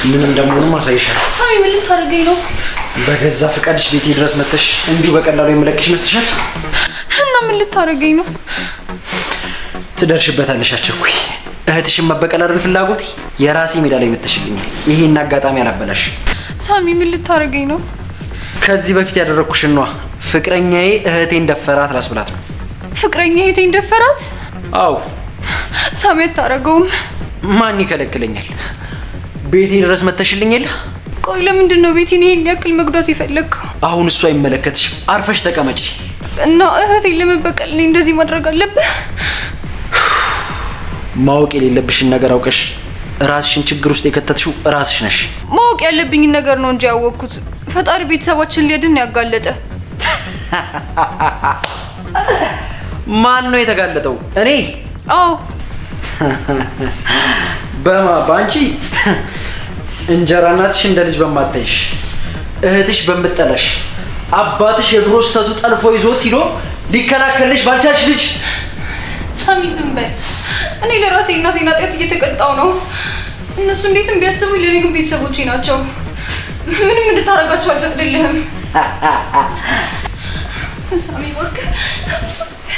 ምን እንደምሆንም አሳይሻለሁ። ሳሚ ምን ልታደርገኝ ነው? በገዛ ፈቃድሽ ቤቴ ድረስ መጥተሽ እንዲሁ በቀላሉ የምለቅሽ ይመስልሻል? እና ምን ልታደርገኝ ነው? ትደርሽበታለሽ። አቸኩይ። እህትሽን መበቀል አይደል ፍላጎቴ? የራሴ ሜዳ ላይ መተሽልኛል። ይሄን አጋጣሚ አላበላሽ። ሳሚ ምን ልታደርገኝ ነው? ከዚህ በፊት ያደረግኩሽን ነዋ። ፍቅረኛዬ እህቴን ደፈራት ላስብላት ነው። ፍቅረኛ እህቴን ደፈራት? አዎ። ሳሚ አታደርገውም። ማን ይከለክለኛል? ቤቴ ድረስ መተሽልኝ የለ። ቆይ ለምንድን ነው ቤቴን ይሄን ያክል መጉዳት የፈለግከው? አሁን እሱ አይመለከትሽም። አርፈሽ ተቀመጪ። እና እህቴን ለመበቀል እኔ እንደዚህ ማድረግ አለብህ? ማወቅ የሌለብሽን ነገር አውቀሽ ራስሽን ችግር ውስጥ የከተትሽው ራስሽ ነሽ። ማወቅ ያለብኝን ነገር ነው እንጂ ያወቅኩት። ፈጣሪ ቤተሰባችን ሊያድን ያጋለጠ። ማን ነው የተጋለጠው? እኔ? አዎ። በማ በአንቺ እንጀራ እናትሽ እንደ ልጅ በማታይሽ፣ እህትሽ በምጠላሽ፣ አባትሽ የድሮ ስህተቱ ጠልፎ ይዞት ሂዶ ሊከላከልሽ ባልቻልሽ ልጅ። ሳሚ ዝም በል። እኔ ለራሴ እናቴን ኃጢአት እየተቀጣው ነው። እነሱ እንዴትም ቢያስቡ ለእኔ ግን ቤተሰቦቼ ናቸው። ምንም እንድታረጋቸው አልፈቅድልህም። ሳሚ እባክህ፣ ሳሚ እባክህ።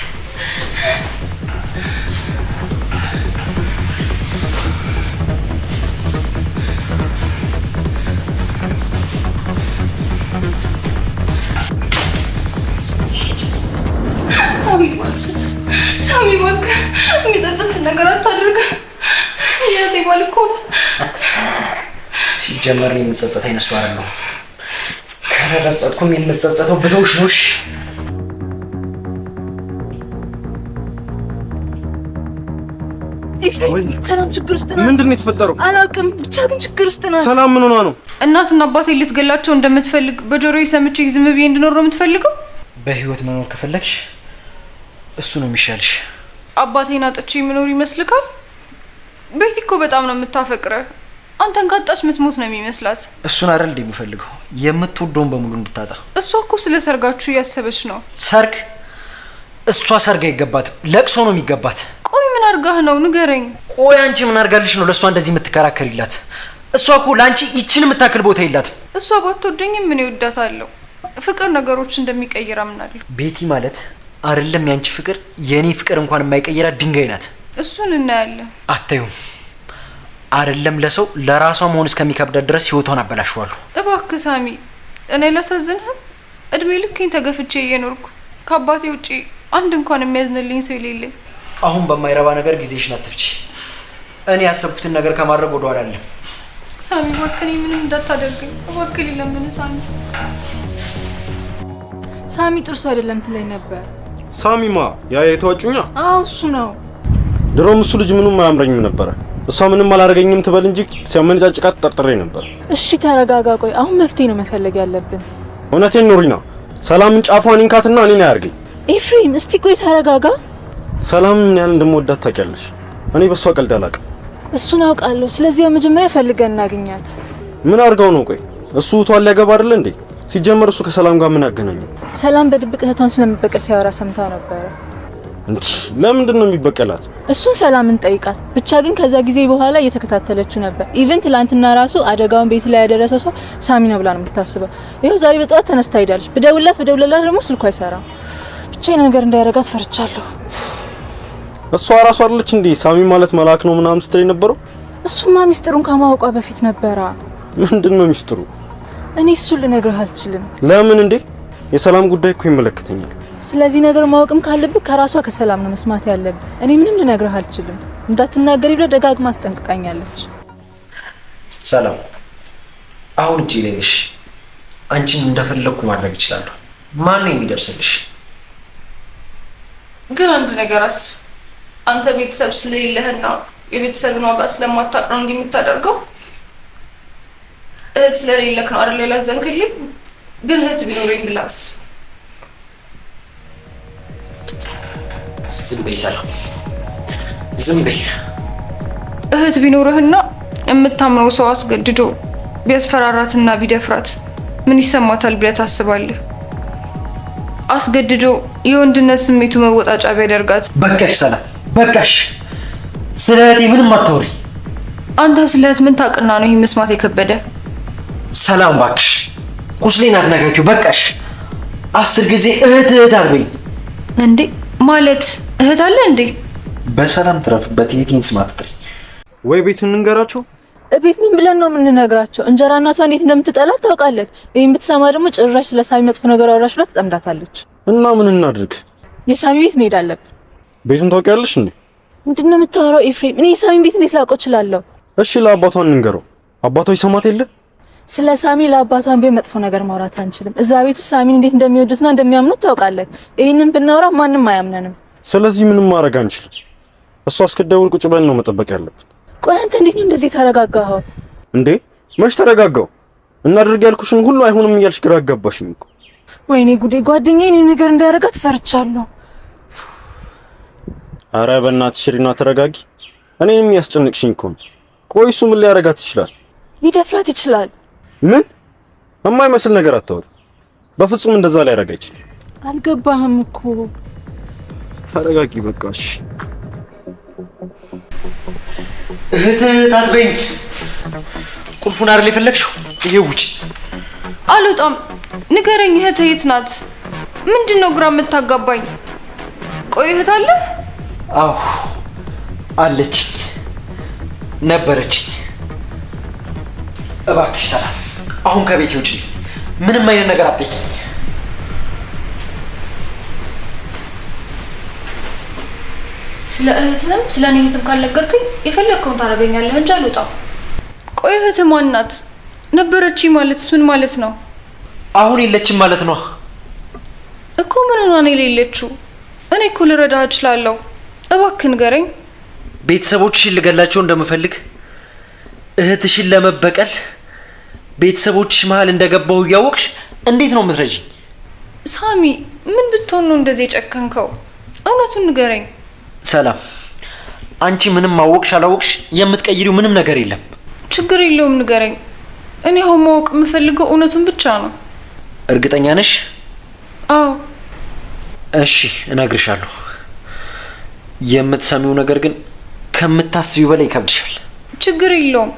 ሳሚ እባክህ፣ ሳሚ እባክህ፣ የሚጸጽትን ነገር አታድርግ። የእህቴ ባል እኮ ነው። ሲጀመር እኔ የምጸጸት አይነት ሰው አይደለሁም። ከተጸጸትኩም የምጸጸተው ብተውሽ ነው። እሺ? ሰላም ችግር ውስጥ ናት። ምንድን ነው የተፈጠረው? አላውቅም፣ ብቻ ግን ችግር ውስጥ ናት። ሰላም ምን ሆና ነው? እናትና አባቴ ልትገላቸው እንደምትፈልግ በጆሮዬ ሰምቼ ዝም ብዬ እንድኖር ነው የምትፈልገው? በህይወት መኖር ከፈለግሽ እሱ ነው የሚሻልሽ። አባቴን አጥቼ የምኖር ይመስልካል? ቤቲ እኮ በጣም ነው የምታፈቅረ። አንተን ካጣች ምትሞት ነው የሚመስላት። እሱን አይደል እንደ የምፈልገው፣ የምትወደውን በሙሉ እንድታጣ። እሷ እኮ ስለ ሰርጋችሁ እያሰበች ነው። ሰርግ? እሷ ሰርግ አይገባትም፣ ለቅሶ ነው የሚገባት። ቆይ ምን አድርጋህ ነው ንገረኝ። ቆይ አንቺ ምን አድርጋልሽ ነው ለእሷ እንደዚህ የምትከራከሪላት? እሷ እኮ ለአንቺ ይችን የምታክል ቦታ የላትም። እሷ ባትወደኝም ምን እወዳታለሁ። ፍቅር ነገሮች እንደሚቀይር አምናለሁ። ቤቲ ማለት አይደለም ያንቺ ፍቅር የእኔ ፍቅር እንኳን የማይቀይራት ድንጋይ ናት። እሱን እናያለን። አታዩም? አይደለም ለሰው ለራሷ መሆን እስከሚከብዳት ድረስ ህይወቷን አበላሸዋለሁ። እባክህ ሳሚ፣ እኔ አላሳዝንህም? እድሜ ልኬን ተገፍቼ እየኖርኩ ከአባቴ ውጪ አንድ እንኳን የሚያዝንልኝ ሰው የሌለኝ። አሁን በማይረባ ነገር ጊዜሽን አትፍቺ። እኔ ያሰብኩትን ነገር ከማድረግ ወደኋላ አልልም። ሳሚ እባክህ እኔ ምንም እንዳታደርገኝ እባክህ፣ ልለምን ሳሚ። ሳሚ ጥሩ ሰው አይደለም ትለኝ ነበር። ሳሚማ ያ የተዋጩኛ? አዎ እሱ ነው። ድሮም እሱ ልጅ ምንም አያምረኝም ነበረ። እሷ ምንም አላደረገኝም ትበል እንጂ ሲያመነጫጭቃት ጠርጥሬ ነበር። እሺ ተረጋጋ። ቆይ አሁን መፍትሄ ነው መፈለግ ያለብን። እውነቴን ነው ሪና። ሰላምን ጫፏን ይንካትና እኔን አያርገኝ። ኤፍሬም እስቲ ቆይ ተረጋጋ። ሰላምን ምን ያህል እንደምወዳት ታውቂያለሽ። እኔ በእሷ ቀልድ አላውቅም። እሱን አውቃለሁ። ስለዚህ በመጀመሪያ ፈልገን እናገኛት። ምን አድርገው ነው? ቆይ እሱ እህቷን ሊያገባ አይደለ እንዴ? ሲጀመር እሱ ከሰላም ጋር ምን አገናኘው? ሰላም በድብቅ እህቷን ስለመበቀል ሲያወራ ሰምታው ነበረ። እንዴ ለምንድን ነው የሚበቀላት? እሱን ሰላምን ጠይቃት። ብቻ ግን ከዛ ጊዜ በኋላ እየተከታተለችው ነበር። Even ትላንትና ራሱ አደጋውን ቤት ላይ ያደረሰው ሰው ሳሚ ነው ብላ ነው የምታስበው። ይኸው ዛሬ በጠዋት ተነስታ ሄዳለች። ብደውልላት ብደውልላት ደግሞ ስልኩ አይሰራም። ብቻ የሆነ ነገር እንዳያረጋት ፈርቻለሁ። እሷ ራሷ አይደለች እንዴ ሳሚ ማለት መልአክ ነው ምናምን ስትል የነበረው? እሱማ ሚስጥሩን ከማወቋ በፊት ነበራ። ምንድን ነው ሚስጥሩ? እኔ እሱን ልነግርህ አልችልም። ለምን እንዴ? የሰላም ጉዳይ እኮ ይመለከተኛል። ስለዚህ ነገር ማወቅም ካለብህ ከራሷ ከሰላም ነው መስማት ያለብህ። እኔ ምንም ልነግርህ አልችልም። እንዳትናገሪ ብላ ደጋግማ አስጠንቅቃኛለች። ሰላም፣ አሁን እጄ ላይ ነሽ። አንቺን እንደፈለግኩ ማድረግ እችላለሁ። ማን ነው የሚደርስልሽ? ግን አንድ ነገር አስብ። አንተ ቤተሰብ ስለሌለህና የቤተሰብን ዋጋ ስለማታውቅ ነው እንዲህ የምታደርገው። እህት ስለሌለክ ነው አይደል ያላዘንክልኝ? ግን እህት ቢኖረኝ ብለህ አስብ። ዝም በይ ሰላም፣ ዝም በይ። እህት ቢኖርህና የምታምነው ሰው አስገድዶ ቢያስፈራራትና ቢደፍራት ምን ይሰማታል ብለህ ታስባለህ? አስገድዶ የወንድነት ስሜቱ መወጣጫ ቢያደርጋት? በቃሽ ሰላም፣ በቃሽ። ስለ እህቴ ምንም አታውሪ። አንተ ስለ እህት ምን ታውቅና ነው ይሄን መስማት የከበደ? ሰላም እባክሽ፣ ቁስሌን አትነካኪው። በቃሽ። 10 ጊዜ እህት እህት አትበይኝ። እንዴ ማለት እህት አለ እንዴ? በሰላም ትረፍበት። የቴን ስም አትጥሪ። ወይ ቤት እንንገራቸው። ቤት ምን ብለን ነው የምንነግራቸው? እንጀራ እናቷ እንዴት እንደምትጠላት ታውቃለች። ይሄን ብትሰማ ደግሞ ጭራሽ ስለ ሳሚ መጥፎ ነገር አወራሽ ብላ ትጠምዳታለች። እና ምን እናድርግ? የሳሚ ቤት መሄድ አለብን። ቤቱን ታውቂያለሽ እንዴ? ምንድን ነው የምታወራው ኤፍሬም? እኔ የሳሚን ቤት እንዴት ላውቀው እችላለሁ? እሺ ለአባቷ እንንገረው። አባቷ ይሰማት የለ? ስለ ሳሚ ለአባቷን ቤት መጥፎ ነገር ማውራት አንችልም። እዛ ቤቱ ሳሚን እንዴት እንደሚወዱትና እንደሚያምኑት ታውቃለህ። ይሄንን ብናወራ ማንም አያምነንም። ስለዚህ ምንም ማድረግ አንችልም። እሷ እስክትደውል ቁጭ ብለን ነው መጠበቅ ያለብን። ቆይ አንተ እንዴት ነው እንደዚህ ተረጋጋኸው? እንዴ መች ተረጋጋው? እናድርግ ያልኩሽን ሁሉ አይሆንም እያልሽ ግራ አጋባሽኝ እኮ። ወይኔ ጉዴ! ጓደኛዬ እኔን ነገር እንዳያረጋት ፈርቻለሁ። አረ በእናትሽ ሪና ተረጋጊ። እኔንም ያስጨንቅሽኝ እኮ ነው። ቆይ እሱ ምን ሊያረጋት ይችላል? ሊደፍራት ይችላል። ምን የማይመስል ነገር አታወሪ። በፍጹም እንደዛ ሊያረጋ ይችላል። አልገባህም እኮ። ተረጋጊ በቃ እሺ። እህት እህት አትበይኝ። ቁልፉን አይደል የፈለግሽው? ይሄው ውጪ። አልወጣም። ንገረኝ፣ እህትህ የት ናት? ምንድን ነው ግራ የምታጋባኝ? ቆይ እህት አለ? አዎ አለችኝ፣ ነበረችኝ። እባክሽ ሰላም፣ አሁን ከቤት ውጪ። ምንም አይነት ነገር አትጠይቂኝ። ስለ እህትህም ስለ እኔ እህትም ካልነገርክኝ የፈለግከውን ታደርገኛለህ እንጂ አልወጣም። ቆይ እህትህ ማን ናት? ነበረችኝ ማለትስ ምን ማለት ነው? አሁን የለችም ማለት ነው እኮ። ምን ሆና ነው የሌለችው? እኔ እኮ ልረዳህ እችላለሁ። እባክህ ንገረኝ። ቤተሰቦችሽን ልገላቸው እንደምፈልግ እህትሽን ለመበቀል ቤተሰቦችሽ መሀል እንደገባሁ እያወቅሽ እንዴት ነው የምትረጂኝ? ሳሚ ምን ብትሆን ነው እንደዚህ የጨከንከው? እውነቱን ንገረኝ። ሰላም፣ አንቺ ምንም አወቅሽ አላወቅሽ የምትቀይሪው ምንም ነገር የለም። ችግር የለውም ንገረኝ። እኔ አሁን ማወቅ የምፈልገው እውነቱን ብቻ ነው። እርግጠኛ ነሽ? አዎ። እሺ እነግርሻለሁ። የምትሰሚው ነገር ግን ከምታስቢው በላይ ይከብድሻል። ችግር የለውም።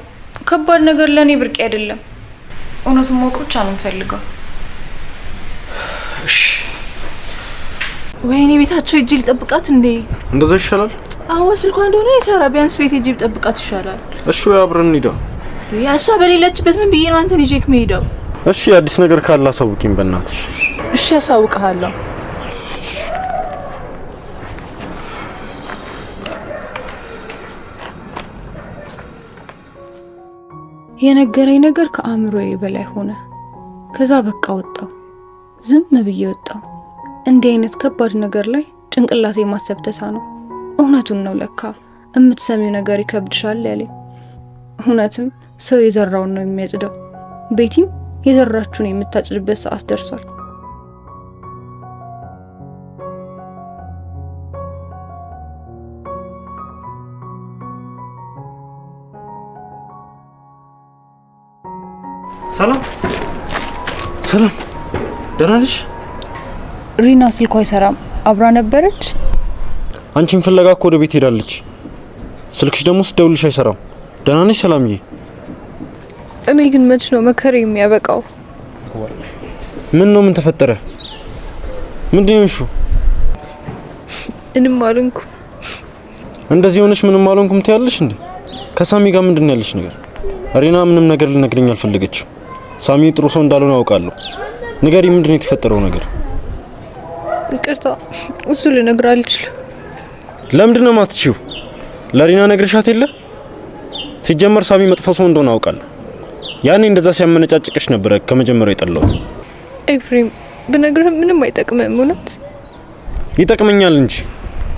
ከባድ ነገር ለእኔ ብርቅ አይደለም። እውነቱን ማወቅ ብቻ ነው የምፈልገው። እሺ። ወይኔ ቤታቸው ሂጅ ልጠብቃት እንዴ? እንደዛ ይሻላል። አዎ ስልኳ እንደሆነ ይሰራ። ቢያንስ ቤት ሂጅ ብጠብቃት ይሻላል። እሺ ወይ አብረን እንሂዳ። እሷ በሌለችበት ምን ብዬ ነው አንተን ይዤክ የምሄደው? እሺ አዲስ ነገር ካለ አሳውቂኝ በእናትሽ። እሺ አሳውቅሃለሁ። የነገረኝ ነገር ከአእምሮዬ በላይ ሆነ። ከዛ በቃ ወጣው፣ ዝም ብዬ ወጣው። እንዲህ አይነት ከባድ ነገር ላይ ጭንቅላቴ ማሰብ ተሳነው። እውነቱን ነው ለካ የምትሰሚው ነገር ይከብድሻል ያለኝ። እውነትም ሰው የዘራውን ነው የሚያጭደው። ቤቲም የዘራችሁን የምታጭድበት ሰዓት ደርሷል። ሰላም ሰላም፣ ደህና ነሽ? ሪና ስልኳ አይሰራም። አብራ ነበረች። አንቺን ፍለጋ እኮ ወደ ቤት ሄዳለች። ስልክሽ ደግሞ ስደውልሽ አይሰራም። ደህና ነሽ ሰላምዬ? እኔ ግን መች ነው መከራ የሚያበቃው? ምን ነው? ምን ተፈጠረ? ምንድን ነው የሆንሽው? ምንም አልሆንኩም። እንደዚህ ሆነሽ ምንም አልሆንኩም ትያለሽ እንዴ? ከሳሚ ጋር ምንድን ነው ያለሽ ነገር? ሪና ምንም ነገር ልነግረኝ አልፈለገችም። ሳሚ ጥሩ ሰው እንዳልሆነ አውቃለሁ። ንገሪ፣ ምንድን ነው የተፈጠረው ነገር? ይቅርታ፣ እሱ ልነግርህ አልችልም። ለምንድን ነው የማትችይው? ለሪና ነግረሻት የለ? ሲጀመር ሳሚ መጥፎ ሰው እንደሆነ አውቃለሁ። ያኔ እንደዛ ሲያመነጫጭቅሽ ነበረ ከመጀመሪያው የጠላሁት። ኤፍሬም፣ ብነግርህ ምንም አይጠቅምም። እውነት ይጠቅመኛል እንጂ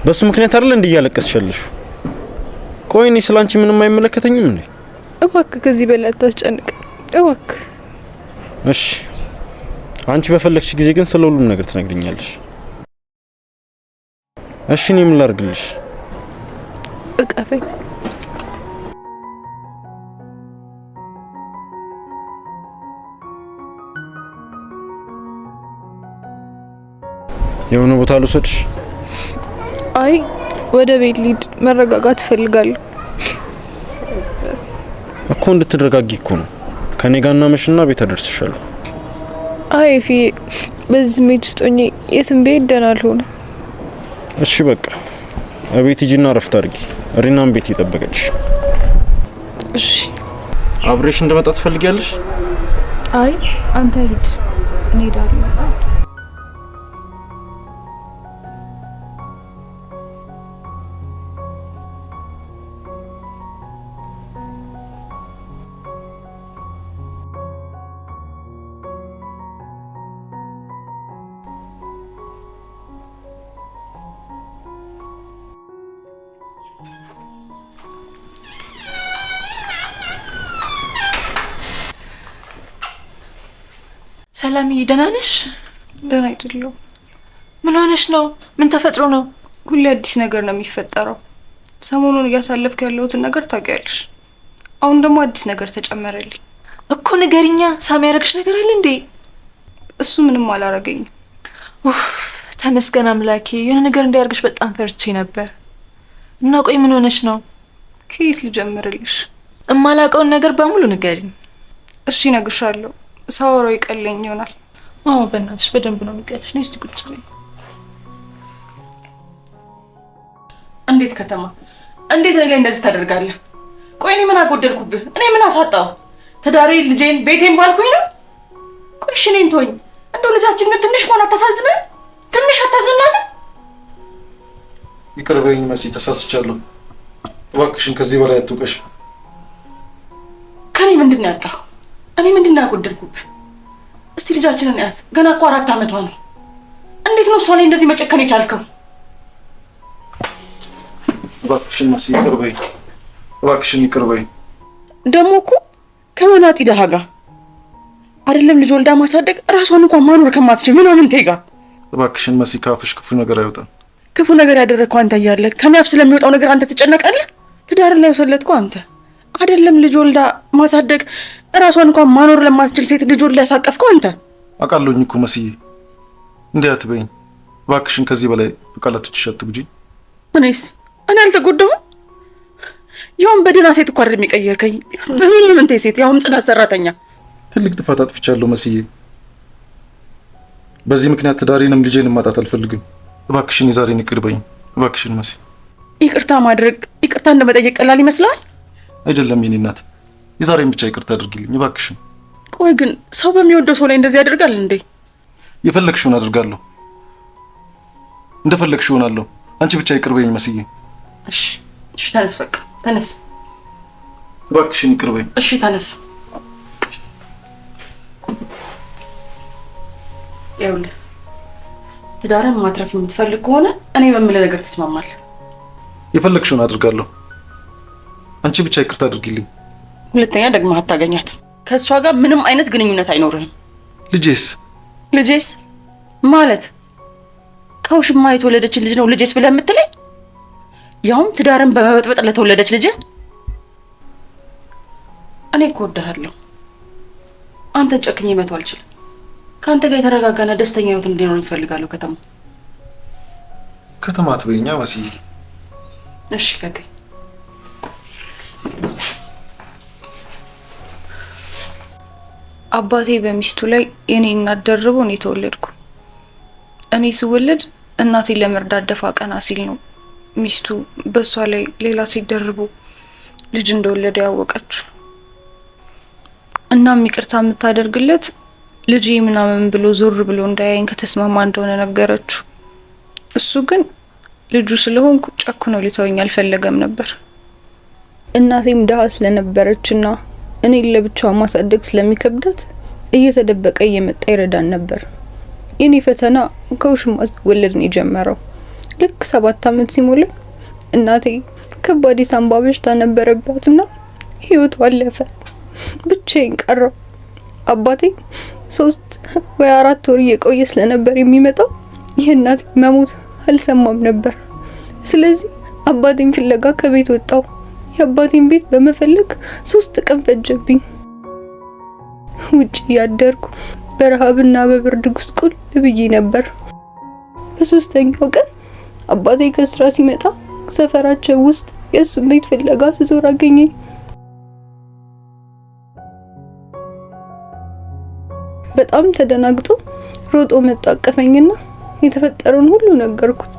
በሱ ምክንያት አይደል እንዴ እያለቀስሽ ያለሽው? ቆይ እኔ ስላንቺ ምንም አይመለከተኝም እንዴ? እባክህ ከዚህ በላይ አታስጨንቅ፣ እባክህ። እሺ፣ አንቺ በፈለግሽ ጊዜ ግን ስለ ሁሉም ነገር ትነግሪኛለሽ። እሺ፣ እኔ ምን ላድርግልሽ? እቀፈኝ። የሆነ ቦታ ልውሰድሽ? አይ ወደ ቤት ልሂድ፣ መረጋጋት እፈልጋለሁ። እንድትረጋጊ እኮ ነው። ከኔ ጋር እናመሽና ቤት አደርስሻለሁ። አይ ኤፊ፣ በዚህ ስሜት ውስጥ ሆኜ የትም ብሄድ ደህና አልሆንም። እሺ በቃ እቤት ሂጂና እረፍት አድርጊ። ሪናም ቤት እየጠበቀችሽ። እሺ። አብሬሽ እንደመጣ ትፈልጊያለሽ? አይ አንተ ሂድ፣ እኔ እሄዳለሁ። ሰላምዬ ደህና ነሽ? ደህና አይደለሁም። ምን ሆነሽ ነው? ምን ተፈጥሮ ነው? ሁሌ አዲስ ነገር ነው የሚፈጠረው። ሰሞኑን እያሳለፍኩ ያለሁትን ነገር ታውቂያለሽ። አሁን ደግሞ አዲስ ነገር ተጨመረልኝ። እኮ ንገሪኛ። ሳሚ ያደረግሽ ነገር አለ እንዴ? እሱ ምንም አላረገኝም። ኡፍ ተመስገን አምላኬ። የሆነ ነገር እንዳያደርግሽ በጣም ፈርቼ ነበር። እና ቆይ ምን ሆነሽ ነው? ከየት ልጀምርልሽ? እማላውቀውን ነገር በሙሉ ንገሪኝ። እሺ እነግርሻለሁ። ሳወራው ይቀለኝ ይሆናል። አዎ በእናትሽ በደንብ ነው የሚቀልሽ። ነይ እስቲ ቁጭ በይ። እንዴት ከተማ፣ እንዴት እኔ ላይ እንደዚህ ታደርጋለህ? ቆይ እኔ ምን አጎደልኩብህ? እኔ ምን አሳጣው? ትዳሬ፣ ልጄን፣ ቤቴን ባልኩኝ ነው? ቆይ እሺ እኔን ተወኝ። እንደው ልጃችን ግን ትንሽ እንኳን አታሳዝነን? ትንሽ አታዝንናትም? ይቅር በይኝ መሲ፣ ተሳስቻለሁ። እባክሽን ከዚህ በላይ አትውቀሽ። ከኔ ምንድን ነው ያጣው? እኔ ምንድን ነው ያጎደልኩብህ? እስቲ ልጃችንን እያት። ገና እኮ 4 ዓመቷ ነው። እንዴት ነው እሷ ላይ እንደዚህ መጨከን የቻልከው? እባክሽን መሲ ይቅር በይኝ። እባክሽን ይቅር በይኝ። ደግሞ እኮ ከመናጢ ደሃ ጋር አይደለም ልጅ ወልዳ ማሳደግ እራሷን እንኳን ማኖር ከማትችል ምናምንቴ ጋር። እባክሽን መሲ ካፍሽ ክፉ ነገር አይወጣም። ክፉ ነገር ያደረግከው አንተ እያለ ከኔ አፍ ስለሚወጣው ነገር አንተ ትጨነቃለህ? ትዳርን ላይ ወሰለትከው አንተ አይደለም ልጅ ወልዳ ማሳደግ እራሷን እንኳን ማኖር ለማትችል ሴት ልጅ ወልዳ ያሳቀፍከው አንተ። አውቃለሁኝ እኮ መስዬ፣ እንዲህ አትበይኝ እባክሽን። ከዚህ በላይ በቃላቶችሽ አትጉጂኝ። እኔስ እኔ አልተጎዳሁም? ያውም በደህና ሴት እኮ አይደለም የቀየርከኝ፣ በምናምንቴ ሴት፣ ያውም ጽዳት ሰራተኛ። ትልቅ ጥፋት አጥፍቻለሁ መስዬ። በዚህ ምክንያት ትዳሬንም ልጄንም ማጣት አልፈልግም። እባክሽን የዛሬን ይቅር በይኝ እባክሽን መሲ። ይቅርታ ማድረግ ይቅርታ እንደመጠየቅ ቀላል ይመስላል? አይደለም የኔ እናት፣ የዛሬን ብቻ ይቅርታ አድርጊልኝ እባክሽን። ቆይ ግን ሰው በሚወደው ሰው ላይ እንደዚህ ያደርጋል እንዴ? የፈለግሽውን አድርጋለሁ፣ እንደፈለግሽው እሆናለሁ። አንቺ ብቻ ይቅር በይኝ መስዬ። እሺ እሺ፣ ተነስ፣ በቃ ተነስ። እባክሽን ይቅር በይኝ። እሺ ተነስ። ይኸውልህ ትዳርን ማትረፍ የምትፈልግ ከሆነ እኔ በምልህ ነገር ትስማማለህ። የፈለግሽውን አድርጋለሁ። አንቺ ብቻ ይቅርታ አድርጊልኝ። ሁለተኛ ደግሞ አታገኛት። ከእሷ ጋር ምንም አይነት ግንኙነት አይኖርህም። ልጄስ? ልጄስ ማለት ከውሽማ የተወለደችን ልጅ ነው ልጄስ ብለህ የምትለኝ? ያውም ትዳርን በመበጥበጥ ለተወለደች ልጅ። እኔ እኮ እወድሃለሁ። አንተን ጨክኜ መተው አልችልም። ከአንተ ጋር የተረጋጋና ደስተኛ ህይወት እንዲኖር እፈልጋለሁ። ከተማ ከተማ አትበይኛ መስዬ። እሺ ከቴ። አባቴ በሚስቱ ላይ የኔ እናት ደርቦ እኔ ተወለድኩ። እኔ ስወለድ እናቴን ለመርዳት ደፋ ቀና ሲል ነው ሚስቱ በእሷ ላይ ሌላ ሴት ደርቦ ልጅ እንደወለደ ያወቀችው። እናም ይቅርታ የምታደርግለት ልጄ ምናምን ብሎ ዞር ብሎ እንዳያየኝ ከተስማማ እንደሆነ ነገረችው። እሱ ግን ልጁ ስለሆንኩ ጨክኖ ሊተወኝ አልፈለገም ነበር። እናቴም ድሀ ስለነበረችና እኔን ለብቻዋ ማሳደግ ስለሚከብዳት እየተደበቀ እየመጣ ይረዳን ነበር። የኔ ፈተና ከውሽማ ስወለድ ነው የጀመረው። ልክ 7 ዓመት ሲሞላኝ እናቴ ከባድ የሳንባ በሽታ ነበረባትና ህይወቷ አለፈ። ብቻዬን ቀረው። አባቴ 3 ወይ 4 ወር እየቆየ ስለነበር የሚመጣው የእናቴ መሞት አልሰማም ነበር። ስለዚህ አባቴን ፍለጋ ከቤት ወጣው። የአባቴን ቤት በመፈለግ 3 ቀን ፈጀብኝ። ውጭ ያደርኩ በረሃብና በብርድ ጉስቁል ብዬ ነበር። በ3ኛው ቀን አባቴ ከስራ ሲመጣ ሰፈራቸው ውስጥ የእሱን ቤት ፍለጋ ስዞር አገኘኝ። በጣም ተደናግጦ ሮጦ መጥቶ አቀፈኝና የተፈጠረውን ሁሉ ነገርኩት።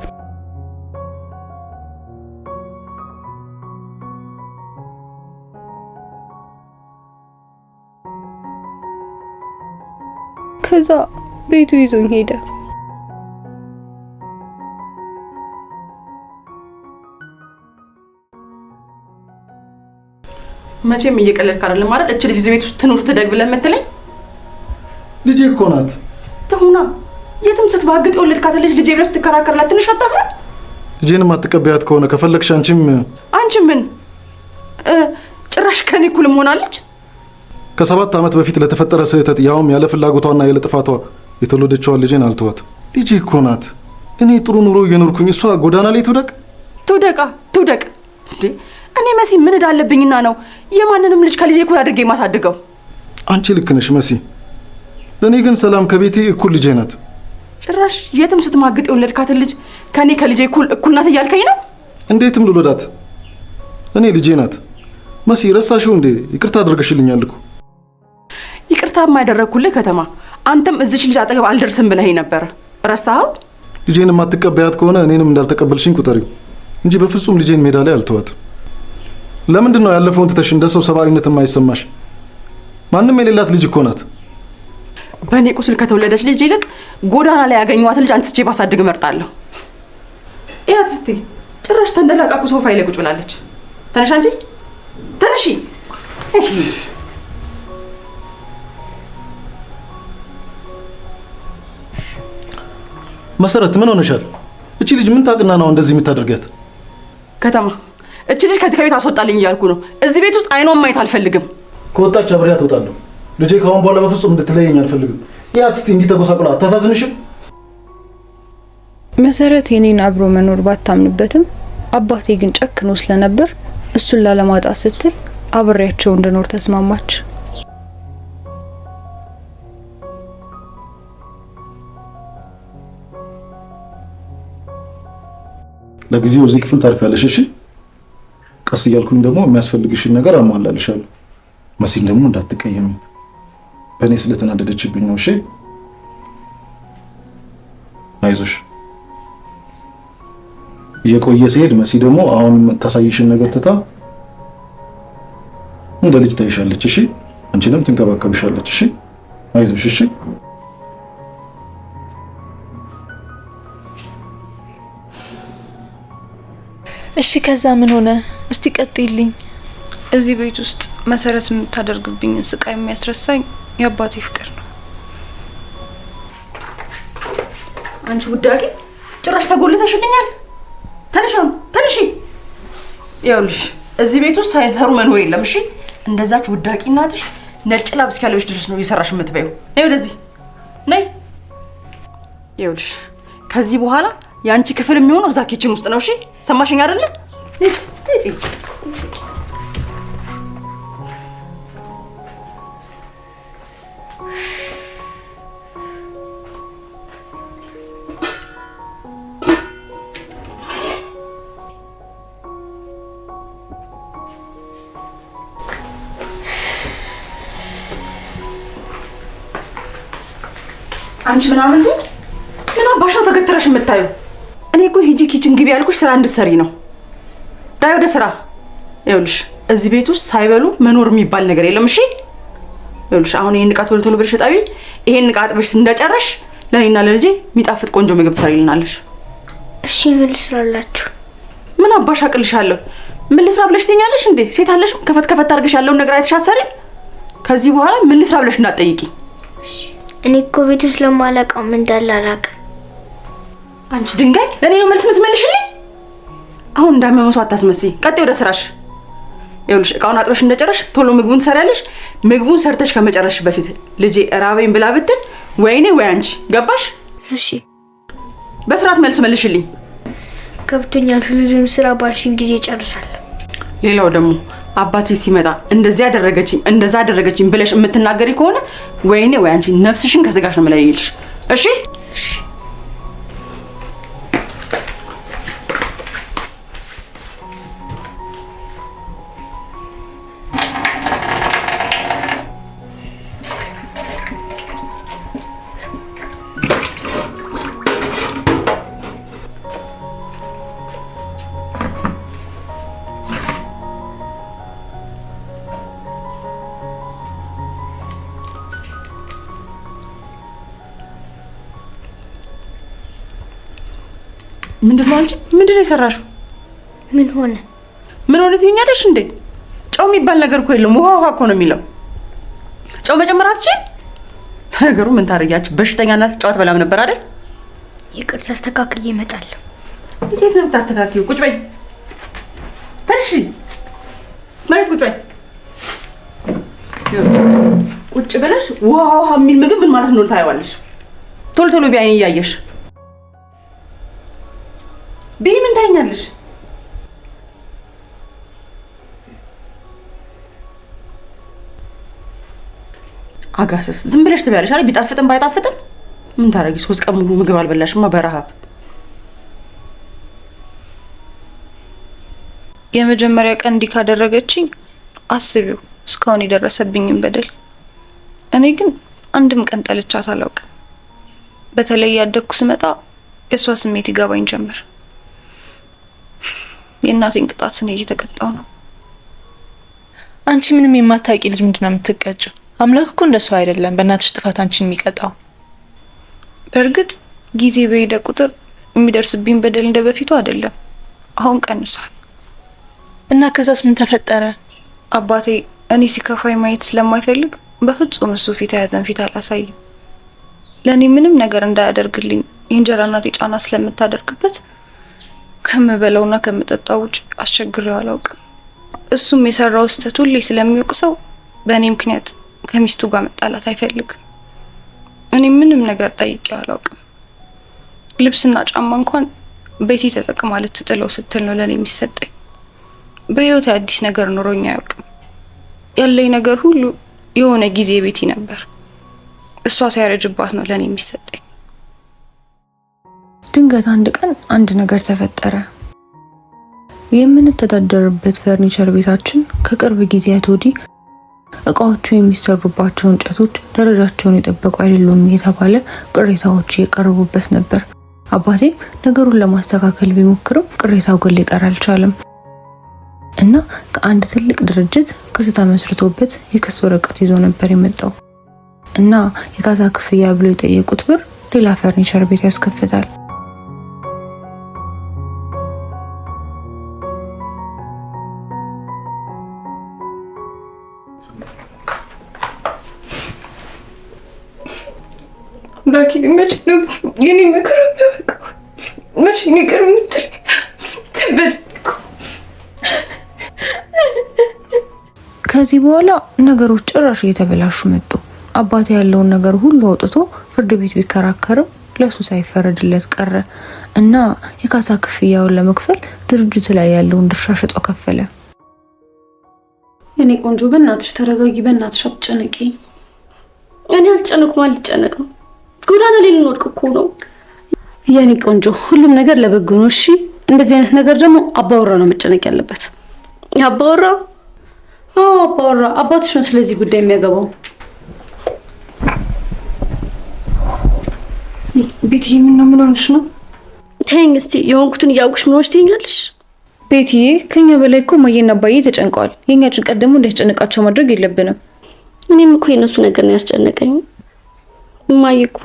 ከዛ ቤቱ ይዞኝ ሄደ። መቼም እየቀለድክ አይደለም ማለት እች ልጅ እዚህ ቤት ውስጥ ትኑር ትደግ ብለህ የምትለኝ? ልጄ እኮ ናት። ትሁና የትም ስትባግጥ የወለድካት ልጅ ልጄ ብለህ ስትከራከርላት ትንሽ አታፍርም? ልጄን የማትቀበያት ከሆነ ከፈለግሽ አንቺም አንቺ ምን ጭራሽ ከኔ እኩልም ሆናለች። ከ7 ዓመት በፊት ለተፈጠረ ስህተት ያውም ያለ ፍላጎቷና ያለ ጥፋቷ የተወለደችዋን ልጄን አልተዋት። ልጄ እኮ ናት። እኔ ጥሩ ኑሮ እየኖርኩኝ እሷ ጎዳና ላይ ትውደቅ ትውደቃ ትውደቅ እንዴ! እኔ መሲ ምን እዳለብኝና ነው የማንንም ልጅ ከልጄ እኩል አድርጌ የማሳድገው? አንቺ ልክ ነሽ መሲ። ለእኔ ግን ሰላም ከቤቴ እኩል ልጄ ናት። ጭራሽ የትም ስትማግጥ የወለድካትን ልጅ ከኔ ከልጄ እኩል ናት እያልከኝ ነው? እንዴትም ልወዳት፣ እኔ ልጄ ናት። መሲ ረሳሽው እንዴ? ይቅርታ አድርገሽልኛል እኮ። ይቅርታ የማያደረግኩልህ ከተማ፣ አንተም እዚች ልጅ አጠገብ አልደርስም ብለኸኝ ነበር። ረሳኸው? ልጄን የማትቀበያት ከሆነ እኔንም እንዳልተቀበልሽኝ ቁጠሪው እንጂ በፍጹም ልጄን ሜዳ ላይ አልተዋትም። ለምንድን ነው ያለፈውን ትተሽ እንደ ሰው ሰብአዊነት የማይሰማሽ? ማንም የሌላት ልጅ እኮ ናት። በእኔ ቁስል ከተወለደች ልጅ ይልቅ ጎዳና ላይ ያገኘኋት ልጅ አንስቼ ባሳድግ እመርጣለሁ። እያት እስቲ ጭራሽ ተንደላቃ እኮ ሶፋ ላይ ቁጭ ብላለች። ተነሽ አንቺ ተነሺ። መሰረት ምን ሆነሻል? እቺ ልጅ ምን ታውቅና ነው እንደዚህ የምታደርጊያት? ከተማ እቺ ልጅ ከዚህ ከቤት አስወጣልኝ እያልኩ ነው። እዚህ ቤት ውስጥ አይኗን ማየት አልፈልግም። ከወጣች አብሬያት እወጣለሁ። ልጄ ከአሁን በኋላ በፍጹም እንድትለየኝ አልፈልግም። ያት እስቲ እንዲህ ተጎሳቁላ አታሳዝንሽም? መሰረት የኔን አብሮ መኖር ባታምንበትም አባቴ ግን ጨክኖ ስለነበር እሱን ላለማጣት ስትል አብሬያቸው እንድኖር ተስማማች። ለጊዜው እዚህ ክፍል ታርፊያለሽ፣ እሺ? ቀስ እያልኩኝ ደግሞ የሚያስፈልግሽን ነገር አሟላልሻለሁ። መሲን ደግሞ እንዳትቀየሚያት፣ በእኔ ስለተናደደችብኝ ነው። እሺ? አይዞሽ። እየቆየ ሲሄድ መሲ ደግሞ አሁን የምታሳይሽን ነገር ትታ እንደ ልጅ ታይሻለች። እሺ? አንቺንም ትንከባከብሻለች። እሺ? አይዞሽ። እሺ? እሺ፣ ከዛ ምን ሆነ? እስቲ ቀጥይልኝ። እዚህ ቤት ውስጥ መሰረት የምታደርግብኝን ስቃይ የሚያስረሳኝ የአባቴ ፍቅር ነው። አንቺ ውዳቂ ጭራሽ ተጎልተሽልኛል። ተነሽ አሁን ተነሺ። ይኸውልሽ እዚህ ቤት ውስጥ ሳይሰሩ መኖር የለም። እሺ? እንደዛች ውዳቂ እናትሽ ነጭ ላብ እስኪያለብሽ ድረስ ነው እየሰራሽ የምትበይው። ነይ ወደዚህ ነይ። ይኸውልሽ ከዚህ በኋላ የአንቺ ክፍል የሚሆነው እዛ kitchen ውስጥ ነው። እሺ? ሰማሽኝ አይደለ? ነይ ነይ። አንቺ ምናምን ምን አባሽ ነው ተገትረሽ የምታዩ? እኔ እኮ ሂጂ kitchen ግቢ ያልኩሽ ስራ እንድትሰሪ ነው። ዳይ ወደ ስራ። ይኸውልሽ እዚህ ቤት ውስጥ ሳይበሉ መኖር የሚባል ነገር የለም። እሺ? ይኸውልሽ አሁን ይሄን ዕቃ ቶሎ ቶሎ ብለሽ እጠቢ። ይሄን ዕቃ አጥበሽ እንደጨረሽ ለእኔና ለልጄ የሚጣፍጥ ቆንጆ ምግብ ትሰሪልናለሽ። እሺ ምን ልስራላችሁ? ምን አባሽ አቅልሻለሁ? ምን ልስራ ብለሽ ትኛለሽ እንዴ? ሴት አለሽ? ከፈት ከፈት አድርገሽ ያለውን ነገር አይተሽ አትሰሪም? ከዚህ በኋላ ምን ልስራ ብለሽ እንዳትጠይቂ። እሺ እኔ እኮ ቤቱ ስለማላውቀው ምን እንዳለ አላውቅም። አንቺ ድንጋይ ለእኔ ነው መልስ የምትመልሽልኝ? አሁን እንዳመመው ሰው አታስመስይ። ቀጥይ ወደ ስራሽ። ይኸውልሽ እቃውን አጥበሽ እንደጨረሽ ቶሎ ምግቡን ትሰሪያለሽ። ምግቡን ሰርተሽ ከመጨረስሽ በፊት ልጄ እራበኝ ብላ ብትል ወይኔ ወይ አንቺ። ገባሽ? እሺ። በስርዓት መልስ መልሽልኝ። ገብቶኛል። ሁሉንም ስራ ባልሽኝ ጊዜ እጨርሳለሁ። ሌላው ደግሞ አባቴ ሲመጣ እንደዚህ አደረገችኝ እንደዛ አደረገችኝ ብለሽ የምትናገሪ ከሆነ ወይኔ ወይ አንቺ ነፍስሽን ከስጋሽ ነው የምለይልሽ። እሺ? እሺ። ምንድን ነው አንቺ? ምንድን ነው የሰራሽው? ምን ሆነ? ምን ሆነ ትይኛለሽ እንዴ? ጨው የሚባል ነገር እኮ የለም። ውሃ ውሃ እኮ ነው የሚለው። ጨው መጨመር አትችይም? ነገሩ ምን ታደርጊያችሁ? በሽተኛ እናት ጨው አትበላም ነበር አይደል? ይቅርታ፣ አስተካክዬ እመጣለሁ። የት ነው የምታስተካክዪው? ቁጭ በይ። ተነሺ፣ መሬት ቁጭ በይ። ቁጭ ብለሽ ውሃ ውሃ የሚል ምግብ ምን ማለት እንደሆነ ታየዋለሽ። ቶሎ ቶሎ ቢያይን እያየሽ ብይ። ምን ታይኛለሽ? አጋሰስ ዝም ብለሽ ትበያለሽ አይደል? ቢጣፍጥም ባይጣፍጥም ምን ታደርጊ? 3 ቀን ሙሉ ምግብ አልበላሽማ በረሃብ። የመጀመሪያ ቀን እንዲህ ካደረገችኝ አስቢው እስካሁን የደረሰብኝን በደል። እኔ ግን አንድም ቀን ጠልቻት አላውቅም። በተለይ ያደግኩ ስመጣ የእሷ ስሜት ይገባኝ ጀመር። የእናቴን ቅጣት እኔ እየተቀጣው ነው። አንቺ ምንም የማታውቂ ልጅ ምንድን ነው የምትቀጭው? አምላክ እኮ እንደሰው አይደለም በእናትሽ ጥፋት አንቺን የሚቀጣው። በእርግጥ ጊዜ በሄደ ቁጥር የሚደርስብኝ በደል እንደ በፊቱ አይደለም። አሁን ቀንሷል። እና ከዛስ ምን ተፈጠረ? አባቴ እኔ ሲከፋኝ ማየት ስለማይፈልግ በፍጹም እሱ ፊት የያዘን ፊት አላሳይም። ለእኔ ምንም ነገር እንዳያደርግልኝ የእንጀራ እናቴ ጫና ስለምታደርግበት ከምበለውና ከምጠጣው ውጭ አስቸግሬው አላውቅም። እሱም የሰራው ስህተት ሁሌ ስለሚወቅሰው በእኔ ምክንያት ከሚስቱ ጋር መጣላት አይፈልግም። እኔ ምንም ነገር ጠይቄው አላውቅም። ልብስና ጫማ እንኳን ቤቴ ተጠቅማ ልትጥለው ስትል ነው ለእኔ የሚሰጠኝ። በህይወቴ አዲስ ነገር ኖሮኝ አያውቅም። ያለኝ ነገር ሁሉ የሆነ ጊዜ ቤቲ ነበር። እሷ ሲያረጅባት ነው ለእኔ የሚሰጠኝ። ድንገት አንድ ቀን አንድ ነገር ተፈጠረ። የምንተዳደርበት ፈርኒቸር ቤታችን ከቅርብ ጊዜያት ወዲህ እቃዎቹ የሚሰሩባቸው እንጨቶች ደረጃቸውን የጠበቁ አይደሉም እየተባለ ቅሬታዎች እየቀረቡበት ነበር። አባቴም ነገሩን ለማስተካከል ቢሞክርም ቅሬታው ግን ሊቀር አልቻለም እና ከአንድ ትልቅ ድርጅት ክስ ተመስርቶበት የክስ ወረቀት ይዞ ነበር የመጣው እና የካሳ ክፍያ ብሎ የጠየቁት ብር ሌላ ፈርኒቸር ቤት ያስከፍታል። አምላኬ መቼ ነው የኔ መከራ የሚያበቃው? መቼ ነው ይቅር የምትለኝ? ከዚህ በኋላ ነገሮች ጭራሽ እየተበላሹ መጡ። አባቴ ያለውን ነገር ሁሉ አውጥቶ ፍርድ ቤት ቢከራከርም ለሱ ሳይፈረድለት ቀረ እና የካሳ ክፍያውን ለመክፈል ድርጅቱ ላይ ያለውን ድርሻ ሽጦ ከፈለ። የኔ ቆንጆ በእናትሽ ተረጋጊ፣ በእናትሽ አትጨነቂ። እኔ አልጨነቅም አልጨነቅም። ጎዳና ላይ ልንወድቅ እኮ ነው። የኔ ቆንጆ ሁሉም ነገር ለበጎ ነው። እሺ እንደዚህ አይነት ነገር ደግሞ አባወራ ነው መጨነቅ ያለበት። አባወራ? አዎ አባወራ፣ አባትሽ ነው ስለዚህ ጉዳይ የሚያገባው። ቤትዬ ምን ነው ምን ሆነሽ ነው? ተይኝ እስቲ የሆንኩትን እያወቅሽ ምን ሆነሽ ትይኛለሽ? ቤትዬ ከኛ በላይ እኮ እማዬና አባዬ ተጨንቀዋል። የኛ ጭንቀት ደግሞ እንዲያስጨንቃቸው ማድረግ የለብንም። እኔም እኮ የእነሱ ነገር ነው ያስጨነቀኝ። እማዬ እኮ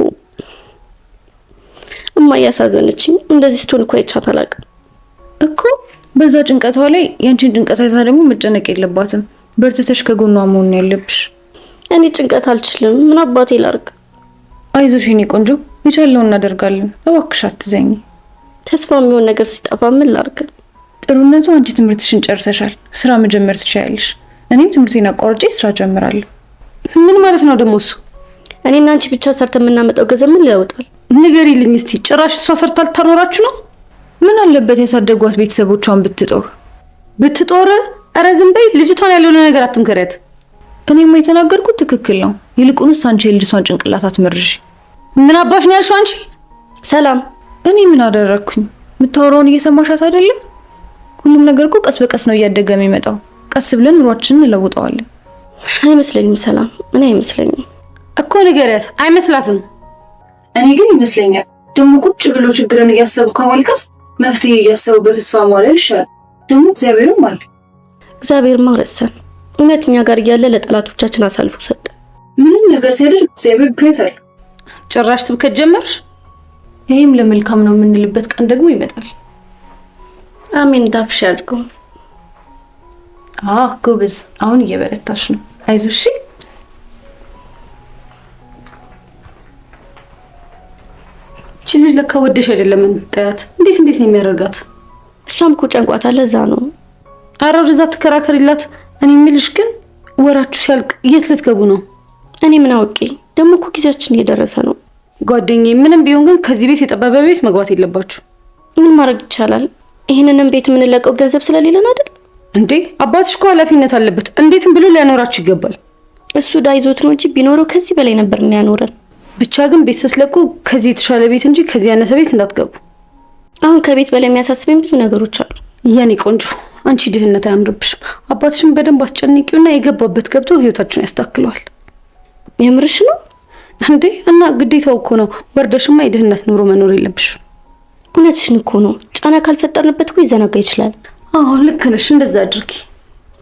እማዬ ያሳዘነችኝ። እንደዚህ ስትሆን እኮ አይቻት አላውቅም እኮ። በዛ ጭንቀቷ ላይ ያንቺን ጭንቀት አይታ ደግሞ መጨነቅ የለባትም። በርትተሽ ከጎኗ መሆን ነው ያለብሽ። እኔ ጭንቀት አልችልም። ምን አባቴ ላርግ? አይዞሽ የኔ ቆንጆ፣ የቻለውን እናደርጋለን። እባክሽ አትዘኝ። ተስፋ የሚሆን ነገር ሲጠፋ ምን ላርግ? ጥሩነቱ አንቺ ትምህርትሽን ጨርሰሻል፣ ስራ መጀመር ትችያለሽ። እኔም ትምህርቴን አቋርጬ ስራ ጀምራለሁ። ምን ማለት ነው ደግሞ እሱ? እኔና አንቺ ብቻ ሰርተን የምናመጣው ገንዘብ ምን ይለውጣል? ንገሪልኝ እስቲ። ጭራሽ እሷ ሰርታ ልታኖራችሁ ነው? ምን አለበት ያሳደጓት ቤተሰቦቿን ብትጦር ብትጦር? ኧረ ዝም በይ። ልጅቷን ያልሆነ ነገር አትምከሪያት። እኔማ የተናገርኩት ትክክል ነው። ይልቁንስ አንቺ የልጅቷን ጭንቅላት አትመርዢ። ምን አባሽ ነው ያልሽው አንቺ? ሰላም፣ እኔ ምን አደረግኩኝ? የምታወራውን እየሰማሻት አይደለም? ሁሉም ነገር እኮ ቀስ በቀስ ነው እያደገ የሚመጣው። ቀስ ብለን ኑሯችንን እንለውጠዋለን። አይመስለኝም ሰላም፣ እኔ አይመስለኝም እኮ ንገሪያት። አይመስላትም። እኔ ግን ይመስለኛል። ደግሞ ቁጭ ብሎ ችግርን እያሰቡ ከማልቀስ መፍትሄ እያሰቡ በተስፋ ማለል ይሻላል። ደግሞ እግዚአብሔርም አለ። እግዚአብሔርማ ረሳን። እውነት እኛ ጋር እያለ ለጠላቶቻችን አሳልፎ ሰጠ። ምንም ነገር ሲያደርግ እግዚአብሔር ምክንያት አለ። ጭራሽ ስብከት ጀመርሽ? ይህም ለመልካም ነው የምንልበት ቀን ደግሞ ይመጣል። አሜን። ዳፍሽ ያድርገው። አዎ ጎበዝ፣ አሁን እየበረታሽ ነው። አይዞሽ። እቺ ልጅ ለካ ወደሽ አይደለም እንጠያት። እንዴት እንዴት ነው የሚያደርጋት? እሷም እኮ ጨንቋታል። ለዛ ነው። ኧረ ወደዛ ትከራከሪላት። እኔ የምልሽ ግን ወራችሁ ሲያልቅ የት ልትገቡ ነው? እኔ ምን አውቄ። ደግሞ እኮ ጊዜያችን እየደረሰ ነው። ጓደኛዬ፣ ምንም ቢሆን ግን ከዚህ ቤት የጠበበ ቤት መግባት የለባችሁ። ምን ማድረግ ይቻላል? ይህንንም ቤት የምንለቀው ገንዘብ ስለሌለን አይደል እንዴ? አባትሽ እኮ ኃላፊነት አለበት። እንዴትም ብሎ ሊያኖራችሁ ይገባል። እሱ ዕዳ ይዞት ነው እንጂ ቢኖረው ከዚህ በላይ ነበር የሚያኖረን። ብቻ ግን ቤት ስትለቁ ከዚህ የተሻለ ቤት እንጂ ከዚህ ያነሰ ቤት እንዳትገቡ። አሁን ከቤት በላይ የሚያሳስበኝ ብዙ ነገሮች አሉ። የኔ ቆንጆ፣ አንቺ ድህነት አያምርብሽም። አባትሽን በደንብ አስጨንቂውና የገባበት ገብቶ ህይወታችሁን ያስተካክለዋል። የምርሽ ነው እንዴ? እና ግዴታው እኮ ነው። ወርደሽማ የድህነት ኑሮ መኖር የለብሽም። እውነትሽን እኮ ነው። ጫና ካልፈጠርንበት እኮ ይዘናጋ ይችላል። አዎ ልክ ነሽ። እንደዛ አድርጊ።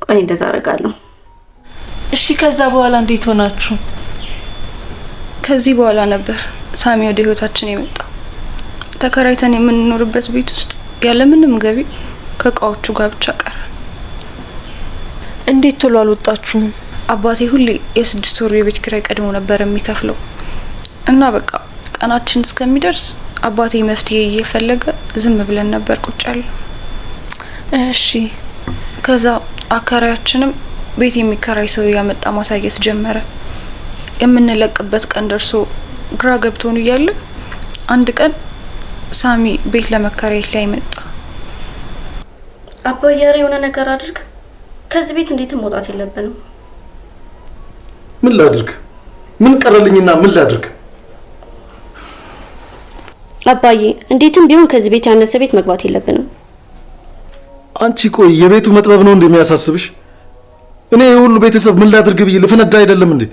ቆይ እንደዛ አደርጋለሁ። እሺ፣ ከዛ በኋላ እንዴት ሆናችሁ? ከዚህ በኋላ ነበር ሳሚ ወደ ህይወታችን የመጣው። ተከራይተን የምንኖርበት ቤት ውስጥ ያለምንም ገቢ ከእቃዎቹ ጋር ብቻ ቀረ። እንዴት ቶሎ አልወጣችሁም? አባቴ ሁሌ የ6 ወሩ የቤት ኪራይ ቀድሞ ነበር የሚከፍለው እና በቃ ቀናችን እስከሚደርስ አባቴ መፍትሄ እየፈለገ ዝም ብለን ነበር ቁጭ ያለ። እሺ። ከዛ አከራያችንም ቤት የሚከራይ ሰው እያመጣ ማሳየት ጀመረ። የምንለቅበት ቀን ደርሶ ግራ ገብቶን እያለ አንድ ቀን ሳሚ ቤት ለመከራየት ላይ መጣ። አባዬ፣ ኧረ የሆነ ነገር አድርግ። ከዚህ ቤት እንዴትም መውጣት የለብንም። ምን ላድርግ? ምን ቀረልኝና ምን ላድርግ? አባዬ፣ እንዴትም ቢሆን ከዚህ ቤት ያነሰ ቤት መግባት የለብንም። አንቺ ቆይ የቤቱ መጥበብ ነው እንደሚያሳስብሽ? እኔ የሁሉ ቤተሰብ ምን ላድርግ ብዬ ልፈነዳ አይደለም እንዴ?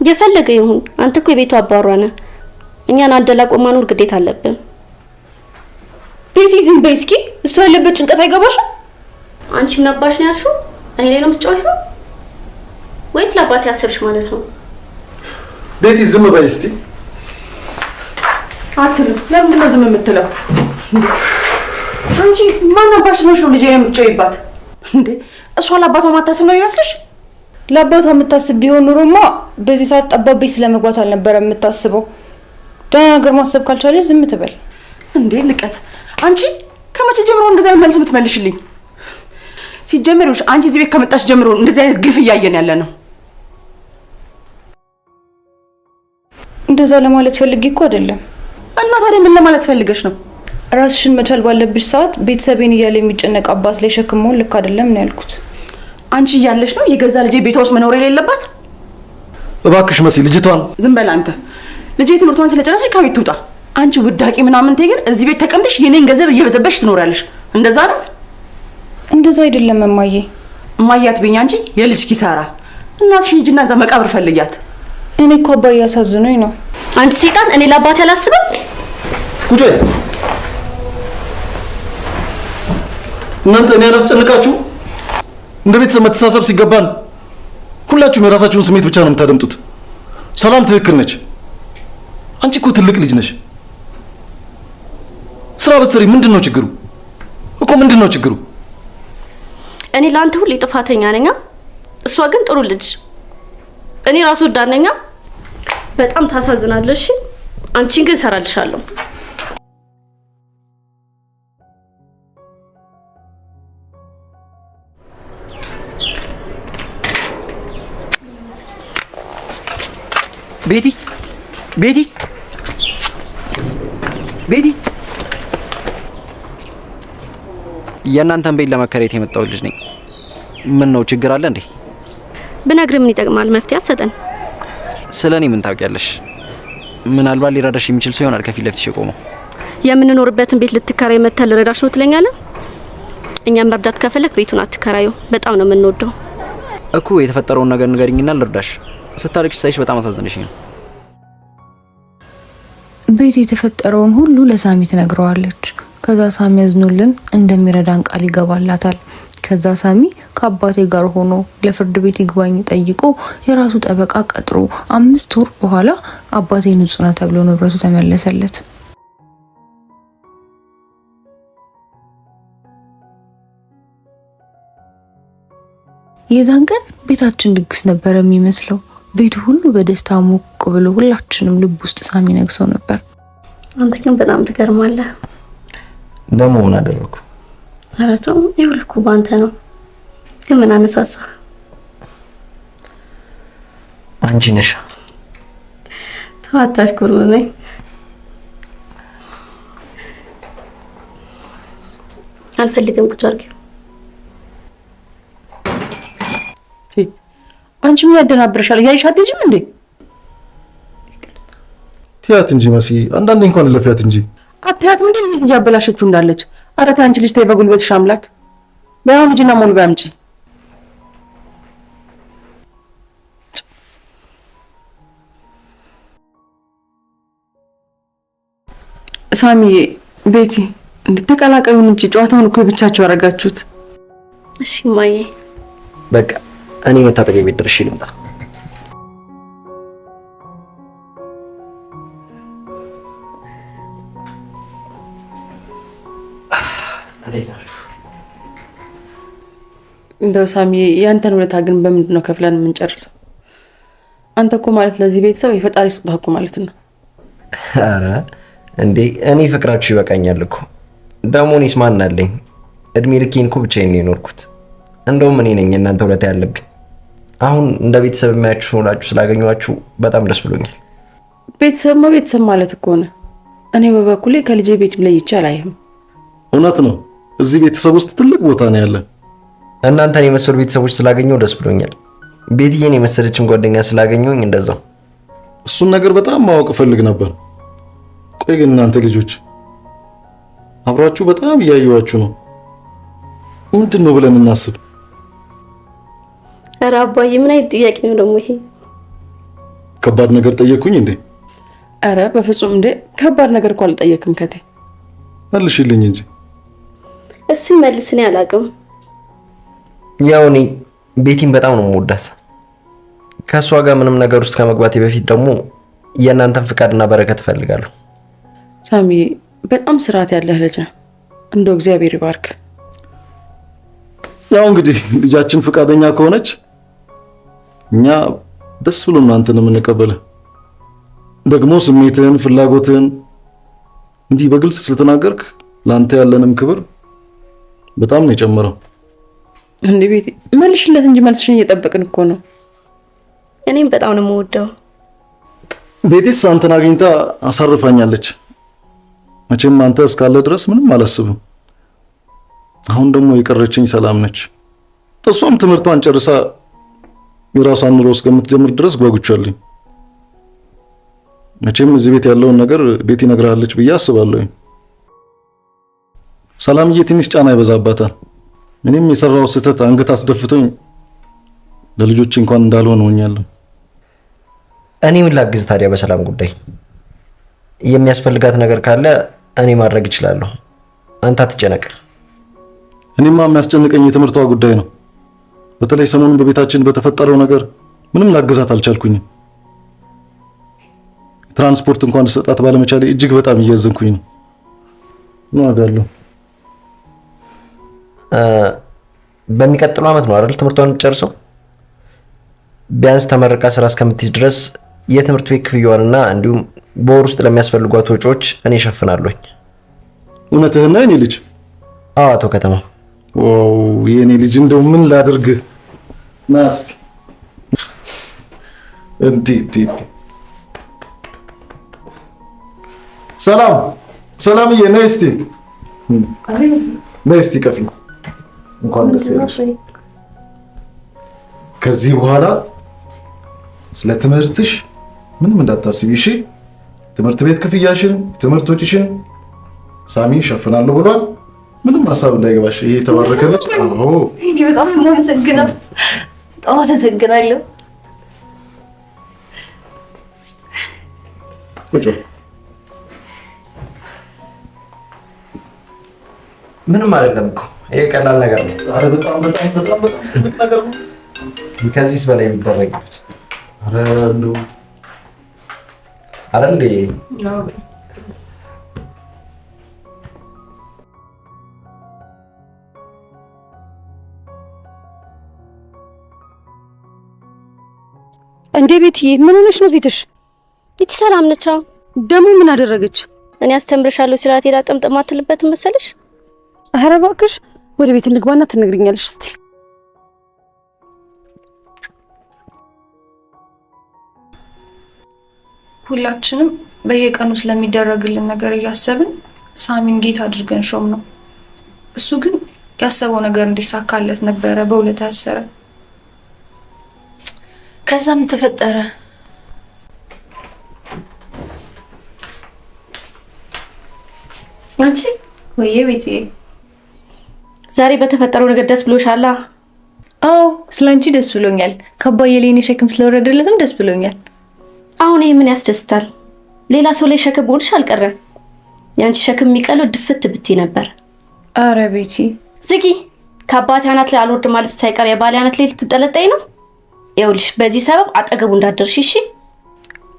የፈለገ ይሁን፣ አንተ እኮ የቤቱ አባወራ ነህ። እኛን አደላቆ ማኖር ግዴታ አለብን። ቤቲ ዝም በይ እስኪ። እሱ ያለበት ጭንቀት አይገባሽም? አንቺ ምን አባሽ ነው ያልሽው? እኔ ላይ ነው የምትጮኺው ወይስ ለአባቴ ያሰብሽ ማለት ነው? ቤቲ ዝም በይ እስቲ። አትልም። ለምንድን ነው ዝም የምትለው? አንቺ ማን አባሽ ነሽ ነው ልጄ የምትጮይባት እንዴ? እሷ ለአባቷ ማታስብ ነው የሚመስልሽ? ለአባቷ የምታስብ ቢሆን ኑሮማ በዚህ ሰዓት ጠባብ ቤት ስለመግባት አልነበረ የምታስበው። ደህና ነገር ማሰብ ካልቻለች ዝም ትበል። እንዴ ንቀት! አንቺ ከመቼ ጀምሮ እንደዚህ አይነት መልስ የምትመልሽልኝ? ሲጀመር ይኸውልሽ አንቺ እዚህ ቤት ከመጣሽ ጀምሮ እንደዚህ አይነት ግፍ እያየን ያለ ነው። እንደዛ ለማለት ፈልጌ እኮ አይደለም። እና ታዲያ ምን ለማለት ፈልገሽ ነው? ራስሽን መቻል ባለብሽ ሰዓት ቤተሰቤን እያለ የሚጨነቅ አባት ላይ ሸክም መሆን ልክ አይደለም ነው ያልኩት። አንቺ እያለሽ ነው የገዛ ልጄ ቤቷ ውስጥ መኖር የሌለባት? እባክሽ መሲ ልጅቷን ዝም በል አንተ። ልጄ ትምህርቷን ስለጨረሰች ከቤት ትውጣ። አንቺ ውዳቂ ምናምን ግን እዚህ ቤት ተቀምጠሽ የኔን ገንዘብ እየበዘበሽ ትኖሪያለሽ። እንደዛ ነው? እንደዛ አይደለም እማዬ። እማዬ አትበይኝ አንቺ የልጅ ኪሳራ። እናትሽን ሂጂና እዛ መቃብር ፈልጊያት። እኔ እኮ አባዬ አሳዝኖኝ ነው። አንቺ ሰይጣን! እኔ ለአባቴ አላስብም። ቁጭ በይ። እናንተ እኔ አላስጨንቃችሁ? እንደ ቤተሰብ መተሳሰብ ሲገባን ሁላችሁም የራሳችሁን ስሜት ብቻ ነው የምታደምጡት። ሰላም ትክክል ነች። አንቺ እኮ ትልቅ ልጅ ነሽ። ስራ በትሰሪ ምንድን ነው ችግሩ? እኮ ምንድን ነው ችግሩ? እኔ ለአንተ ሁሌ ጥፋተኛ ነኛ። እሷ ግን ጥሩ ልጅ፣ እኔ ራሱ ወዳድ ነኛ። በጣም ታሳዝናለሽ። አንቺን ግን እሰራልሻለሁ። ቤቲ ቤቲ ቤቲ፣ የእናንተን ቤት ለመከራየት የመጣው ልጅ ነኝ። ምን ነው ችግር አለ እንዴ? ብነግርህ ምን ይጠቅማል? መፍትሄ አትሰጠን። ስለ እኔ ምን ታውቂያለሽ? ምናልባት ሊረዳሽ የሚችል ሰው ይሆናል ከፊት ለፊትሽ የቆመው። የምንኖርበትን ቤት ልትከራይ መተህ ልረዳሽ ነው ትለኛለህ? እኛም መርዳት ከፈለክ ቤቱን አትከራዩ። በጣም ነው የምንወደው እኮ። የተፈጠረውን ነገር ንገሪኝና ልርዳሽ። ስታለቅሽ ሳይሽ በጣም አሳዘነሽኝ ነው። ቤት የተፈጠረውን ሁሉ ለሳሚ ትነግረዋለች። ከዛ ሳሚ ያዝኖልን እንደሚረዳን ቃል ይገባላታል። ከዛ ሳሚ ከአባቴ ጋር ሆኖ ለፍርድ ቤት ይግባኝ ጠይቆ የራሱ ጠበቃ ቀጥሮ 5 ወር በኋላ አባቴ ንጹህ ነው ተብሎ ንብረቱ ተመለሰለት። የዛን ቀን ቤታችን ድግስ ነበር የሚመስለው። ቤቱ ሁሉ በደስታ ሞቅ ብሎ ሁላችንም ልብ ውስጥ ሳሚ ነግሶ ነበር። አንተ ግን በጣም ትገርማለህ። ደግሞ ምን አደረኩ? ኧረ ተው፣ ይህ ሁሉ እኮ በአንተ ነው። ግን ምን አነሳሳ? አንቺ ነሽ። ተው አታሽኮርመመኝ። አልፈልግም። ቁጭ አድርጊው። አንቺ ምን ያደናብርሻል? እያየሽ አትሄጂም እንዴ? ትያት እንጂ መሲ፣ አንዳንዴ እንኳን ለፊያት እንጂ። አትያትም እንዴ? እንዴት እያበላሸችው እንዳለች። ኧረ ተይ አንቺ ልጅ ተይ፣ በጉልበትሽ አምላክ። በይ አሁን ሂጂና ሞልቢ አምጪ። ሳሚዬ፣ ቤቲ እንድትቀላቀሉን እንጂ ጨዋታውን እኮ የብቻችሁ አደረጋችሁት። እሺ እማዬ። በቃ እኔ መታጠቢያ ቤት ደርሼ ልምጣ። እንደው ሳሚዬ፣ ያንተን ውለታ ግን በምንድን ነው ከፍለን የምንጨርሰው? አንተ እኮ ማለት ለዚህ ቤተሰብ የፈጣሪ ስጦታ እኮ ማለት ነው። ኧረ እንዴ እኔ ፍቅራችሁ ይበቃኛል እኮ። ደግሞ እኔስ ማን አለኝ? እድሜ ልኬን እኮ ብቻዬን ነው የኖርኩት። እንደውም እኔ ነኝ የእናንተ ውለታ ያለብኝ። አሁን እንደ ቤተሰብ የሚያችሁ ሆናችሁ ስላገኘኋችሁ በጣም ደስ ብሎኛል። ቤተሰብማ ቤተሰብ ማለት እኮ ነው። እኔ በበኩሌ ከልጄ ቤትም ለይቼ አላይህም። እውነት ነው። እዚህ ቤተሰብ ውስጥ ትልቅ ቦታ ነው ያለ። እናንተን የመሰሉ ቤተሰቦች ስላገኘሁ ደስ ብሎኛል። ቤትዬን የመሰለችም ጓደኛ ስላገኘሁኝ እንደዛው። እሱን ነገር በጣም ማወቅ እፈልግ ነበር። ቆይ ግን እናንተ ልጆች አብራችሁ በጣም እያየኋችሁ ነው። ምንድን ነው ብለን እናስብ? ኧረ አባዬ ምን አይነት ጥያቄ ነው ደግሞ ይሄ? ከባድ ነገር ጠየቅኩኝ እንዴ? ኧረ በፍጹም እንዴ፣ ከባድ ነገር እኮ አልጠየቅም። ከቴ መልሽልኝ እንጂ። እሱ ይመልስ፣ እኔ አላውቅም። ያው እኔ ቤቲን በጣም ነው የምወዳት። ከእሷ ጋር ምንም ነገር ውስጥ ከመግባቴ በፊት ደግሞ የእናንተን ፍቃድና በረከት እፈልጋለሁ። ሳሚዬ በጣም ስርዓት ያለህ ልጅ ነህ። እንደው እግዚአብሔር ይባርክ። ያው እንግዲህ ልጃችን ፍቃደኛ ከሆነች እኛ ደስ ብሎ አንተን የምንቀበልህ። ደግሞ ስሜትህን፣ ፍላጎትህን እንዲህ በግልጽ ስለተናገርክ ለአንተ ያለንም ክብር በጣም ነው የጨመረው። እንዴ ቤቲ መልሽለት እንጂ መልስሽን እየጠበቅን እኮ ነው። እኔም በጣም ነው የምወደው። ቤቲስ አንተን አግኝታ አሳርፋኛለች። መቼም አንተ እስካለ ድረስ ምንም አላስብም። አሁን ደግሞ የቀረችኝ ሰላም ነች። እሷም ትምህርቷን ጨርሳ የራሷን ኑሮ እስከምትጀምር ድረስ ጓጉቻለኝ። መቼም እዚህ ቤት ያለውን ነገር ቤቲ ነግራለች ብዬ አስባለሁ። ሰላምዬ ትንሽ ጫና ይበዛባታል። ምንም የሰራው ስህተት አንገት አስደፍቶኝ ለልጆች እንኳን እንዳልሆነ ሆኛለሁ። እኔ ምን ላግዝ ታዲያ? በሰላም ጉዳይ የሚያስፈልጋት ነገር ካለ እኔ ማድረግ እችላለሁ። አንተ አትጨነቅ። እኔማ የሚያስጨንቀኝ የትምህርቷ ጉዳይ ነው። በተለይ ሰሞኑን በቤታችን በተፈጠረው ነገር ምንም ላግዛት አልቻልኩኝም። ትራንስፖርት እንኳን ልሰጣት ባለመቻሌ እጅግ በጣም እያዘንኩኝ ነው። ምን ዋጋ አለው? በሚቀጥለው ዓመት ነው አይደል ትምህርቷን የምትጨርሰው? ቢያንስ ተመርቃ ስራ እስከምትይዝ ድረስ የትምህርት ቤት ክፍያዋንና እንዲሁም በወር ውስጥ ለሚያስፈልጓት ወጪዎች እኔ እሸፍናለሁኝ። እውነትህን ነው የኔ ልጅ? አዎ አቶ ከተማ። Wow የኔ ልጅ እንደው ምን ላድርግ? ና እስኪ እንዲህ እንዲህ። ሰላም ሰላምዬ፣ ነይ እስቲ ነይ እስቲ ቀፊ። እንኳን ደስ ያለሽ። ከዚህ በኋላ ስለ ትምህርትሽ ምንም እንዳታስቢ እሺ? ትምህርት ቤት ክፍያሽን፣ ትምህርት ወጪሽን ሳሚ እሸፍናለሁ ብሏል። ምንም ሀሳብ እንዳይገባሽ። ይሄ የተባረከ ልጅ። አዎ በጣም አመሰግናለሁ። በጣም አመሰግናለሁ። ቁጭ ምንም አይደለም እኮ ይሄ ቀላል ነገር ነው። ኧረ በጣም በጣም በጣም በጣም ትልቅ ነገር ነው። ከዚህስ በላይ የሚደረግበት ኧረ እንደው አይደል እንዴ? እንዴ ቤትዬ፣ ምን ሆነሽ ነው ፊትሽ? ይቺ ሰላም ነቻ። ደግሞ ምን አደረገች? እኔ አስተምርሻለሁ ሲላት ሄዳ ጥምጥም አትልበትም መሰለሽ? ኧረ እባክሽ ወደ ቤት እንግባና ትነግሪኛለሽ እስቲ። ሁላችንም በየቀኑ ስለሚደረግልን ነገር እያሰብን ሳሚን ጌታ አድርገን ሾም ነው። እሱ ግን ያሰበው ነገር እንዲሳካለት ነበረ በውለታ ያሰረ። ከዛም ተፈጠረ። አንቺ ወይዬ ቤትዬ፣ ዛሬ በተፈጠረው ነገር ደስ ብሎሻል? አዎ ስለ አንቺ ደስ ብሎኛል። ከአባዬ ላይ እኔ ሸክም ስለወረደለትም ደስ ብሎኛል። አሁን ይሄ ምን ያስደስታል? ሌላ ሰው ላይ ሸክም ሆንሽ አልቀረም። የአንቺ ሸክም የሚቀለው ድፍት ብትይ ነበር። አረ ቤቲ ዝጊ። ከአባቴ አናት ላይ አልወርድ ማለት ሳይቀር የባሌ አናት ላይ ልትጠለጠይ ነው። ይኸውልሽ በዚህ ሰበብ አጠገቡ እንዳትደርሺ እሺ?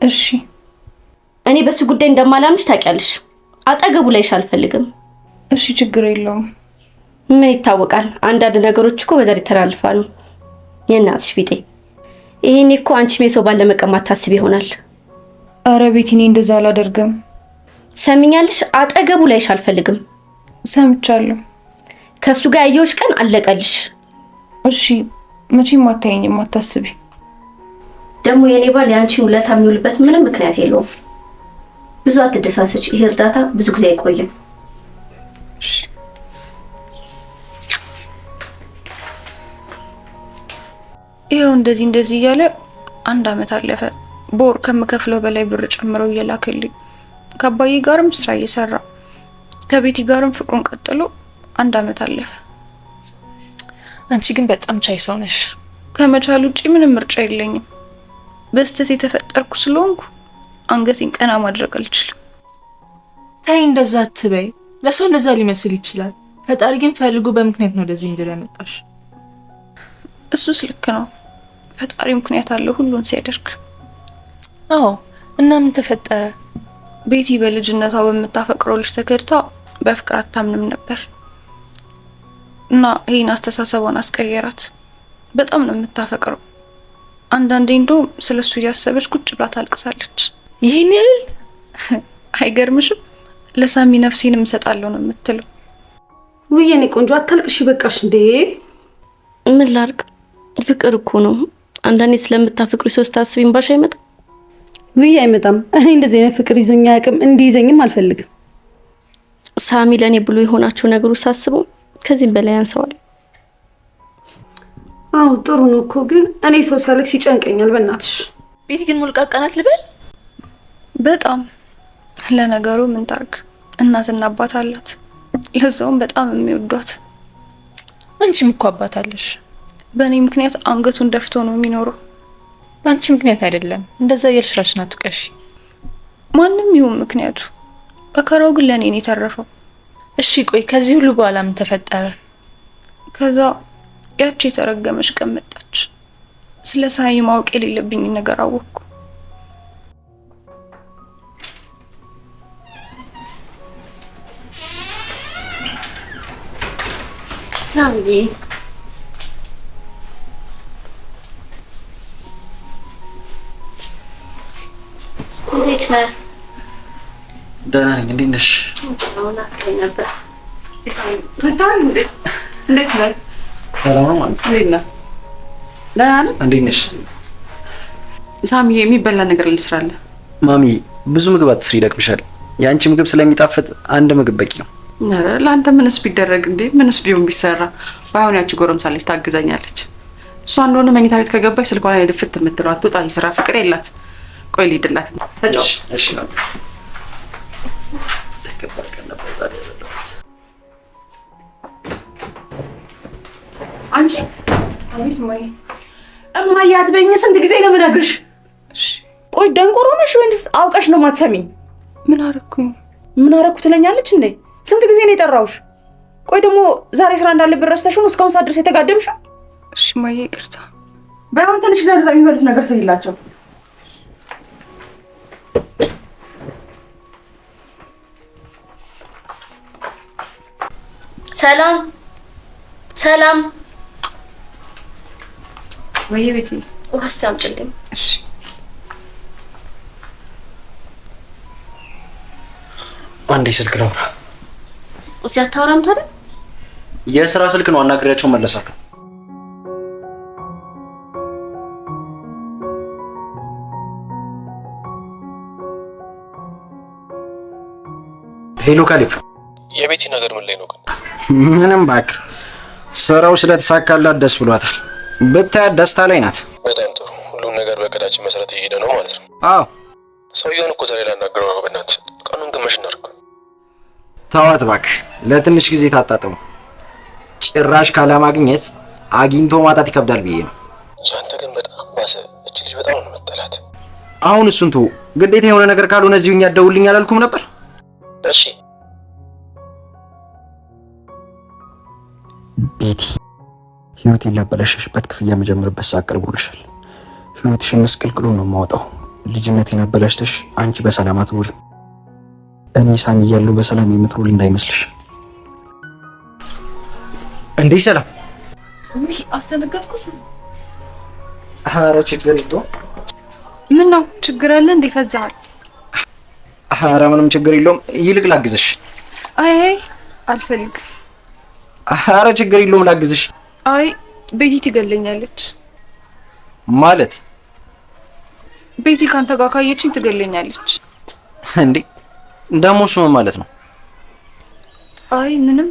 እሺ። እኔ በሱ ጉዳይ እንደማላምንሽ ታውቂያለሽ። አጠገቡ ላይሽ አልፈልግም። እሺ፣ ችግር የለውም። ምን ይታወቃል፣ አንዳንድ ነገሮች እኮ በዘር ይተላልፋሉ። የእናትሽ ቢጤ። ይሄኔ እኮ አንቺም የሰው ባል ለመቀማት ታስቢ ይሆናል። አረ ቤቲ፣ እኔ እንደዛ አላደርግም። ትሰሚኛለሽ? አጠገቡ ላይሽ አልፈልግም። ሰምቻለሁ። ከእሱ ጋር ያየሁሽ ቀን አለቀልሽ። እሺ፣ መቼም አታየኝም፣ አታስቢ። ደግሞ የኔ ባል የአንቺን ውለታ የሚውልበት ምንም ምክንያት የለውም። ብዙ አትደሳሰች። ይሄ እርዳታ ብዙ ጊዜ አይቆይም። ይኸው እንደዚህ እንደዚህ እያለ አንድ አመት አለፈ። በወር ከምከፍለው በላይ ብር ጨምረው እየላከልኝ ከአባዬ ጋርም ስራ እየሰራ ከቤቲ ጋርም ፍቅሩን ቀጥሎ አንድ አመት አለፈ። አንቺ ግን በጣም ቻይ ሰው ነሽ። ከመቻል ውጪ ምንም ምርጫ የለኝም። በስተት የተፈጠርኩ ስለሆንኩ አንገቴን ቀና ማድረግ አልችልም። ተይ እንደዛ አትበይ። ለሰው እንደዛ ሊመስል ይችላል። ፈጣሪ ግን ፈልጎ በምክንያት ነው ወደዚህ ምድር ያመጣሽ። እሱስ ልክ ነው። ፈጣሪ ምክንያት አለው ሁሉን ሲያደርግ። አዎ። እና ምን ተፈጠረ? ቤቲ በልጅነቷ በምታፈቅረው ልጅ ተከድታ በፍቅር አታምንም ነበር እና ይህን አስተሳሰቧን አስቀየራት። በጣም ነው የምታፈቅረው። አንዳንዴ እንደውም ስለ እሱ እያሰበች ቁጭ ብላ ታልቅሳለች። ይህን ያህል አይገርምሽም? ለሳሚ ነፍሴንም እሰጣለሁ ነው የምትለው። ውይ የኔ ቆንጆ አታልቅሽ፣ በቃሽ። እንዴ ምን ላድርግ? ፍቅር እኮ ነው። አንዳንዴ ስለምታፈቅሪ ሰው ስታስቢ እንባሽ አይመጣም? ውይ አይመጣም። እኔ እንደዚህ አይነት ፍቅር ይዞኝ አያውቅም፣ እንዲይዘኝም አልፈልግም። ሳሚ ለእኔ ብሎ የሆናቸው ነገሮች ሳስበው ከዚህም በላይ ያንሰዋል። አዎ ጥሩ ነው እኮ ግን እኔ ሰው ሲያለቅስ ይጨንቀኛል። በእናትሽ ቤቲ ግን ሞልቃቃ ናት ልበል? በጣም ለነገሩ ምን ታርግ፣ እናትና አባት አላት፣ ለዛውም በጣም የሚወዷት። አንቺም እኮ አባት አለሽ። በእኔ ምክንያት አንገቱን ደፍቶ ነው የሚኖረው። በአንቺ ምክንያት አይደለም። እንደዛ እያልሽ ራስሽን አትውቀሺ። ማንም ይሁን ምክንያቱ፣ መከራው ግን ለእኔ ነው የተረፈው። እሺ ቆይ ከዚህ ሁሉ በኋላ ምን ተፈጠረ? ከዛ ያቺ የተረገመች ቀን መጣች። ስለ ሳሚ ማወቅ የሌለብኝ ነገር አወቅኩ። ሳሚዬ እንዴት ነህ? ደህና ነኝ። እንዴት ነሽ? ነበር። እንዴት ነህ? ሰላም ነው ማለት እንዴት ነህ? ደህና ነህ? እንዴት ነሽ? ሳሚዬ የሚበላ ነገር ልስራለህ። ማሚ ብዙ ምግብ አትስሪ፣ ይደክምሻል። የአንቺ ምግብ ስለሚጣፍጥ አንድ ምግብ በቂ ነው። ኧረ ለአንተ ምንስ ቢደረግ እንዴ? ምንስ ቢሆን ቢሰራ። ባይሆን ያቺ ጎረምሳለች ታግዘኛለች። እሷ እንደሆነ መኝታ ቤት ከገባች ስልኳ ላይ ድፍት የምትለው አትወጣ። የስራ ፍቅር የላት። ቆይ ልሂድላት። ተጫወት። እሺ ተከበር ቀን ነበር ዛሬ ያለሁት። አንቺ አቤት እማዬ። እማዬ አትበይኝ። ስንት ጊዜ ነው የምነግርሽ? ቆይ ደንቆሮ ነሽ ወይንስ አውቀሽ ነው የማትሰሚኝ? ምን አደረኩኝ? ምን አደረኩ ትለኛለች እንዴ? ስንት ጊዜ ነው የጠራሁሽ? ቆይ ደግሞ ዛሬ ስራ እንዳለብን ረስተሽው ነው እስካሁን ሰዓት ድረስ የተጋደምሽው? እሺ እማዬ ይቅርታ። በጣም ትንሽ ለዛ የሚበሉት ነገር ስሪላቸው። ሰላም ሰላም። ወይዬ ቤቲ፣ ውሃ እስኪ አምጪልኝ። እሺ። አንዴ ስልክ ላውራ። እዚህ አታወራም ታዲያ? የስራ ስልክ ነው፣ አናግሬያቸው መለሳለሁ። Hello ካሌብ፣ የቤቲ ነገር ምን ላይ ነው ግን? ምንም እባክህ፣ ስራው ስለተሳካላት ደስ ብሏታል። ብታያት ደስታ ላይ ናት። በጣም ጥሩ። ሁሉም ነገር በእቅዳችን መሰረት እየሄደ ነው ማለት ነው። አዎ። ሰውየውን እኮ ዛሬ ላናግረው ነው። በእናትህ ቀኑን ግመሽ እናድርግ። ተዋት እባክህ፣ ለትንሽ ጊዜ ታጣጥሙ። ጭራሽ ካለማግኘት አግኝቶ ማጣት ይከብዳል ብዬ ነው። ያንተ ግን በጣም ባሰ። እች ልጅ በጣም ነው መጠላት። አሁን እሱን ተወው። ግዴታ የሆነ ነገር ካልሆነ እዚሁ እኛ ደውልኝ አላልኩም ነበር? እሺ ቤቲ፣ ህይወቴን ላበላሸሽበት ክፍያ መጀመርበት ሰዓት ቀርቦልሻል። ህይወትሽን ምስቅልቅሉ ነው የማወጣው። ልጅነቴን አበላሽተሽ አንቺ በሰላም አትኖሪም። እኔ ሳሚ እያለሁ በሰላም የምትኖሪ እንዳይመስልሽ። እንዴ ሰላም! ውይ አስደነገጥኩት። ኧረ ችግር የለውም። ምን ነው ችግር አለ እንዴ? ፈዛሃል። ኧረ ምንም ችግር የለውም። ይልቅ ላግዝሽ። አይ አይ አልፈልግም። ኧረ ችግር የለውም ላግዝሽ። አይ ቤቲ ትገለኛለች። ማለት ቤቲ ካንተ ጋር ካየችኝ ትገለኛለች። እንዴ ደግሞ እሱ ምን ማለት ነው? አይ ምንም።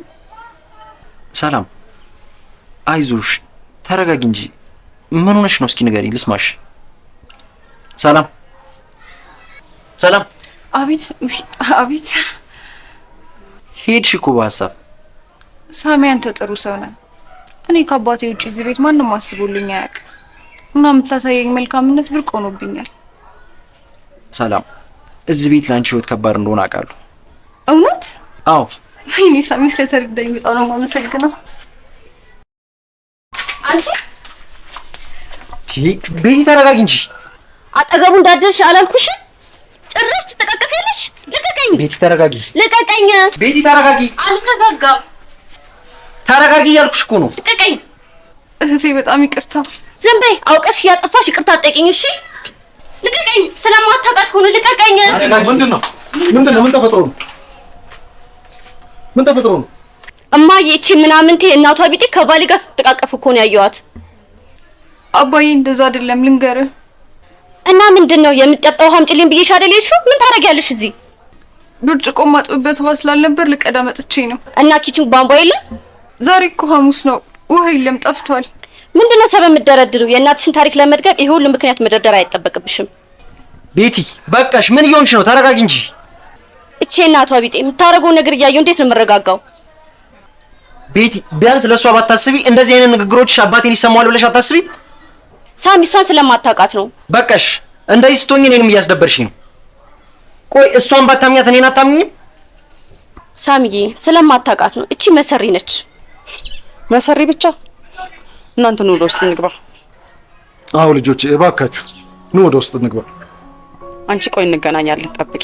ሰላም አይዞሽ፣ ተረጋጊ እንጂ ምን ሆነሽ ነው? እስኪ ንገሪኝ ልስማሽ። ሰላም ሰላም። አቤት አቤት። ሄድሽ እኮ በሀሳብ። ሳሚ አንተ ጥሩ ሰው ነህ። እኔ ከአባቴ ውጭ እዚህ ቤት ማንም አስቦልኝ አያውቅም እና የምታሳየኝ መልካምነት ብርቅ ሆኖብኛል። ሰላም፣ እዚህ ቤት ለአንቺ ህይወት ከባድ እንደሆነ አውቃለሁ። እውነት? አዎ። ወይኔ ሳሚ ስለተረዳኝ በጣም ነው የማመሰግነው። አንቺ ቤቲ ተረጋጊ እንጂ። አጠገቡ እንዳትደርሽ አላልኩሽም? ጭራሽ ትጠቃቀፊያለሽ። ልቀቀኝ! ቤቲ ተረጋጊ! ልቀቀኝ! ቤቲ ተረጋጊ! አልረጋጋም። ተረጋጊ እያልኩሽ እኮ ነው። ልቀቀኝ! እህቴ በጣም ይቅርታ። ዝም በይ። አውቀሽ እያጠፋሽ ይቅርታ አትጠይቂኝ። እሺ ልቀቀኝ! ስለማታውቃት ከሆነ ልቀቀኝ። ምንድን ነው? ምንድን ነው? ምን ተፈጥሮ ነው? ምን ተፈጥሮ ነው? እማዬ እቺ ምናምንቴ እናቷ ቢጤ ከባሌ ጋር ስትጠቃቀፍ እኮ ነው ያየኋት። አባዬ እንደዛ አይደለም ልንገርህ። እና ምንድን ነው የምጠጣው? ውሃ አምጪልኝ ብዬሽ አይደል የሄድሽው? ምን ታደርጊያለሽ እዚህ? ብርጭቆ ማጥብበት ውሃ ስላልነበር ልቀዳ መጥቼ ነው። እና kitchen ቧንቧ የለም? ዛሬ እኮ ሐሙስ ነው፣ ውሃ የለም ጠፍቷል። ምንድን ነው ሰበብ የምትደረድሪው? የእናትሽን ታሪክ ለመድገም ይሄ ሁሉ ምክንያት መደርደር አይጠበቅብሽም። ቤቲ በቃሽ። ምን እየሆንሽ ነው? ተረጋጊ እንጂ። እቺ እናቷ ቢጤ የምታደርገውን ነገር እያየሁ እንዴት ነው የምረጋጋው? ቤቲ ቢያንስ ለእሷ ባታስቢ እንደዚህ አይነት ንግግሮች አባቴን ይሰማዋል ብለሽ አታስቢ? ሳሚ እሷን ስለማታውቃት ነው። በቃሽ። እንደዚህ ስትሆኚ እኔንም እያስደበርሽኝ ነው። ቆይ እሷን ባታምኛት እኔን አታምኝም? ሳሚዬ ስለማታውቃት ነው። እቺ መሰሪ ነች። መሰሪ ብቻ። እናንተ ነው ወደ ውስጥ እንግባ። አዎ ልጆቼ እባካችሁ ኑ ወደ ውስጥ እንግባ። አንቺ ቆይ እንገናኛለን፣ ጠብቂ።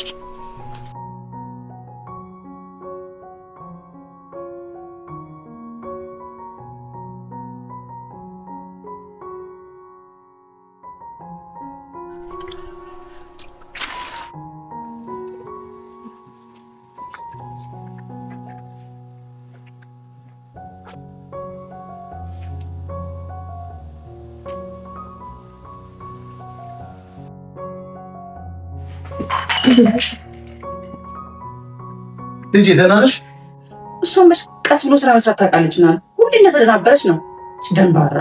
ልጄ ደህና ነሽ? እሷ መች ቀስ ብሎ ስራ መስራት ታውቃለች። እና ሁሌ እንደተደናበረች ነው። ደንባራ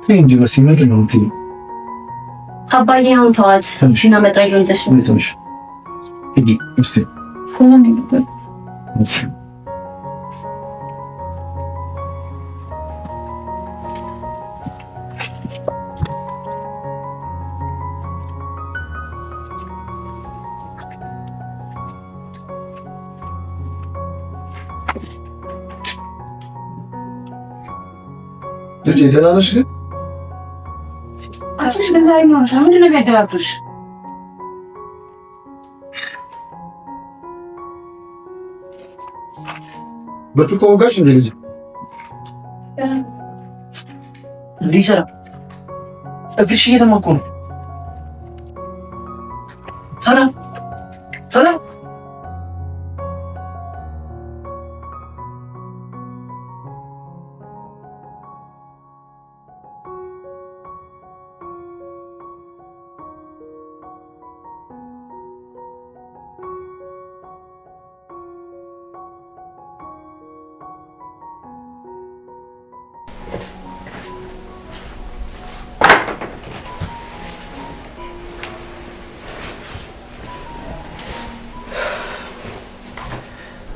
ተይ እንጂ መሲ፣ ምንድን ነው የምትይኝ? አባዬ አሁን ተዋት እና መጥረጊያውን ይዘሽ ነው። ትንሽ ሂጂ እስኪ። ልጄ ደህና ነሽ ግን? አንቺ ግን ዛሬ ምን ሆነሻል? ምንድን ነው የሚያደባብርሽ? ብርጭቆ ወጋሽ እንዴ ልጄ? እንዴ ሰላም፣ እግርሽ እየተማ እኮ ነው። ሰላም ሰላም።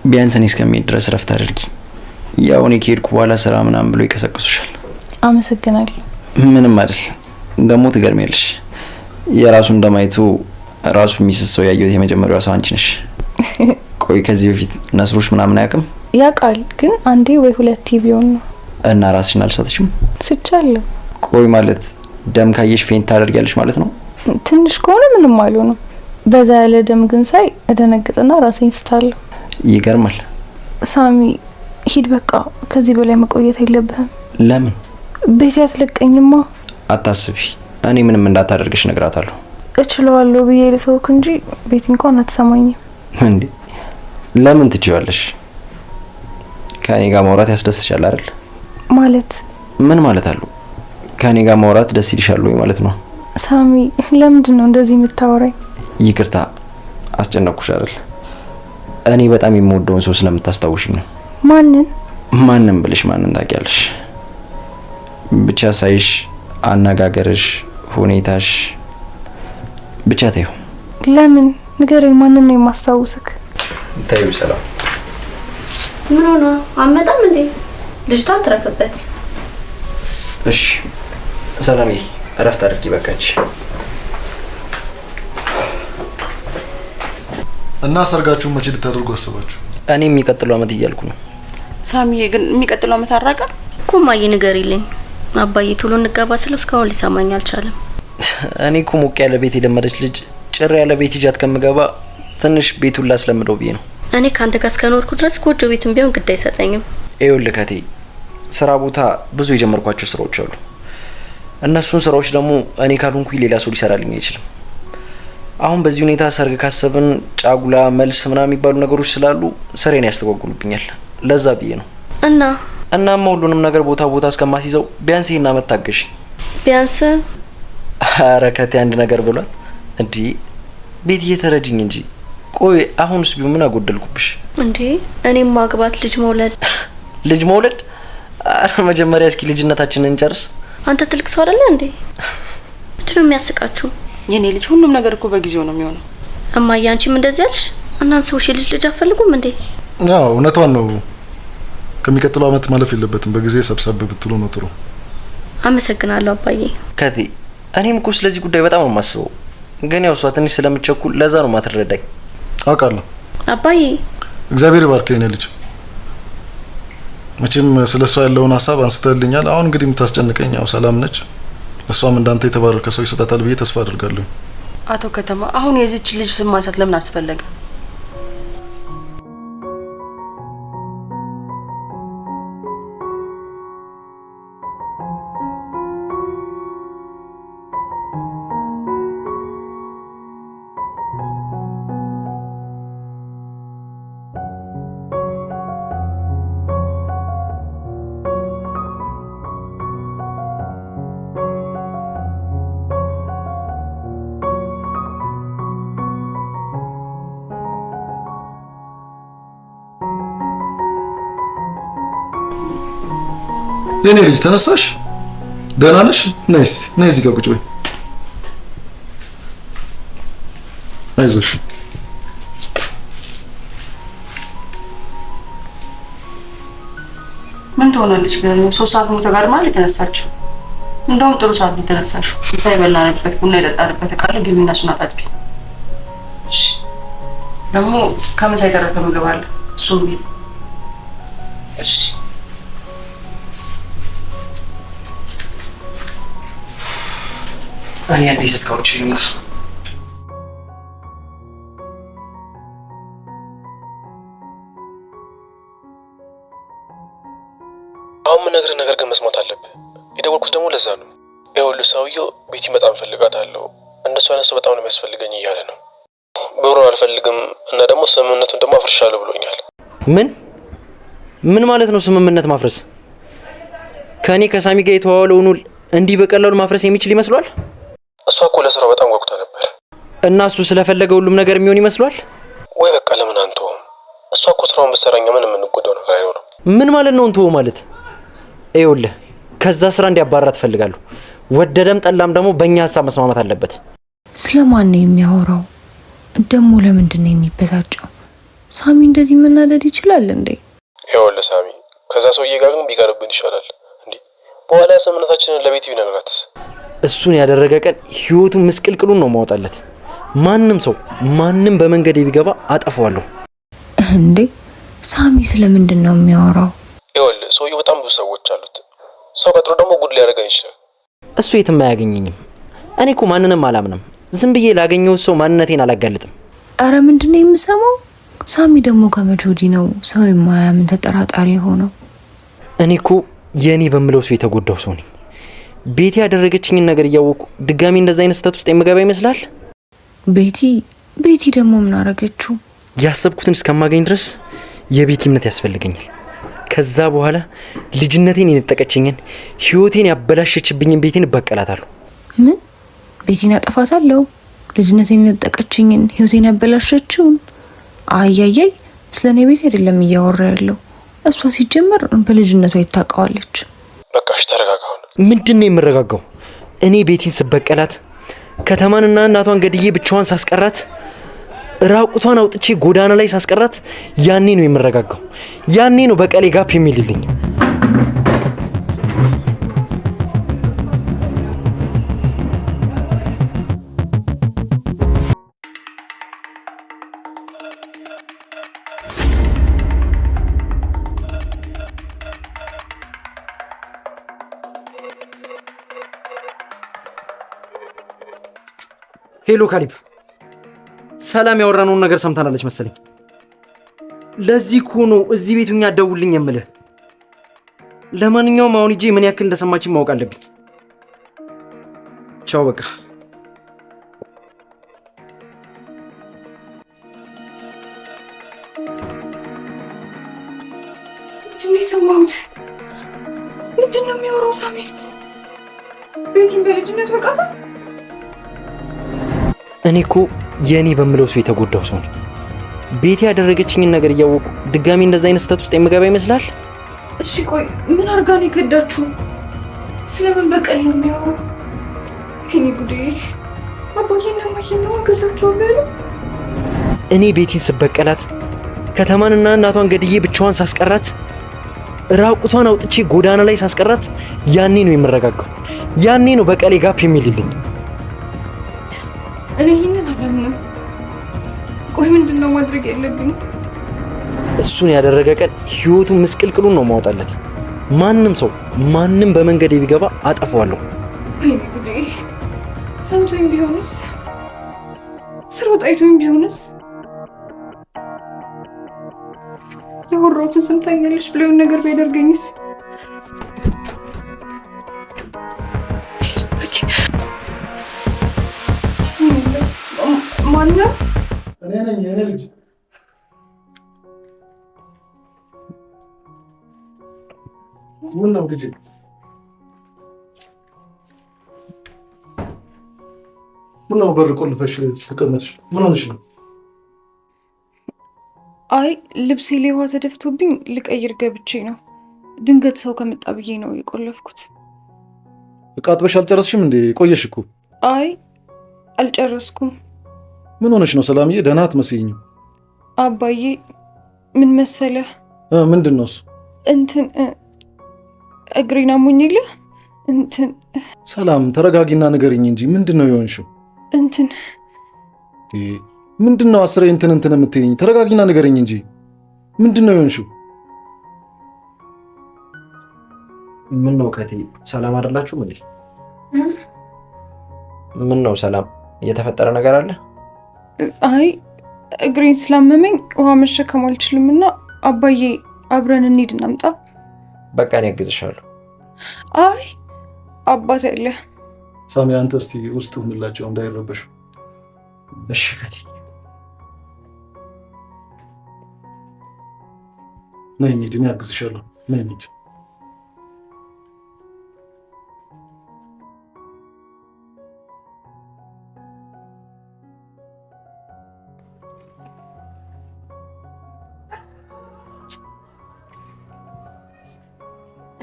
ቢያንስ እኔ እስከሚሄድ ድረስ እረፍት አድርጊ። ያው እኔ ከሄድኩ በኋላ ስራ ምናምን ብሎ ይቀሰቅሱሻል። አመሰግናለሁ። ምንም አይደል። ደግሞ ትገርሚያለሽ። የራሱ እንደማየቱ ራሱ የሚስስ ሰው ያየሁት የመጀመሪያዋ ሰው አንቺ ነሽ። ቆይ ከዚህ በፊት ነስሮች ምናምን አያውቅም? ያውቃል፣ ግን አንዴ ወይ ሁለቴ ቢሆን ነው። እና ራስሽን አልሳትሽም? ስቻለሁ። ቆይ ማለት ደም ካየሽ faint ታደርጊያለሽ ማለት ነው? ትንሽ ከሆነ ምንም አልሆንም። በዛ ያለ ደም ግን ሳይ እደነግጥና ራሴን ስታለሁ። ይገርማል። ሳሚ ሂድ በቃ፣ ከዚህ በላይ መቆየት የለብህም። ለምን? ቤት ያስለቀኝማ። አታስቢ፣ እኔ ምንም እንዳታደርግሽ እነግራታለሁ። እችለዋለሁ ብዬ ልተውክ እንጂ ቤት እንኳን አትሰማኝም። እንዴ ለምን ትችይዋለሽ? ከእኔ ጋር ማውራት ያስደስትሻል አይደል? ማለት ምን ማለት አለው? ከእኔ ጋር ማውራት ደስ ይልሻል ወይ ማለት ነው። ሳሚ ለምንድን ነው እንደዚህ የምታወራኝ? ይቅርታ አስጨነቅኩሽ አይደል? እኔ በጣም የምወደውን ሰው ስለምታስታውሽኝ ነው። ማንን? ማንም ብልሽ ማንን ታውቂያለሽ? ብቻ ሳይሽ፣ አነጋገርሽ፣ ሁኔታሽ ብቻ ተይው። ለምን ንገረኝ፣ ማንን ነው የማስታውስክ? ተይው ሰላም። ምን ሆነ? አመጣም እንዴ? ልጅቷን ትረፍበት። እሺ ሰላሜ፣ እረፍት አድርጊ በቃች። እና ሰርጋችሁን መቼ ልታደርጉ አሰባችሁ? እኔ የሚቀጥለው አመት እያልኩ ነው። ሳሚዬ ግን የሚቀጥለው አመት አራቀ እኮ። እማዬ ንገሪልኝ። አባዬ ቶሎ እንጋባ ስለው እስካሁን ሊሰማኝ አልቻለም። እኔ እኮ ሞቅ ያለ ቤት የለመደች ልጅ ጭር ያለ ቤት ይዣት ከምገባ ትንሽ ቤቱን ላስለምደው ብዬ ነው። እኔ ከአንተ ጋር እስከኖርኩ ድረስ ጎጆ ቤቱን ቢሆን ግድ አይሰጠኝም። ይኸውልህ ከቴ፣ ስራ ቦታ ብዙ የጀመርኳቸው ስራዎች አሉ። እነሱን ስራዎች ደግሞ እኔ ካልሆንኩኝ ሌላ ሰው ሊሰራልኝ አይችልም። አሁን በዚህ ሁኔታ ሰርግ ካሰብን ጫጉላ፣ መልስ ምናምን የሚባሉ ነገሮች ስላሉ ስራዬን ያስተጓጉሉብኛል። ለዛ ብዬ ነው። እና እናማ ሁሉንም ነገር ቦታ ቦታ እስከማስይዘው ቢያንስ ይሄን አመት ታገሽ። ቢያንስ ኧረ ከቴ አንድ ነገር ብሏል። እንዲህ ቤት እየተረጅኝ እንጂ ቆይ አሁንስ ቢሆን ምን አጎደልኩብሽ እንዴ? እኔም ማግባት፣ ልጅ መውለድ። ልጅ መውለድ? ኧረ መጀመሪያ እስኪ ልጅነታችንን እንጨርስ። አንተ ትልቅ ሰው አይደለ እንዴ? ምንድን ነው የሚያስቃችሁ? የኔ ልጅ ሁሉም ነገር እኮ በጊዜው ነው የሚሆነው። እማዬ አንቺም እንደዚህ አልሽ? እናንተ ሰዎች የልጅ ልጅ አትፈልጉም እንዴ? አዎ እውነቷን ነው። ከሚቀጥለው አመት ማለፍ የለበትም። በጊዜ ሰብሰብ ብትሉ ነው ጥሩ። አመሰግናለሁ አባዬ። ከቴ እኔም እኮ ስለዚህ ጉዳይ በጣም ነው የማስበው፣ ግን ያው እሷ ትንሽ ስለምቸኩል ለዛ ነው ማትረዳኝ። አውቃለሁ አባዬ። እግዚአብሔር ይባርክ የኔ ልጅ። መቼም ስለ እሷ ያለውን ሀሳብ አንስተህልኛል። አሁን እንግዲህ የምታስጨንቀኝ ያው ሰላም ነች። እሷም እንዳንተ የተባረከ ሰው ይሰጣታል ብዬ ተስፋ አድርጋለሁ። አቶ ከተማ፣ አሁን የዚች ልጅ ስም ማንሳት ለምን አስፈለገ? የኔ ልጅ ተነሳሽ? ደህና ነሽ? ነይ እስቲ ነይ እዚህ ጋር ቁጭ በይ። አይዞሽ። ምን ትሆናለች ብለህ ነው? 3 ሰዓት ሙሉ ተጋድማ የተነሳችው። እንደውም ጥሩ ሰዓት ነው የተነሳሽው። ምሳ የበላንበት ቡና የጠጣንበት እቃ አለ፣ ግቢና እሱን አጣጥቢ። እሺ። ደግሞ ከምሳ የተረፈ ምግብ አለ፣ እሱም ብይ። እሺ። እኔ አዲስ እቃዎች ልምጣ። አሁን የምነግርህ ነገር ግን መስማት አለብህ። የደወልኩት ደግሞ ለዛ ነው። ይኸውልህ ሰውየው ቤቲ በጣም እፈልጋታለሁ፣ እንደሱ አይነት ሰው በጣም ነው የሚያስፈልገኝ እያለ ነው። ብሩን አልፈልግም እና ደግሞ ስምምነቱን ደግሞ አፍርሻለሁ ብሎኛል። ምን ምን ማለት ነው ስምምነት ማፍረስ? ከእኔ ከሳሚ ጋር የተዋዋለውን ውል እንዲህ በቀላሉ ማፍረስ የሚችል ይመስሏል? እሷ እኮ ለስራው በጣም ጓጉታ ነበር። እና እሱ ስለፈለገ ሁሉም ነገር የሚሆን ይመስሏል? ወይ በቃ ለምን አንተውም? እሷ እኮ ስራውን ብትሰራኛ ምን የምንጎዳው ነገር አይኖርም። ምን ማለት ነው እንተው ማለት? ይኸውልህ ከዛ ስራ እንዲያባራ ትፈልጋለሁ። ወደደም ጠላም ደግሞ በእኛ ሀሳብ መስማማት አለበት። ስለማን ነው የሚያወራው? ደግሞ ለምንድን ነው የሚበሳጨው? ሳሚ እንደዚህ መናደድ ይችላል እንዴ? ይኸውልህ ሳሚ፣ ከዛ ሰውዬ ጋር ግን ቢቀርብን ይሻላል። እንዴ በኋላ ስምምነታችንን ለቤቲ ቢነግራትስ? እሱን ያደረገ ቀን ህይወቱን ምስቅልቅሉን ነው ማወጣለት። ማንም ሰው ማንም በመንገዴ ቢገባ አጠፋዋለሁ። እንዴ ሳሚ ስለምንድን ነው የሚያወራው? ይኸውልህ ሰውዬው በጣም ብዙ ሰዎች አሉት። ሰው ቀጥሮ ደግሞ ጉድ ሊያደርገን ይችላል። እሱ የትም አያገኘኝም። እኔ እኮ ማንንም አላምንም። ዝም ብዬ ላገኘሁት ሰው ማንነቴን አላጋልጥም። አረ ምንድን ነው የምሰማው? ሳሚ ደግሞ ከመቼ ወዲህ ነው ሰው የማያምን ተጠራጣሪ የሆነው? እኔ እኮ የእኔ በምለው ሰው የተጎዳው ሰው ነኝ። ቤቲ ያደረገችኝን ነገር እያወቅኩ ድጋሚ እንደዛ አይነት ስህተት ውስጥ የምገባ ይመስላል? ቤቲ ቤቲ ደግሞ ምን አረገችው? ያሰብኩትን እስከማገኝ ድረስ የቤቲ እምነት ያስፈልገኛል። ከዛ በኋላ ልጅነቴን የነጠቀችኝን ህይወቴን ያበላሸችብኝን ቤቴን እበቀላታለሁ። ምን ቤቲን አጠፋታለሁ? ልጅነቴን የነጠቀችኝን ህይወቴን ያበላሸችውን? አያያይ ስለ እኔ ቤት አይደለም እያወራ ያለው። እሷ ሲጀመር በልጅነቷ ይታውቀዋለች። በቃሽ ተረጋጋ። ምንድን ነው የምረጋጋው? እኔ ቤቲን ስበቀላት ከተማንና እናቷን ገድዬ ብቻዋን ሳስቀራት ራቁቷን አውጥቼ ጎዳና ላይ ሳስቀራት ያኔ ነው የምረጋጋው። ያኔ ነው በቀሌ ጋፕ የሚልልኝ። Hello ካሊብ፣ ሰላም ያወራነውን ነገር ሰምታናለች መሰለኝ። ለዚህ እኮ ነው እዚህ ቤት ሁኛ ደውልኝ የምልህ። ለማንኛውም አሁን ሂጄ ምን ያክል እንደሰማችን ማወቅ አለብኝ። ቻው በቃ። ምንድን ነው የሰማሁት? ምንድን ነው የሚያወራው ሳሚ? ቤቲን በልጅነት በቃታል። እኔ እኮ የእኔ በምለው ሰው የተጎዳው ሰው ነኝ። ቤቲ ያደረገችኝን ነገር እያወቅኩ ድጋሚ እንደዛ አይነት ስህተት ውስጥ የምገባ ይመስላል? እሺ ቆይ ምን አድርጋ ነው የከዳችሁ? ስለምን በቀል ነው የሚያወራው? ወይኔ ጉዴ! አባዬና እማዬን ነው እገላቸዋለሁ ያለው። እኔ ቤቲን ስበቀላት ከተማንና እናቷን ገድዬ ብቻዋን ሳስቀራት ራቁቷን አውጥቼ ጎዳና ላይ ሳስቀራት ያኔ ነው የምረጋጋው። ያኔ ነው በቀሌ ጋፕ የሚልልኝ። እኔ ይህንን አላምንም። ቆይ ምንድን ነው ማድረግ ያለብኝ? እሱን ያደረገ ቀን ህይወቱን ምስቅልቅሉን ነው ማወጣለት። ማንም ሰው ማንም በመንገዴ ቢገባ አጠፋዋለሁ። ወይኔ ጉዴ! ሰምቶኝ ቢሆንስ? ስሮጥ አይቶኝ ቢሆንስ? ያወራሁትን ሰምታኛለች ብሎ የሆነ ነገር ቢያደርገኝስ? ማነው? እኔ ነኝ። የእኔ ልጅ ምን ነው ልጅ? ምን ነው በር ቆልፈሽ ተቀመጥሽ? ምን ሆነሽ ነው? አይ ልብሴ ላይ ውሃ ተደፍቶብኝ ልቀይር ገብቼ ነው። ድንገት ሰው ከመጣ ብዬ ነው የቆለፍኩት። ዕቃ አጥበሽ አልጨረስሽም እንዴ? ቆየሽ እኮ። አይ አልጨረስኩም። ምን ሆነሽ ነው ሰላምዬ? ደህና አትመስይኝም። አባዬ ምን መሰለህ? ምንድን ነው እሱ? እንትን እግሬን አሞኝ የለ እንትን። ሰላም ተረጋጊና ንገሪኝ እንጂ ምንድን ነው የሆንሽው? እንትን ምንድን ነው አስሬ እንትን እንትን የምትይኝ? ተረጋጊና ንገሪኝ እንጂ ምንድን ነው የሆንሽው? ምን ነው ከቴ፣ ሰላም አይደላችሁም እንዴ? ምን ነው ሰላም፣ የተፈጠረ ነገር አለ? አይ እግሬን ስላመመኝ ውሃ መሸከም አልችልም እና አባዬ አብረን እንሂድ እናምጣ። በቃ እኔ አግዝሻለሁ። አይ አባት ያለ ሳሚ፣ አንተ እስቲ ውስጥ ሁንላቸው እንዳይረበሹ። እሺ ከቴ። ነይ እንሂድ፣ እኔ አግዝሻለሁ። ነይ እንሂድ።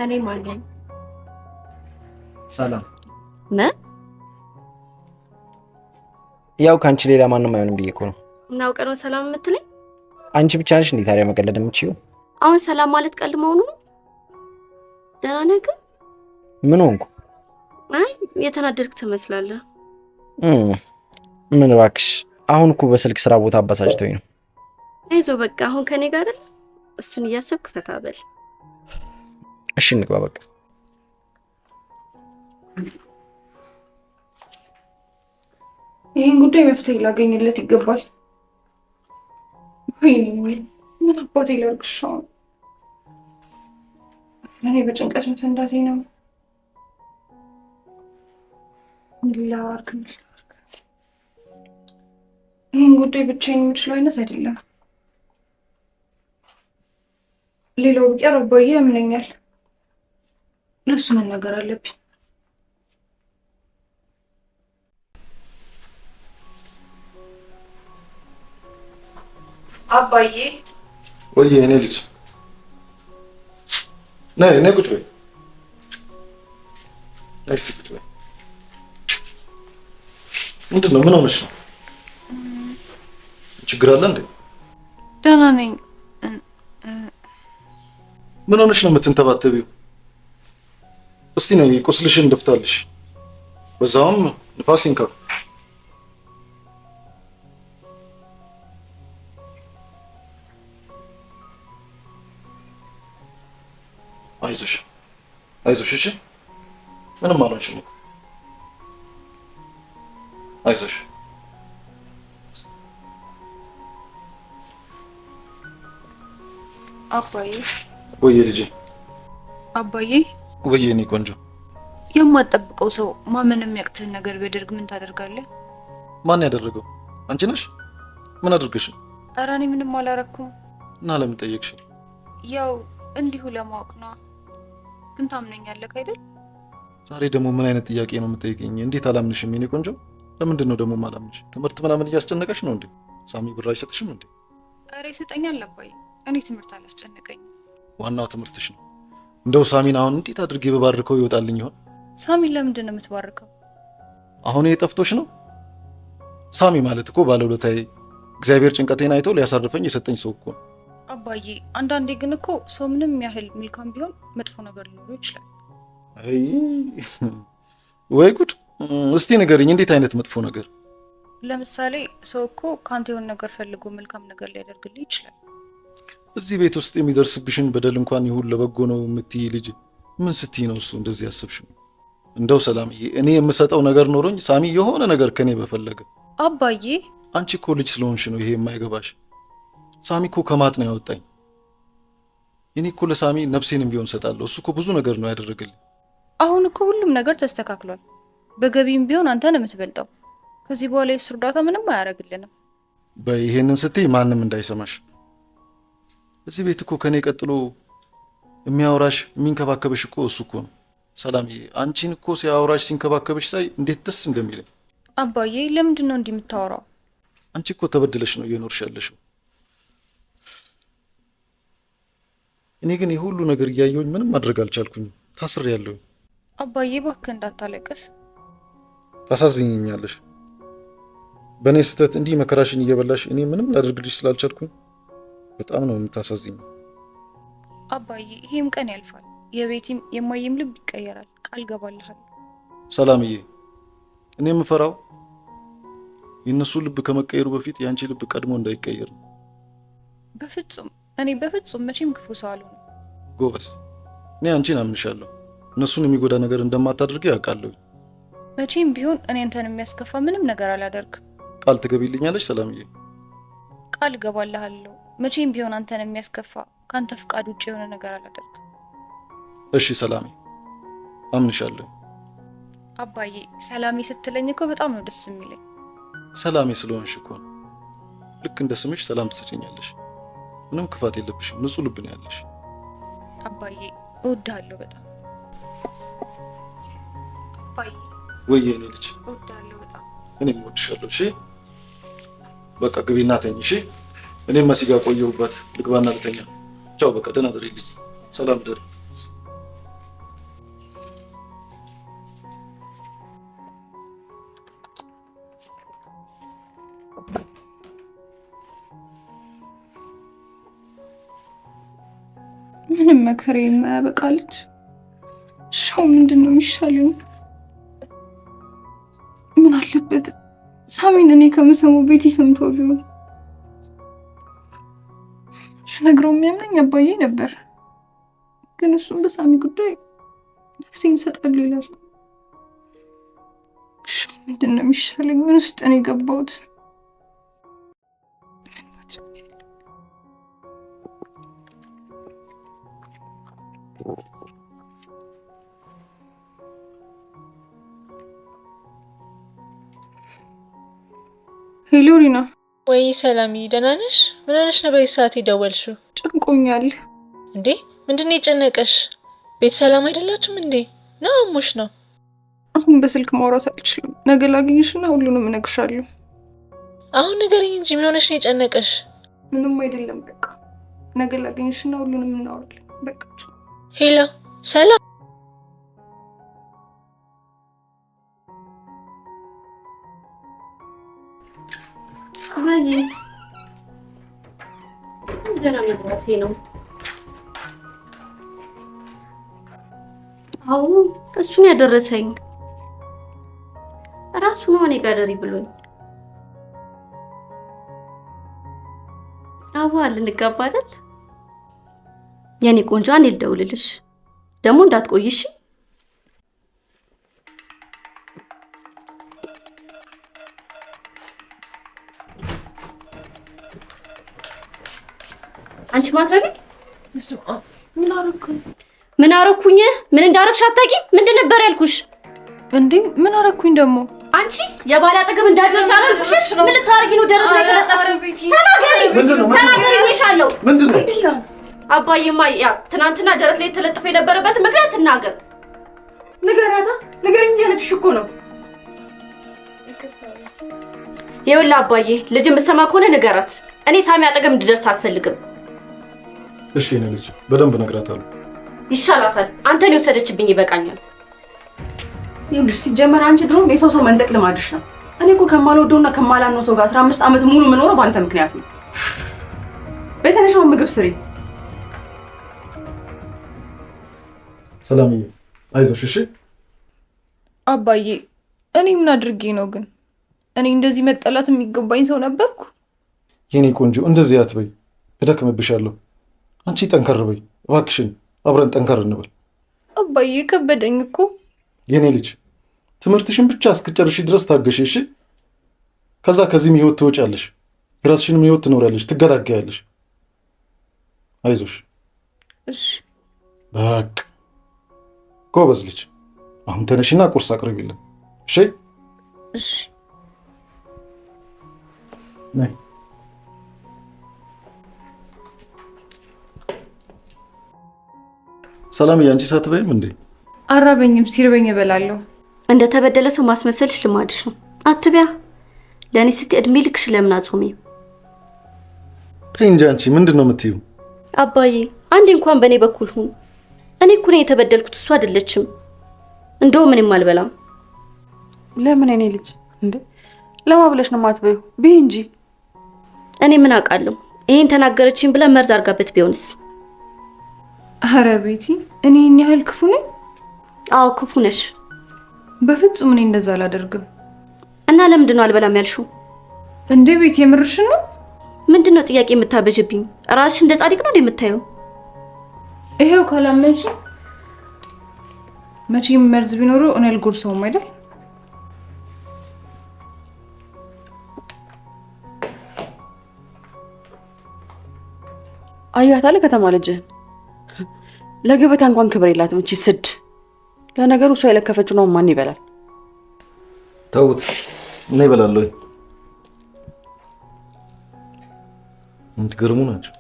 እኔ ማን ነኝ? ሰላም። ምን? ያው ከአንቺ ሌላ ማንም አይሆንም ብዬ እኮ ነው። እናውቀ ነው ሰላም የምትለኝ? አንቺ ብቻ ነሽ እንዴ ታዲያ መቀለድ የምትችይው? አሁን ሰላም ማለት ቀልድ መሆኑ ነው? ደህና ነህ ግን? ምን ሆንኩ? አይ የተናደድክ ትመስላለህ። ምን እባክሽ፣ አሁን እኮ በስልክ ስራ ቦታ አበሳጭተውኝ ነው። አይዞህ በቃ አሁን ከኔ ጋር አይደል? እሱን እያሰብክ ፈታ በል። እሺ እንግባ በቃ። ይህን ጉዳይ መፍትሄ ላገኝለት ይገባል። ወይኔ ምን አባቴ ላድርግሽ አሁን? እኔ በጭንቀት መፈንዳቴ ነው። ምን ላድርግ? ምን ላድርግ? ይህን ጉዳይ ብቻዬን የምችለው አይነት አይደለም። ሌላው ቢቀር አባዬ ያምነኛል። ለእሱ መናገር አለብኝ። አባዬ። ወይ የኔ ልጅ ነይ ነይ፣ ቁጭ በይ። ነይ እስኪ ቁጭ በይ። ምንድን ነው? ምን ሆነሽ ነው? ችግር አለ እንዴ? ደህና ነኝ። ምን ሆነሽ ነው የምትንተባተቢው? እስቲ ነይ ቁስልሽን እንደፍታልሽ፣ በዛውም ንፋስ ይንካው። አይዞሽ አይዞሽ፣ እሺ ምንም አልሆንሽም እኮ አይዞሽ። አባዬ። ወይዬ ልጄ። አባዬ። ወይዬ የኔ ቆንጆ። የማትጠብቀው ሰው ማመን የሚያቅትህን ነገር ቢያደርግ ምን ታደርጋለህ? ማን ያደረገው? አንቺ ነሽ? ምን አድርገሽ? ኧረ እኔ ምንም አላረኩም። እና ለምን ጠየቅሽ? ያው እንዲሁ ለማወቅ ነዋ። ግን ታምነኛለህ አይደል? ዛሬ ደግሞ ምን አይነት ጥያቄ ነው የምጠይቀኝ? እንዴት አላምንሽም የኔ ቆንጆ? ለምንድን ነው ደግሞ ማላምንሽ? ትምህርት ምናምን እያስጨነቀሽ ነው እንዴ? ሳሚ ብር አይሰጥሽም እንዴ? ኧረ ይሰጠኛል አባዬ። እኔ ትምህርት አላስጨነቀኝም። ዋናው ትምህርትሽ ነው። እንደው ሳሚን አሁን እንዴት አድርጌ በባርከው ይወጣልኝ ይሆን? ሳሚን ለምንድን ነው የምትባርከው? አሁን ይሄ ጠፍቶሽ ነው? ሳሚ ማለት እኮ ባለውለታዬ፣ እግዚአብሔር ጭንቀቴን አይቶ ሊያሳርፈኝ የሰጠኝ ሰው እኮ ነው። አባዬ አንዳንዴ ግን እኮ ሰው ምንም ያህል መልካም ቢሆን መጥፎ ነገር ሊኖረው ይችላል። አይ ወይ ጉድ! እስቲ ንገሪኝ፣ እንዴት አይነት መጥፎ ነገር? ለምሳሌ ሰው እኮ ከአንተ የሆነ ነገር ፈልጎ መልካም ነገር ሊያደርግልህ ይችላል። እዚህ ቤት ውስጥ የሚደርስብሽን በደል እንኳን ይሁን ለበጎ ነው የምትይ ልጅ ምን ስትይ ነው እሱ እንደዚህ ያሰብሽው? እንደው ሰላምዬ፣ እኔ የምሰጠው ነገር ኖሮኝ ሳሚ የሆነ ነገር ከኔ በፈለገ። አባዬ አንቺ እኮ ልጅ ስለሆንሽ ነው ይሄ የማይገባሽ። ሳሚ እኮ ከማጥ ነው ያወጣኝ። እኔ እኮ ለሳሚ ነፍሴንም ቢሆን ሰጣለሁ። እሱ እኮ ብዙ ነገር ነው ያደረገልኝ። አሁን እኮ ሁሉም ነገር ተስተካክሏል። በገቢም ቢሆን አንተ ነው የምትበልጠው። ከዚህ በኋላ የእሱ እርዳታ ምንም አያደርግልንም። በይ ይሄንን ስትይ ማንም እንዳይሰማሽ። እዚህ ቤት እኮ ከኔ ቀጥሎ የሚያወራሽ የሚንከባከብሽ እኮ እሱ እኮ ነው። ሰላምዬ፣ አንቺን እኮ ሲያወራሽ ሲንከባከብሽ ሳይ እንዴት ደስ እንደሚለኝ። አባዬ ለምንድን ነው እንዲህ የምታወራው? አንቺ እኮ ተበድለሽ ነው እየኖርሽ ያለሽው። እኔ ግን ይህ ሁሉ ነገር እያየሁኝ ምንም ማድረግ አልቻልኩኝም። ታስሬያለሁኝ። አባዬ እባክህ እንዳታለቅስ። ታሳዝኝኛለሽ። በእኔ ስህተት እንዲህ መከራሽን እየበላሽ እኔ ምንም ላደርግልሽ ስላልቻልኩኝ በጣም ነው የምታሳዝኝ። አባዬ ይሄም ቀን ያልፋል። የቤቲም የማየም ልብ ይቀየራል። ቃል ገባልሃለሁ። ሰላምዬ፣ እኔ የምፈራው የእነሱ ልብ ከመቀየሩ በፊት የአንቺ ልብ ቀድሞ እንዳይቀየር ነው። በፍጹም እኔ በፍጹም መቼም ክፉ ሰው አልሆንም። ጎበዝ፣ እኔ አንቺን አምንሻለሁ። እነሱን የሚጎዳ ነገር እንደማታደርጊ ያውቃለሁ። መቼም ቢሆን እኔ አንተን የሚያስከፋ ምንም ነገር አላደርግም። ቃል ትገቢልኛለሽ ሰላምዬ? ቃል እገባልሃለሁ። መቼም ቢሆን አንተን የሚያስከፋ ከአንተ ፍቃድ ውጭ የሆነ ነገር አላደርግም። እሺ ሰላሜ፣ አምንሻለሁ። አባዬ ሰላሜ ስትለኝ እኮ በጣም ነው ደስ የሚለኝ። ሰላሜ ስለሆንሽ እኮ ነው። ልክ እንደ ስምሽ ሰላም ትሰጭኛለሽ። ምንም ክፋት የለብሽም። ንጹህ ልብ ነው ያለሽ። አባዬ እወድሃለሁ በጣም። አባዬ ወይ የኔ ልጅ እወድሃለሁ በጣም። እኔም እወድሻለሁ። እሺ በቃ ግቢና ተኝ። እሺ እኔም መሲ ጋር ቆየሁባት። ልግባና ልተኛ። ቻው በቃ ደህና ደሪልኝ። ሰላም ደሪ። ምንም መከራ የማያበቃ ልጅ። ሻው ምንድን ነው የሚሻለኝ? ምን አለበት ሳሚን እኔ ከምሰማው ቤቲ ሰምቶ ቢሆን። ስነግረው የሚያምነኝ አባዬ ነበር፣ ግን እሱም በሳሚ ጉዳይ ነፍሴን እሰጣለሁ ይላል። ምንድን ነው የሚሻለኝ? ምን ውስጥ ነው የገባሁት? Hello ሪና። ወይ ሰላምዬ፣ ደህና ነሽ? ምን ሆነሽ ነው በዚህ ሰዓት የደወልሽው? ጨንቆኛል። እንዴ ምንድን ነው የጨነቀሽ? ቤት ሰላም አይደላችሁም እንዴ? ነው አሞሽ ነው? አሁን በስልክ ማውራት አልችልም። ነገ ላግኝሽና ሁሉንም እነግርሻለሁ። አሁን ንገሪኝ እንጂ ምን ሆነሽ ነው የጨነቀሽ? ምንም አይደለም። በቃ ነገ ላግኝሽና ሁሉንም እናወራለን። በቃ Hello ሰላም። ወይ ገና መግባቴ ነው። አዎ እሱን ያደረሰኝ ራሱ ነው። እኔ ጋር ደሪ ብሎኝ። አዎ ልንጋባ አይደል? የኔ ቆንጆ፣ እኔ ልደውልልሽ ደግሞ እንዳትቆይሽ። አንቺ ማትረቢ ምን አደረኩኝ? ምን አደረኩኝ? ምን እንዳደረግሽ አታውቂም? ምንድን ነበር ያልኩሽ? እንዴ ምን አደረኩኝ ደግሞ? አንቺ የባል አጠገብ እንዳትደርሽ አላልኩሽም? ምን ልታደርጊ ነው ደረት ላይ ተለጠፍሽ? ተናገሪ፣ ተናገሪ እልሻለሁ። ምንድን ነው አባዬማ? ያ ትናንትና ደረት ላይ ተለጥፎ የነበረበት ምክንያት ትናገር። ንገሪያታ፣ ንገሪኝ እያለችሽ እኮ ነው። ይኸውልህ አባዬ፣ ልጅ የምትሰማ ከሆነ ንገራት። እኔ ሳሚ አጠገብ እንድደርስ አልፈልግም። እሺ የኔ ልጅ በደንብ እነግራታለሁ። ይሻላታል። አንተን የወሰደችብኝ ይበቃኛል። ይኸውልሽ ሲጀመር አንቺ ድሮም የሰው ሰው መንጠቅ ልማድሽ ነው። እኔ እኮ ከማልወደውና ከማላምነው ሰው ጋር 15 ዓመት ሙሉ የምኖረው በአንተ ምክንያት ነው። በተነሻው ምግብ ስሪ። ሰላምዬ አይዞሽ እሺ። አባዬ እኔ ምን አድርጌ ነው ግን? እኔ እንደዚህ መጠላት የሚገባኝ ሰው ነበርኩ? የኔ ቆንጆ እንደዚህ አትበይ፣ እደክምብሻለሁ። አንቺ ጠንከር በይ እባክሽን፣ አብረን ጠንከር እንበል። አባዬ ከበደኝ እኮ። የኔ ልጅ ትምህርትሽን ብቻ እስክጨርሺ ድረስ ታገሽ እሺ። ከዛ ከዚህም ህይወት ትወጫለሽ፣ የራስሽንም ህይወት ትኖሪያለሽ፣ ትገላገያለሽ። አይዞሽ እሺ። በቃ ጎበዝ ልጅ። አሁን ተነሽና ቁርስ አቅርቢልን እሺ? እሺ። ነይ። ሰላምዬ አንቺ ሳትበይም እንዴ? አራበኝም፣ ሲርበኝ እበላለሁ። እንደተበደለ ሰው ማስመሰልሽ ልማድሽ ነው። አትቢያ። ለእኔ ስትይ እድሜ ልክሽ ለምን አጾሚም? ተይ እንጂ አንቺ ምንድን ነው የምትይው? አባዬ አንዴ እንኳን በእኔ በኩል ሁን። እኔ እኮ ነኝ የተበደልኩት፣ እሱ አይደለችም። እንደውም ምንም አልበላም። ለምን የኔ ልጅ እንዴ? ለማ ብለሽ ነው የማትበይው? ብይ እንጂ። እኔ ምን አውቃለሁ? ይሄን ተናገረችኝ ብላ መርዝ አድርጋበት ቢሆንስ? አረ ቤቲ፣ እኔ ይህን ያህል ክፉ ነኝ? አዎ ክፉ ነሽ። በፍጹም እኔ እንደዛ አላደርግም። እና ለምንድን ነው አልበላም ያልሽው? እንዴ ቤቲ፣ የምርሽን ነው? ምንድን ነው ጥያቄ የምታበዥብኝ? ራስሽ እንደ ጻድቅ ነው የምታየው? ይሄው ካላመንሽ መቼም መርዝ ቢኖረው እኔ አልጎርሰውም አይደል? አያታለ ከተማ ልጅህን ለገበታ እንኳን ክብር የላትም እቺ ስድ። ለነገሩ እሷ የለከፈችው ነው ማን ይበላል? ተውት፣ እኔ እበላለሁ። የምትገርሙ ናቸው።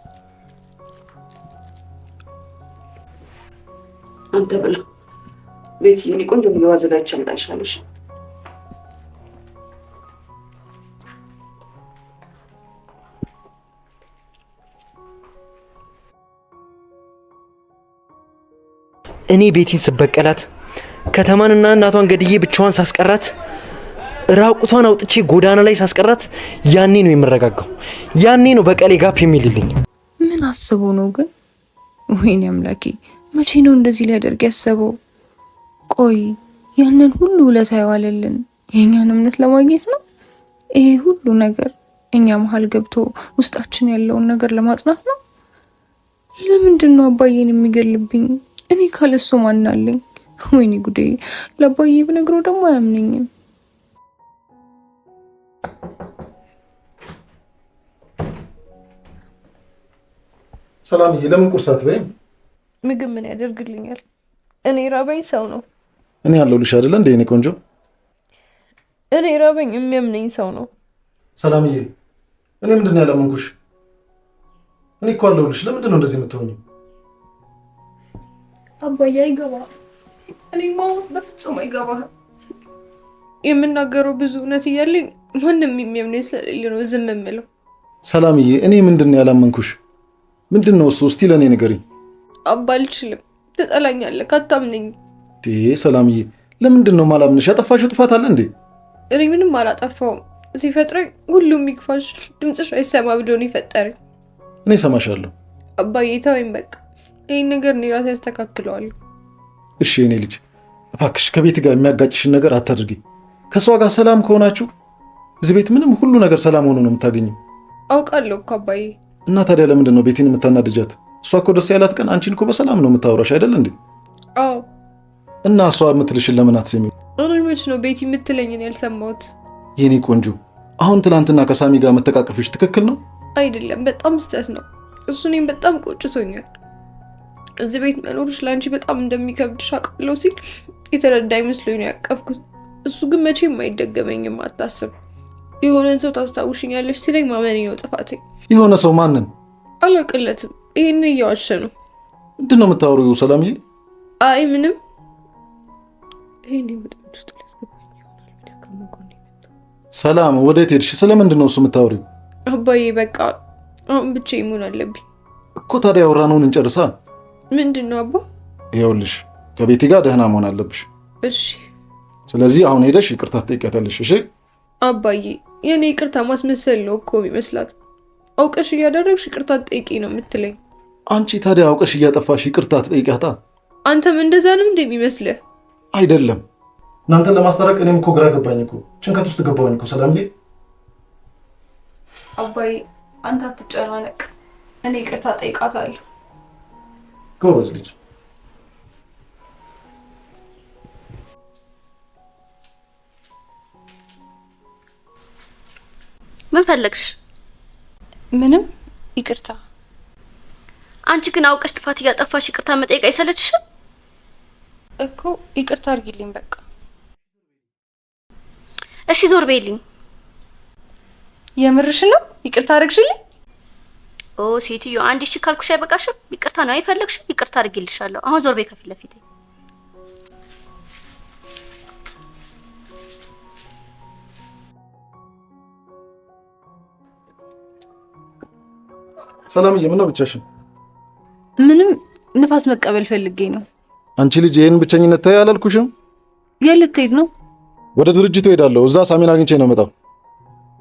አንተ ብላ ቤትዬ፣ እኔ ቆንጆ ምግብ አዘጋጅቼ አመጣልሻለሁ። እሺ? እኔ ቤቲን ስበቀላት ከተማንና እናቷን ገድዬ ብቻዋን ሳስቀራት ራቁቷን አውጥቼ ጎዳና ላይ ሳስቀራት ያኔ ነው የምረጋጋው። ያኔ ነው በቀሌ ጋፕ የሚልልኝ። ምን አስቦ ነው ግን? ወይኔ አምላኬ፣ መቼ ነው እንደዚህ ሊያደርግ ያሰበው? ቆይ ያንን ሁሉ ውለታ የዋለልን የእኛን እምነት ለማግኘት ነው? ይሄ ሁሉ ነገር እኛ መሀል ገብቶ ውስጣችን ያለውን ነገር ለማጽናት ነው? ለምንድን ነው አባዬን የሚገልብኝ? እኔ ካለሱ ማን አለኝ? ወይኔ ጉዴ! ለአባዬ ብነግረው ደግሞ አያምነኝም። ሰላምዬ፣ ለምን ቁርስ አትበይም? ምግብ ምን ያደርግልኛል? እኔ ራበኝ ሰው ነው። እኔ ያለሁልሽ አይደለ እንደ የእኔ ቆንጆ። እኔ ራበኝ የሚያምነኝ ሰው ነው። ሰላምዬ፣ እኔ ምንድን ነው ያላመንኩሽ? እኔ እኮ አለሁልሽ። ለምንድን ነው እንደዚህ የምትሆኚው? አባዬ አይገባህም። እኔማ በፍጹም አይገባህም። የምናገረው ብዙ እውነት እያለኝ ማንም የሚያምነኝ ስለሌለ ነው ዝም የምለው። ሰላምዬ፣ እኔ ምንድን ነው ያላመንኩሽ? ምንድን ነው እሱ? እስቲ ለእኔ ንገሪኝ። አባ አልችልም። ትጠላኛለህ፣ አታምነኝ። ሰላምዬ፣ ለምንድን ነው ማላምንሽ? ያጠፋሽው ጥፋት አለ እንዴ? እኔ ምንም አላጠፋውም። ሲፈጥረኝ ሁሉም ይክፋሽ፣ ድምፅሽ አይሰማ ብሎ ነው የፈጠረኝ። እኔ እሰማሻለሁ። አባዬ ተወኝ በቃ። ይህን ነገር እኔ ራሴ ያስተካክለዋለሁ። እሺ የኔ ልጅ፣ እባክሽ ከቤት ጋር የሚያጋጭሽን ነገር አታድርጊ። ከእሷ ጋር ሰላም ከሆናችሁ እዚህ ቤት ምንም ሁሉ ነገር ሰላም ሆኖ ነው የምታገኘው። አውቃለሁ እኮ አባዬ። እና ታዲያ ለምንድን ነው ቤቴን የምታናድጃት? እሷ እኮ ደስ ያላት ቀን አንቺን እኮ በሰላም ነው የምታወራሽ አይደል እንዴ? አዎ። እና እሷ የምትልሽን ለምን አትሰሚም? እኔ መች ነው ቤቲ የምትለኝን ያልሰማሁት? የኔ ቆንጆ፣ አሁን ትናንትና ከሳሚ ጋር መተቃቀፍሽ ትክክል ነው? አይደለም፣ በጣም ስህተት ነው። እሱ እኔም በጣም ቆጭቶኛል። እዚህ ቤት መኖርሽ ለአንቺ በጣም እንደሚከብድሽ አውቃለሁ ሲል የተረዳኝ መስሎኝ ነው ያቀፍኩት። እሱ ግን መቼም አይደገመኝም፣ አታስብ። የሆነን ሰው ታስታውሽኛለሽ ሲለኝ ማመኔ ነው ጥፋቴ። የሆነ ሰው ማንን? አላውቅለትም። ይህን እየዋሸ ነው። ምንድን ነው የምታወሪው ሰላምዬ? አይ ምንም። ሰላም፣ ወዴት ሄድሽ? ስለምንድን ነው እሱ የምታወሪው? አባዬ በቃ አሁን ብቻዬን መሆን አለብኝ እኮ። ታዲያ ያወራነውን እንጨርሳ። ምንድን ነው አባ? ይኸውልሽ ከቤቲ ጋር ደህና መሆን አለብሽ። እሺ። ስለዚህ አሁን ሄደሽ ይቅርታ ትጠይቂያታለሽ። እሺ አባዬ፣ የኔ ይቅርታ ማስመሰል ነው እኮ የሚመስላት። አውቀሽ እያደረግሽ ይቅርታ ትጠይቂ ነው የምትለኝ። አንቺ ታዲያ አውቀሽ እያጠፋሽ ይቅርታ ትጠይቂያታ? አንተም እንደዛ ነው እንደሚመስልህ? አይደለም። እናንተን ለማስታረቅ እኔም እኮ ግራ ገባኝ እኮ፣ ጭንቀት ውስጥ ገባሁኝ እኮ ሰላምዬ። አባዬ አንተ አትጨናነቅ፣ እኔ ይቅርታ ጠይቃታለሁ። ጎበዝ ልጅ። ምን ፈለግሽ? ምንም፣ ይቅርታ። አንቺ ግን አውቀሽ ጥፋት እያጠፋሽ ይቅርታ መጠየቅ አይሰለችሽም? እኮ ይቅርታ አድርጊልኝ በቃ። እሺ ዞር በይልኝ። የምርሽ ነው? ይቅርታ አድርግሽልኝ? ኦ ሴትዮ፣ አንድ እሺ ካልኩሽ አይበቃሽም? ይቅርታ ነው አይፈለግሽም? ይቅርታ አድርጊልሻለሁ። አሁን ዞር በይ ከፊት ለፊቴ። ሰላምዬ፣ ምነው ብቻሽን? ምንም፣ ንፋስ መቀበል ፈልጌ ነው። አንቺ ልጅ ይሄን ብቸኝነት ተይ አላልኩሽም? የት ልትሄድ ነው? ወደ ድርጅቱ እሄዳለሁ። እዛ ሳሚን አግኝቼ ነው የምመጣው።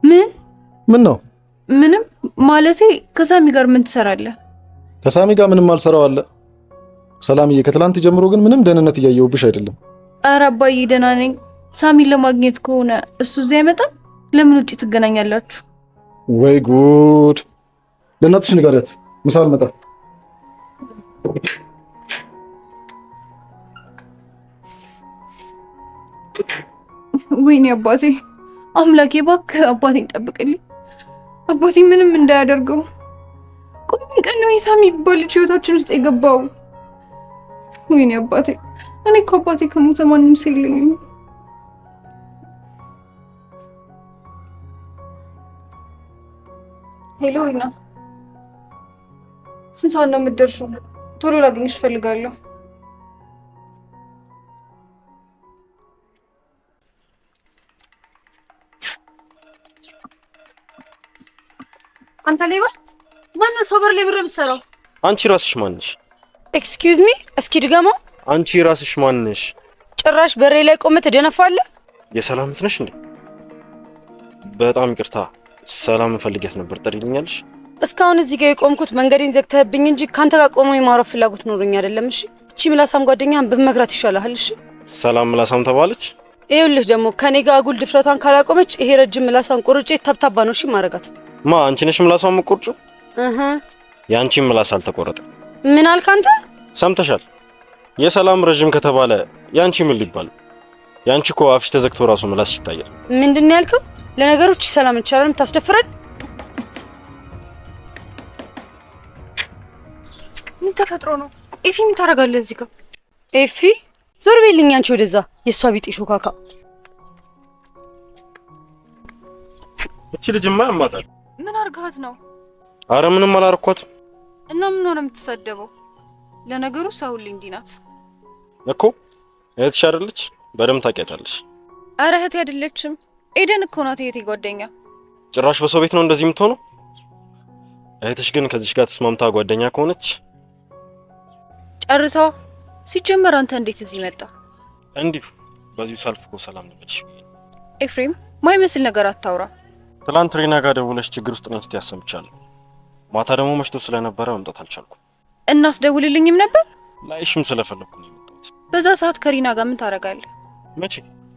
ምን? ምን ነው? ምንም ማለቴ ከሳሚ ጋር ምን ትሰራለህ? ከሳሚ ጋር ምንም አልሰራው አለ። ሰላምዬ፣ ከትላንት ጀምሮ ግን ምንም ደህንነት እያየሁብሽ አይደለም። ኧረ አባዬ ደህና ነኝ። ሳሚን ለማግኘት ከሆነ እሱ እዚህ አይመጣም። ለምን ውጪ ትገናኛላችሁ? ወይ ጉድ! ለእናትሽ ንገሪያት፣ ምሳ አልመጣም። ወይኔ አባቴ፣ አምላኬ እባክህ አባቴን ጠብቅልኝ። አባቴ ምንም እንዳያደርገው። ቆይ ምን ቀን ነው ሳሚ የሚባል ልጅ ህይወታችን ውስጥ የገባው? ወይኔ አባቴ፣ እኔ እኮ አባቴ ከሞተ ማንም ሰው የለኝም። Hello ሪና፣ ስንት ሰዓት ነው የምትደርሺው? ቶሎ ላገኝሽ እፈልጋለሁ። አንተ ሌባ! ማነው ሰው በር ላይ ብር የምትሰራው? አንቺ ራስሽ ማንሽ? Excuse me፣ እስኪ ድገመው። አንቺ ራስሽ ማንሽ? ጭራሽ በሬ ላይ ቆመህ ትደነፋለህ። የሰላም ነሽ እንዴ? በጣም ይቅርታ፣ ሰላም ፈልጊያት ነበር። ጠሪልኛለሽ? እስካሁን እዚህ ጋር የቆምኩት መንገዴን ዘግተህብኝ እንጂ ካንተ ጋር ቆሞ የማውራት ፍላጎት ኖሮኝ አይደለም። እሺ እቺ ምላሳም ጓደኛህን ብመክራት ይሻልሃል። እሺ ሰላም ምላሳም ተባለች። ይኸውልህ ደግሞ ከኔ ጋር አጉል ድፍረቷን ካላቆመች ይሄ ረጅም ምላሷን ቆርጬ ተብታባ ነው እሺ ማረጋት። ማ አንቺ ነሽ ምላሷን የምትቆርጪው? እህ የአንቺን ምላስ አልተቆረጠም። ምን አልክ አንተ? ሰምተሻል? የሰላም ረጅም ከተባለ ያንቺ ምን ሊባል? ያንቺ እኮ አፍሽ ተዘግቶ ራሱ ምላስ ይታያል። ምንድን ነው ያልከው? ለነገሩ እቺ ሰላም ይቻላል የምታስደፍረን። ምን ተፈጥሮ ነው? ኤፊ ምን ታደርጋለህ እዚህ ጋር? ኤፊ ዞር በይልኝ አንቺ ወደዛ፣ የእሷ ቢጤ ሾካካ። እቺ ልጅማ ያማታል። ምን አርጋት ነው? አረ ምንም አላረኳትም። እና ምን ሆነ የምትሰደበው? ለነገሩ እሷ ሁሌ እንዲህ ናት እኮ። እህትሽ አይደለች? በደምብ ታውቂያታለሽ። አረ እህቴ አይደለችም፣ ኤደን እኮ ናት እህቴ ጓደኛ። ጭራሽ በሰው ቤት ነው እንደዚህ የምትሆነው? እህትሽ ግን ከዚሽ ጋር ተስማምታ ጓደኛ ከሆነች ጨርሰዋ። ሲጀመር አንተ እንዴት እዚህ መጣ? እንዲሁ በዚሁ ሳልፍ እኮ ሰላም ልበልሽ ብዬ ነው። ኤፍሬም ማይመስል ነገር አታውራ። ትላንት ሪና ጋር ደውለሽ ችግር ውስጥ ነኝ ስትይ አሰምቻለሁ። ማታ ደግሞ መሽቶ ስለነበረ መምጣት አልቻልኩም። እናስደውልልኝም ነበር። ላይሽም ስለፈለኩ ነው የመጣሁት። በዛ ሰዓት ከሪና ጋር ምን ታደርጋለህ? መቼ?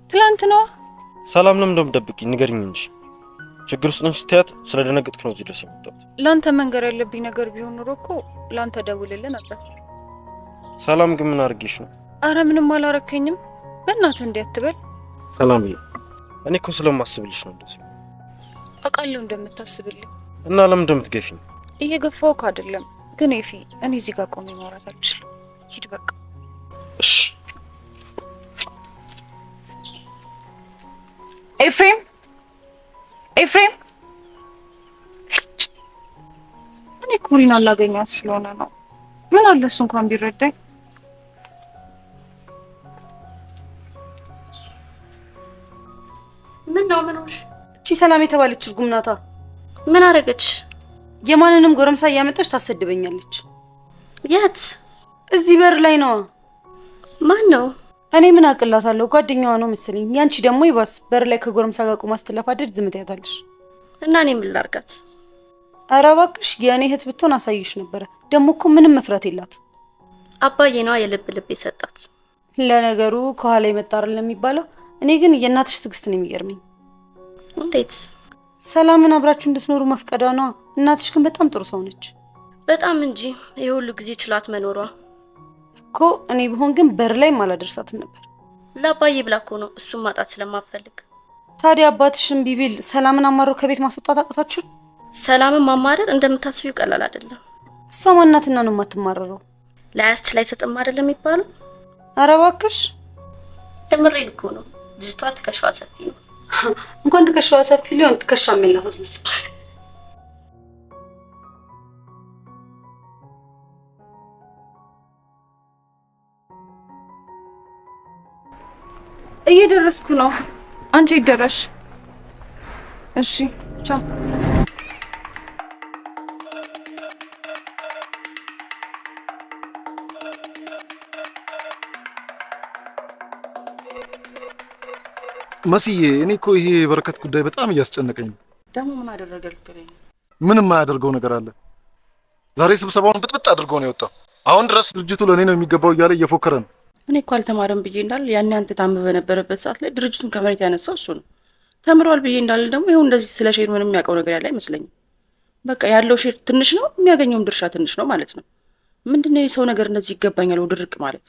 ትላንት ነዋ። ሰላም ለምን እንደምደብቂኝ ንገሪኝ እንጂ። ችግር ውስጥ ነኝ ስትያት ስለደነገጥኩ ነው እዚህ ድረስ የመጣሁት። ለአንተ መንገር ያለብኝ ነገር ቢሆን ኖሮ እኮ ለአንተ ደውልልህ ነበር። ሰላም ግን ምን አድርጌሽ ነው? አረ ምንም አላረከኝም። በእናትህ እንዲህ አትበል። ሰላምዬ፣ እኔ እኮ ስለማስብልሽ ነው እንደዚህ። አውቃለሁ እንደምታስብልኝ። እና ለምን እንደምትገፊኝ? እየገፋሁህ አይደለም ግን ኤፊ፣ እኔ እዚህ ጋር ቆሜ ማውራት አልችልም። ሂድ በቃ። እሺ። ኤፍሬም፣ ኤፍሬም፣ እኔ እኮ ሪናን ላገኛት ስለሆነ ነው። ምን አለ እሱ እንኳን ቢረዳኝ። ምን ነው ምን ሆንሽ? እቺ ሰላም የተባለች እርጉም ናታ። ምን አረገች? የማንንም ጎረምሳ እያመጣች ታሰድበኛለች። የት? እዚህ በር ላይ ነዋ። ማን ነው? እኔ ምን አቅላታለሁ? ጓደኛዋ ነው መሰለኝ። ያንቺ ደግሞ ይባስ በር ላይ ከጎረምሳ ጋር ቆማ ስትለፋደድ ዝም ትያታለሽ። እና እኔ ምን ላርጋት? ኧረ እባክሽ የእኔ እህት ብትሆን አሳይሽ ነበረ። ደግሞ እኮ ምንም መፍራት የላት። አባዬ ነዋ የልብ ልብ የሰጣት። ለነገሩ ከኋላ የመጣ አይደለም የሚባለው። እኔ ግን የእናትሽ ትዕግስት ነው የሚገርመኝ። እንዴት? ሰላምን አብራችሁ እንድትኖሩ መፍቀዷ ነዋ። እናትሽ ግን በጣም ጥሩ ሰው ነች። በጣም እንጂ የሁሉ ጊዜ ችላት መኖሯ እኮ። እኔ ብሆን ግን በር ላይ አላደርሳትም ነበር። ለአባዬ ብላ እኮ ነው እሱን ማጣት ስለማፈልግ። ታዲያ አባትሽን ቢቢል ሰላምን አማሮ ከቤት ማስወጣት አቅታችሁ? ሰላምን ማማረር እንደምታስቢው ቀላል አይደለም። እሷ ማናትና ነው የማትማረረው? ላያስችል አይሰጥም አይደለም የሚባለው? ኧረ እባክሽ የምሬን እኮ ነው። ልጅቷ ትከሻዋ ሰፊ ነው። እንኳን ትከሻዋ ሰፊ ሊሆን ትከሻ የላት አትመስልም። እየደረስኩ ነው። አንቺ ይደረሽ። እሺ ቻው። መስዬ፣ እኔ እኮ ይሄ የበረከት ጉዳይ በጣም እያስጨነቀኝ ነው። ደግሞ ምን አደረገ ልትለኝ ነው? ምንም የማያደርገው ነገር አለ። ዛሬ ስብሰባውን ብጥብጥ አድርጎ ነው የወጣው። አሁን ድረስ ድርጅቱ ለእኔ ነው የሚገባው እያለ እየፎከረ ነው። እኔ እኮ አልተማረም ብዬ እንዳለ ያኔ አንተ ታምህ በነበረበት ሰዓት ላይ ድርጅቱን ከመሬት ያነሳው እሱ ነው። ተምሯል ብዬ እንዳለ ደግሞ ይኸው እንደዚህ ስለ share ምንም የሚያውቀው ነገር ያለ አይመስለኝም። በቃ ያለው share ትንሽ ነው፣ የሚያገኘውም ድርሻ ትንሽ ነው ማለት ነው። ምንድነው የሰው ነገር እንደዚህ ይገባኛል ድርቅ ማለት?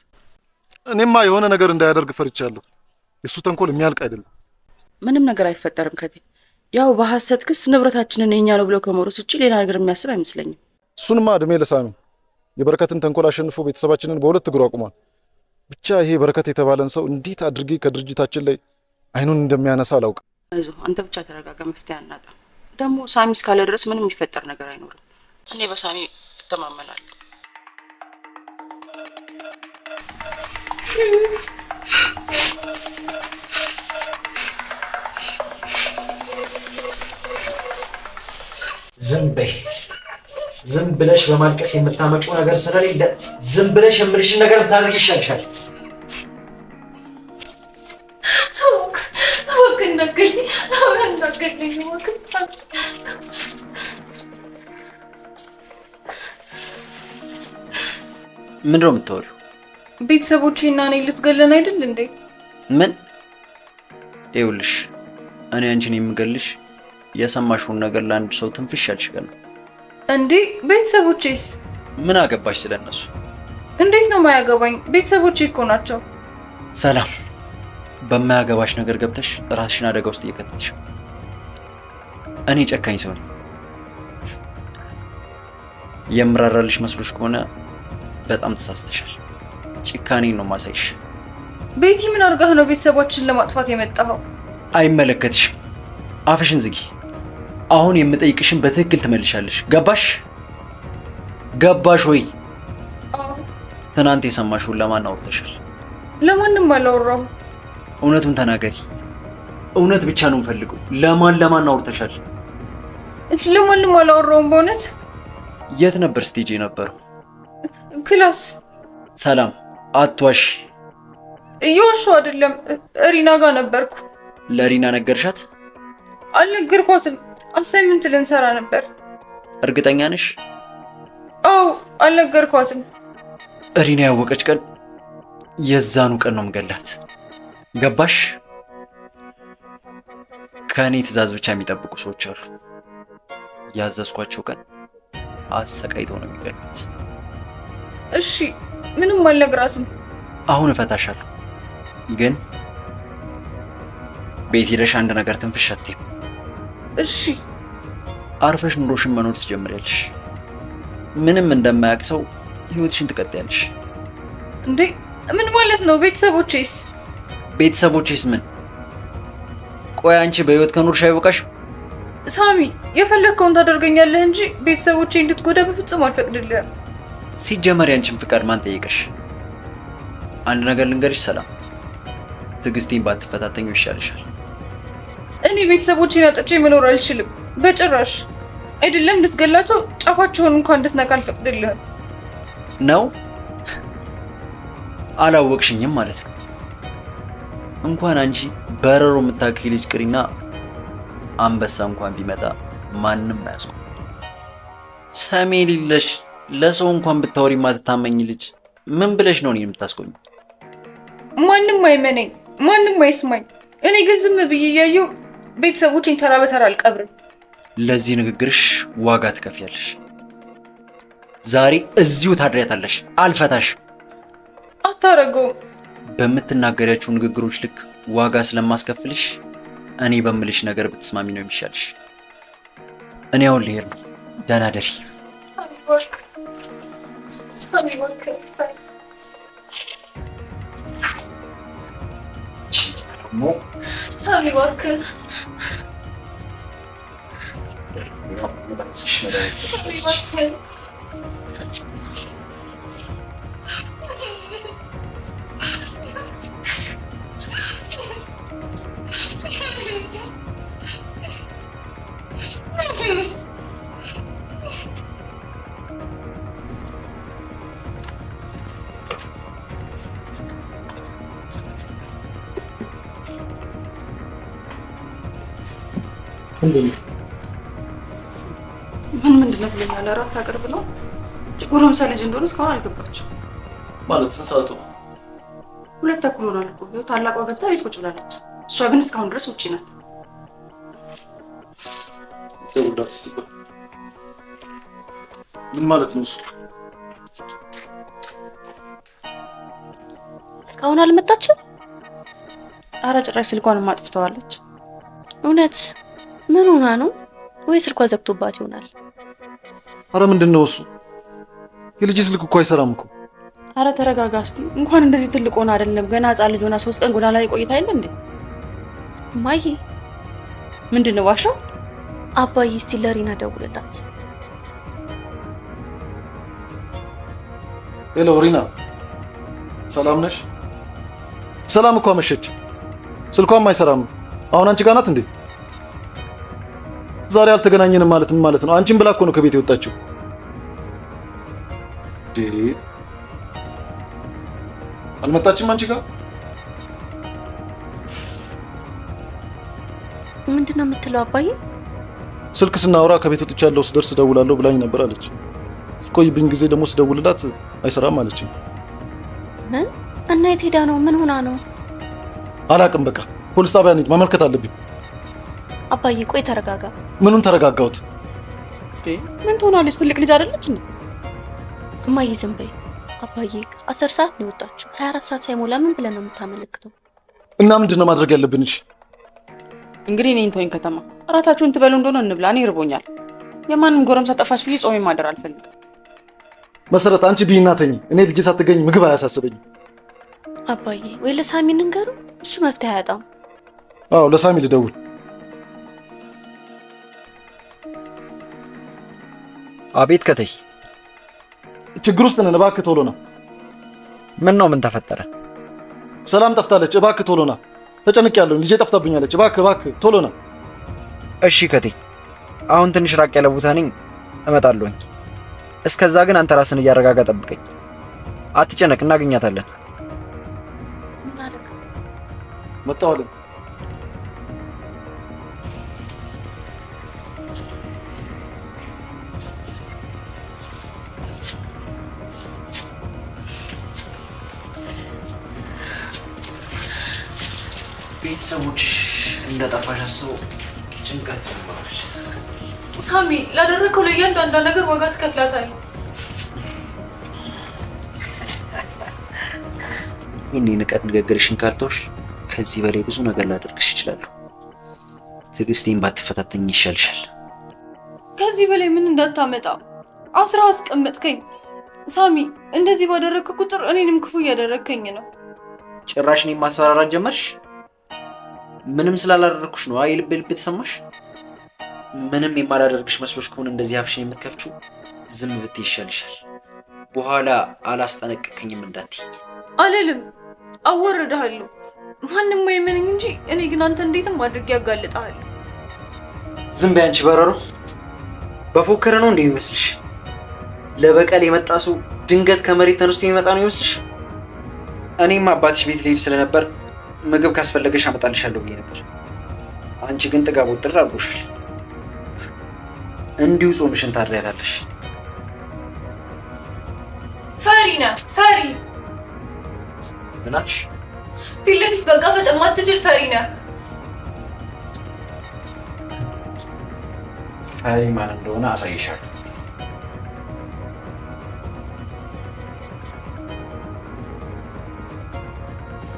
እኔማ የሆነ ነገር እንዳያደርግ ፈርቻለሁ። የእሱ ተንኮል የሚያልቅ አይደለም። ምንም ነገር አይፈጠርም። ከቴ ያው በሐሰት ክስ ንብረታችንን የኛ ነው ብለው ከመውረስ ውጭ ሌላ ነገር የሚያስብ አይመስለኝም። እሱንማ እድሜ ለሳሚ የበረከትን ተንኮል አሸንፎ ቤተሰባችንን በሁለት እግሩ አቁሟል። ብቻ ይሄ በረከት የተባለን ሰው እንዴት አድርጌ ከድርጅታችን ላይ አይኑን እንደሚያነሳ አላውቅም። አይዞህ አንተ ብቻ ተረጋጋ፣ መፍትሄ አናጣም። ደግሞ ሳሚ እስካለ ድረስ ምንም የሚፈጠር ነገር አይኖርም። እኔ በሳሚ እተማመናለሁ። ዝም በይ። ዝም ብለሽ በማልቀስ የምታመጪው ነገር ስለሌለ ዝም ብለሽ የምልሽን ነገር ብታደርጊ ይሻልሻል። ምንድን ነው የምታወሪው? ቤተሰቦቼና እኔ ልትገለን አይደል እንዴ? ምን? ይኸውልሽ እኔ አንቺን የምገልሽ የሰማሽውን ነገር ለአንድ ሰው ትንፍሽ ያልሽ ቀን ነው። እንዴ ቤተሰቦቼስ? ምን አገባሽ ስለነሱ? እንዴት ነው ማያገባኝ? ቤተሰቦቼ እኮ ናቸው። ሰላም፣ በማያገባሽ ነገር ገብተሽ ራስሽን አደጋ ውስጥ እየከተትሽ። እኔ ጨካኝ ሰው ነኝ። የምራራልሽ መስሎሽ ከሆነ በጣም ተሳስተሻል። ጭካኔን ነው ማሳይሽ። ቤቲ፣ ምን አድርጋህ ነው ቤተሰባችንን ለማጥፋት የመጣኸው? አይመለከትሽም። አፍሽን ዝጊ። አሁን የምጠይቅሽን በትክክል ትመልሻለሽ። ገባሽ? ገባሽ ወይ? ትናንት የሰማሽውን ለማን አውርተሻል? ለማንም አላወራሁም። እውነቱን ተናገሪ። እውነት ብቻ ነው የምፈልገው። ለማን ለማን አውርተሻል? ለማንም አላወራሁም በእውነት። የት ነበር stage የነበረው? Class። ሰላም፣ አትዋሽ። እየዋሸሁ አይደለም። ሪና ጋር ነበርኩ። ለሪና ነገርሻት? አልነገርኳትም። Assignment ልንሰራ ነበር። እርግጠኛ ነሽ? አዎ፣ አልነገርኳትም። ሪና ያወቀች ቀን የዛኑ ቀን ነው የምገላት። ገባሽ? ከእኔ ትዕዛዝ ብቻ የሚጠብቁ ሰዎች አሉ። ያዘዝኳቸው ቀን አሰቃይተው ነው የሚገሏት። እሺ፣ ምንም አልነግራትም። አሁን እፈታሻለሁ፣ ግን ቤት ሄደሽ አንድ ነገር ትንፍሽ አትይም። እሺ። አርፈሽ ኑሮሽን መኖር ትጀምሪያለሽ። ምንም እንደማያውቅ ሰው ህይወትሽን ትቀጥያለሽ። እንዴ ምን ማለት ነው? ቤተሰቦቼስ? ቤተሰቦቼስ ምን? ቆይ አንቺ በህይወት ከኖርሽ አይበቃሽ? ሳሚ፣ የፈለግከውን ታደርገኛለህ እንጂ ቤተሰቦቼ እንድትጎዳ በፍጹም አልፈቅድልህም። ሲጀመር ያንቺን ፍቃድ ማን ጠየቀሽ? አንድ ነገር ልንገርሽ ሰላም፣ ትዕግስቴን ባትፈታተኚው ይሻልሻል። እኔ ቤተሰቦቼን አጥቼ መኖር አልችልም በጭራሽ። አይደለም እንድትገላቸው ጫፋቸውን እንኳን እንድትነካ አልፈቅድልህም። ነው አላወቅሽኝም ማለት ነው። እንኳን አንቺ በረሮ የምታክይ ልጅ ቅሪና አንበሳ እንኳን ቢመጣ ማንም አያስቆም። ሰሜ ሊለሽ ለሰው እንኳን ብታወሪ ማትታመኝ ልጅ ምን ብለሽ ነው እኔን የምታስቆኝ? ማንም አይመነኝ፣ ማንም አይስማኝ። እኔ ግን ዝም ብዬ እያየሁ ቤተሰቦቼን ተራ በተራ አልቀብርም። ለዚህ ንግግርሽ ዋጋ ትከፍያለሽ። ዛሬ እዚሁ ታድሪያታለሽ። አልፈታሽም። አታረገውም። በምትናገሪያቸው ንግግሮች ልክ ዋጋ ስለማስከፍልሽ እኔ በምልሽ ነገር ብትስማሚ ነው የሚሻልሽ። እኔ አሁን ልሄድ ነው። ደህና ደሪ። ሳሚ እባክህ ምን ምንድን ነው ትለኛለህ? እራት ላቅርብ ነው። ጎረምሳ ልጅ እንደሆነ እስካሁን አልገባችም። ማለት ስንት ሰዓቱ? 2:30 ሆኗል እኮ። ይኸው ታላቋ ገብታ ቤት ቁጭ ብላለች። እሷ ግን እስካሁን ድረስ ውጪ ናት። ደውልላት እስቲ። ቆይ ምን ማለት ነው እሱ? እስካሁን አልመጣችም? አረ ጭራሽ ስልኳንም አጥፍተዋለች። እውነት ምን ሆና ነው? ወይ ስልኳ ዘግቶባት ይሆናል። አረ ምንድን ነው እሱ? የልጅ ስልክ እኮ አይሰራም እኮ። አረ ተረጋጋ እስቲ። እንኳን እንደዚህ ትልቅ ሆና አይደለም ገና ሕፃን ልጅ ሆና 3 ቀን ጎዳና ላይ ቆይታ የለ እንዴ? እማዬ ምንድን ነው ዋሻው? አባዬ እስቲ ለሪና ደውልላት። Hello ሪና፣ ሰላም ነሽ? ሰላም እኮ አመሸች፣ ስልኳም አይሰራም። አሁን አንቺ ጋር ናት እንዴ? ዛሬ አልተገናኘንም ማለት ምን ማለት ነው? አንቺን ብላ እኮ ነው ከቤት የወጣችው። አልመጣችም አንቺ ጋር? ምንድን ነው የምትለው አባዬ? ስልክ ስናወራ ከቤት ወጥቻለሁ ስደርስ እደውላለሁ ብላኝ ነበር አለች። ስትቆይብኝ ጊዜ ደግሞ ስደውልላት አይሰራም አለችኝ። ምን እና የት ሄዳ ነው? ምን ሆና ነው? አላቅም። በቃ ፖሊስ ጣቢያ እንሂድ፣ ማመልከት አለብኝ። አባዬ ቆይ ተረጋጋ። ምኑን ተረጋጋሁት? ምን ትሆናለች? ትልቅ ልጅ አይደለች እንዴ? እማዬ ዝም በይ። አባዬ 10 ሰዓት ነው የወጣችው። 24 ሰዓት ሳይሞላ ምን ብለን ነው የምታመለክተው? እና ምንድን ነው ማድረግ ያለብን? እሺ እንግዲህ እኔን ተወኝ። ከተማ እራታችሁን ትበሉ እንደሆነ እንብላ። እኔ እርቦኛል። የማንም ጎረምሳ ጠፋች ብዬ ጾሜ ማደር አልፈልግም። መሰረት፣ አንቺ ብይና ተኝ። እኔ ልጄ ሳትገኝ ምግብ አያሳስበኝም። አባዬ ወይ ለሳሚ እንንገሩ፣ እሱ መፍትሄ አያጣም። አዎ ለሳሚ ልደውል። አቤት ከተይ፣ ችግር ውስጥ ነን። እባክህ ቶሎ ና። ምን ነው? ምን ተፈጠረ? ሰላም ጠፍታለች። እባክህ ቶሎ ና። ተጨንቄያለሁ። ልጄ ጠፍታብኛለች። እባክህ እባክህ ቶሎ ና። እሺ ከተይ፣ አሁን ትንሽ ራቅ ያለ ቦታ ነኝ፣ እመጣለሁኝ። እስከዛ ግን አንተ ራስን እያረጋጋ ጠብቀኝ። አትጨነቅ፣ እናገኛታለን። መጣሁ። ቤተሰቦችሽ እንደጠፋሽ አስበው ጭንቀት ጀምረዋል። ሳሚ፣ ላደረከው ለእያንዳንዷ ነገር ዋጋ ትከፍላታለህ። ይህን የንቀት ንግግርሽን ካልተውሽ ከዚህ በላይ ብዙ ነገር ላደርግሽ እችላለሁ። ትዕግስቴን ባትፈታተኝ ይሻልሻል። ከዚህ በላይ ምን እንዳታመጣ አስራ አስቀመጥከኝ። ሳሚ፣ እንደዚህ ባደረግክ ቁጥር እኔንም ክፉ እያደረግከኝ ነው። ጭራሽ እኔን ማስፈራራት ጀመርሽ? ምንም ስላላደረግኩሽ ነው አይ ልብ ልብ የተሰማሽ? ምንም የማላደርግሽ መስሎሽ ከሆነ እንደዚህ አፍሽን የምትከፍቺው ዝም ብትይ ይሻልሻል። በኋላ አላስጠነቅቅኝም እንዳትይኝ። አልልም፣ አወርድሃለሁ። ማንም አይመነኝ እንጂ እኔ ግን አንተ እንዴትም አድርጌ ያጋልጥሃለሁ። ዝም በይ አንቺ በረሮ። በፎከረ ነው እንዴ የሚመስልሽ? ለበቀል የመጣ ሰው ድንገት ከመሬት ተነስቶ የሚመጣ ነው የሚመስልሽ? እኔም አባትሽ ቤት ልሄድ ስለነበር ምግብ ካስፈለገሽ አመጣልሻለሁ ብዬ ነበር። አንቺ ግን ጥጋብ ውጥር አድርጎሻል። እንዲሁ ጾምሽን ታድሪያታለሽ። ፈሪ ነህ ፈሪ። ምን አልሽ? ፊት ለፊት መጋፈጥ የማትችል ፈሪ ነህ። ፈሪ ማን እንደሆነ አሳይሻለሁ።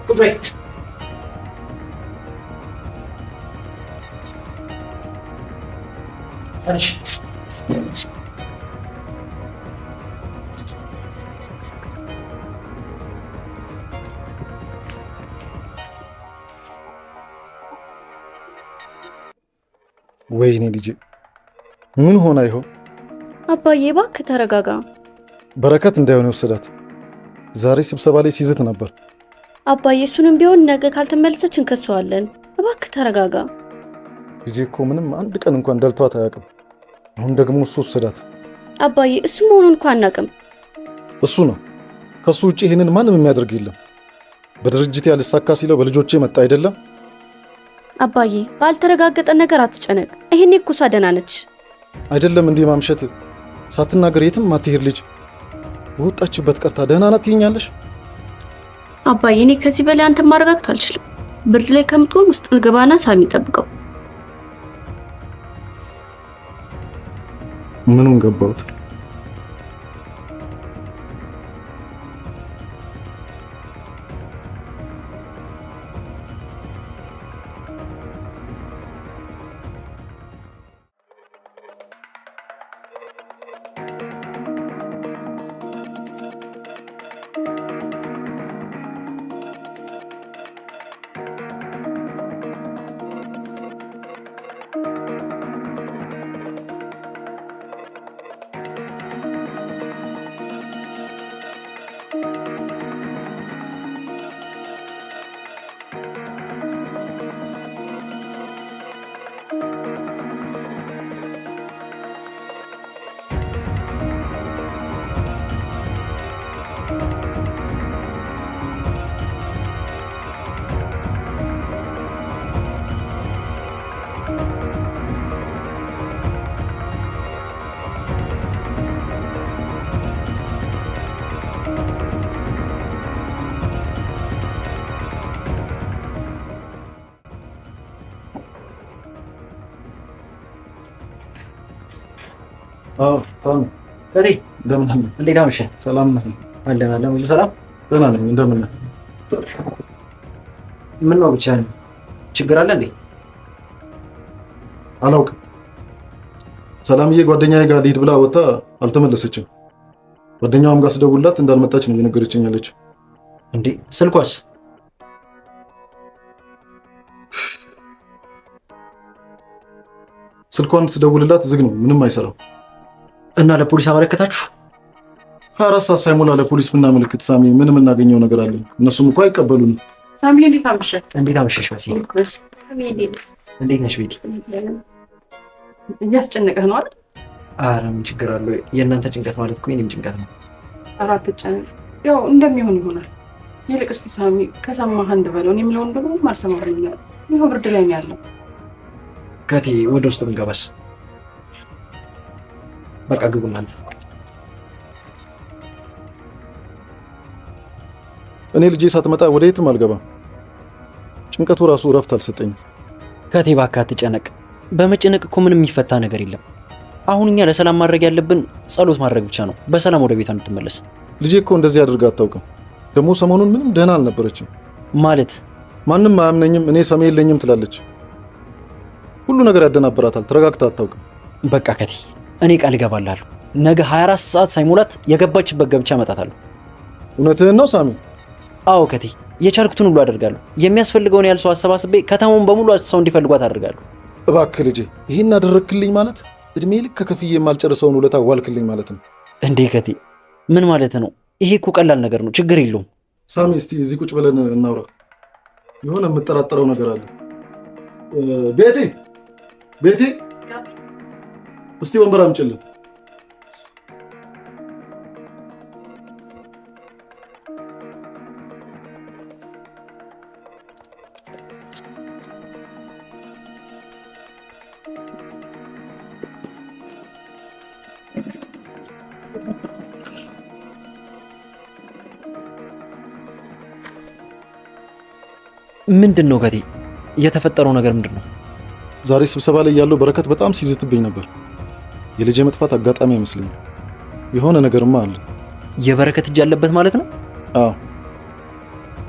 ቁጭ በይ። ተነሽ። ወይኔ ልጄ ምን ሆና ይሆን? አባዬ እባክህ ተረጋጋ። በረከት እንዳይሆን የወሰዳት ዛሬ ስብሰባ ላይ ሲዝት ነበር። አባዬ እሱንም ቢሆን ነገ ካልተመለሰች እንከሰዋለን። እባክህ ተረጋጋ። ልጄ እኮ ምንም አንድ ቀን እንኳን ደልቷት አያውቅም። አሁን ደግሞ እሱ ወሰዳት። አባዬ እሱ መሆኑን እንኳን አናውቅም። እሱ ነው። ከሱ ውጭ ይህንን ማንም የሚያደርግ የለም። በድርጅት ያልሳካ ሲለው በልጆቼ መጣ አይደለም። አባዬ ባልተረጋገጠ ነገር አትጨነቅ። ይሄኔ እኮ እሷ ደህና ነች። አይደለም እንዲህ ማምሸት ሳትናገር የትም ማትሄድ ልጅ በወጣችበት ቀርታ ደህና ናት ትይኛለሽ? አባዬ እኔ ከዚህ በላይ አንተን ማረጋገጥ አልችልም። ብርድ ላይ ከምትቆም ውስጥ ልገባና ሳሚ ጠብቀው። ምኑን ገባሁት? አዎ ታም ከቴ እንደምን አለ? እንዴት አመሸህ? ሰላም ነህ? አለን አለን፣ ሁሉ ሰላም። ደህና ነኝ። እንደምን ነህ? ምን ነው ብቻህን? ችግር አለ እንዴ? አላውቅም። ሰላምዬ ጓደኛዬ ጋር ልሂድ ብላ ወጥታ አልተመለሰችም። ጓደኛዋም ጋር ስደውልላት እንዳልመጣች ነው እየነገረችኝ ያለችው። እንዴ ስልኳስ? ስልኳን ስደውልላት ዝግ ነው፣ ምንም አይሰራም። እና ለፖሊስ አመለከታችሁ? 24 ሰዓት ሳይሞላ ለፖሊስ ብናመለክት ሳሚ ምን የምናገኘው ነገር አለ? እነሱም እኮ አይቀበሉንም። ሳሚ እንዴት አመሸህ? እንዴት አመሸሽ መሲ? እንዴት ነሽ ቤቲ? እያስጨነቀህ ነው አይደል? ኧረ ምን ችግር አለው? የእናንተ ጭንቀት ማለት እኮ የእኔም ጭንቀት ነው። ኧረ አትጨነቅ፣ ያው እንደሚሆን ይሆናል። ይልቅ እስኪ ሳሚ ከሰማህ አንድ በለው። እኔ የምለውን ደግሞ አልሰማህም ብሎኛል። ይኸው ብርድ ላይ ነው ያለው። ከቴ ወደ ውስጥ ብንገባስ? በቃ ግቡ እናንተ። እኔ ልጄ ሳትመጣ ወደ የትም አልገባም። ጭንቀቱ ራሱ እረፍት አልሰጠኝም። ከቴ እባክህ አትጨነቅ። በመጨነቅ እኮ ምንም የሚፈታ ነገር የለም። አሁን እኛ ለሰላም ማድረግ ያለብን ጸሎት ማድረግ ብቻ ነው፣ በሰላም ወደ ቤቷ እንድትመለስ። ልጄ እኮ እንደዚህ አድርጋ አታውቅም። ደግሞ ሰሞኑን ምንም ደህና አልነበረችም። ማለት ማንም አያምነኝም፣ እኔ ሰሜ የለኝም ትላለች። ሁሉ ነገር ያደናበራታል። ተረጋግታ አታውቅም። በቃ ከቴ እኔ ቃል እገባልሃለሁ፣ ነገ 24 ሰዓት ሳይሞላት የገባችበት ገብቼ አመጣታለሁ። እውነትህን ነው ሳሚ? አዎ ከቴ፣ የቻልኩትን ሁሉ አደርጋለሁ። የሚያስፈልገውን ያህል ሰው አሰባስቤ ከተማውን በሙሉ ሰው እንዲፈልጓት አደርጋለሁ። እባክህ ልጄ ይህን አደረግክልኝ ማለት እድሜ ልክ ከከፍዬ የማልጨርሰውን ውለታ ዋልክልኝ ማለት ነው። እንዴ ከቴ ምን ማለት ነው? ይሄ እኮ ቀላል ነገር ነው፣ ችግር የለውም። ሳሚ እስቲ እዚህ ቁጭ ብለን እናውራ። የሆነ የምጠራጠረው ነገር አለ። ቤቲ ቤቲ፣ እስቲ ወንበር አምጪልን። ምንድን ነው ከቴ የተፈጠረው ነገር ምንድን ነው? ዛሬ ስብሰባ ላይ ያለው በረከት በጣም ሲዝትብኝ ነበር። የልጄ መጥፋት አጋጣሚ አይመስለኝም። የሆነ ነገርማ አለ። የበረከት እጅ ያለበት ማለት ነው? አዎ፣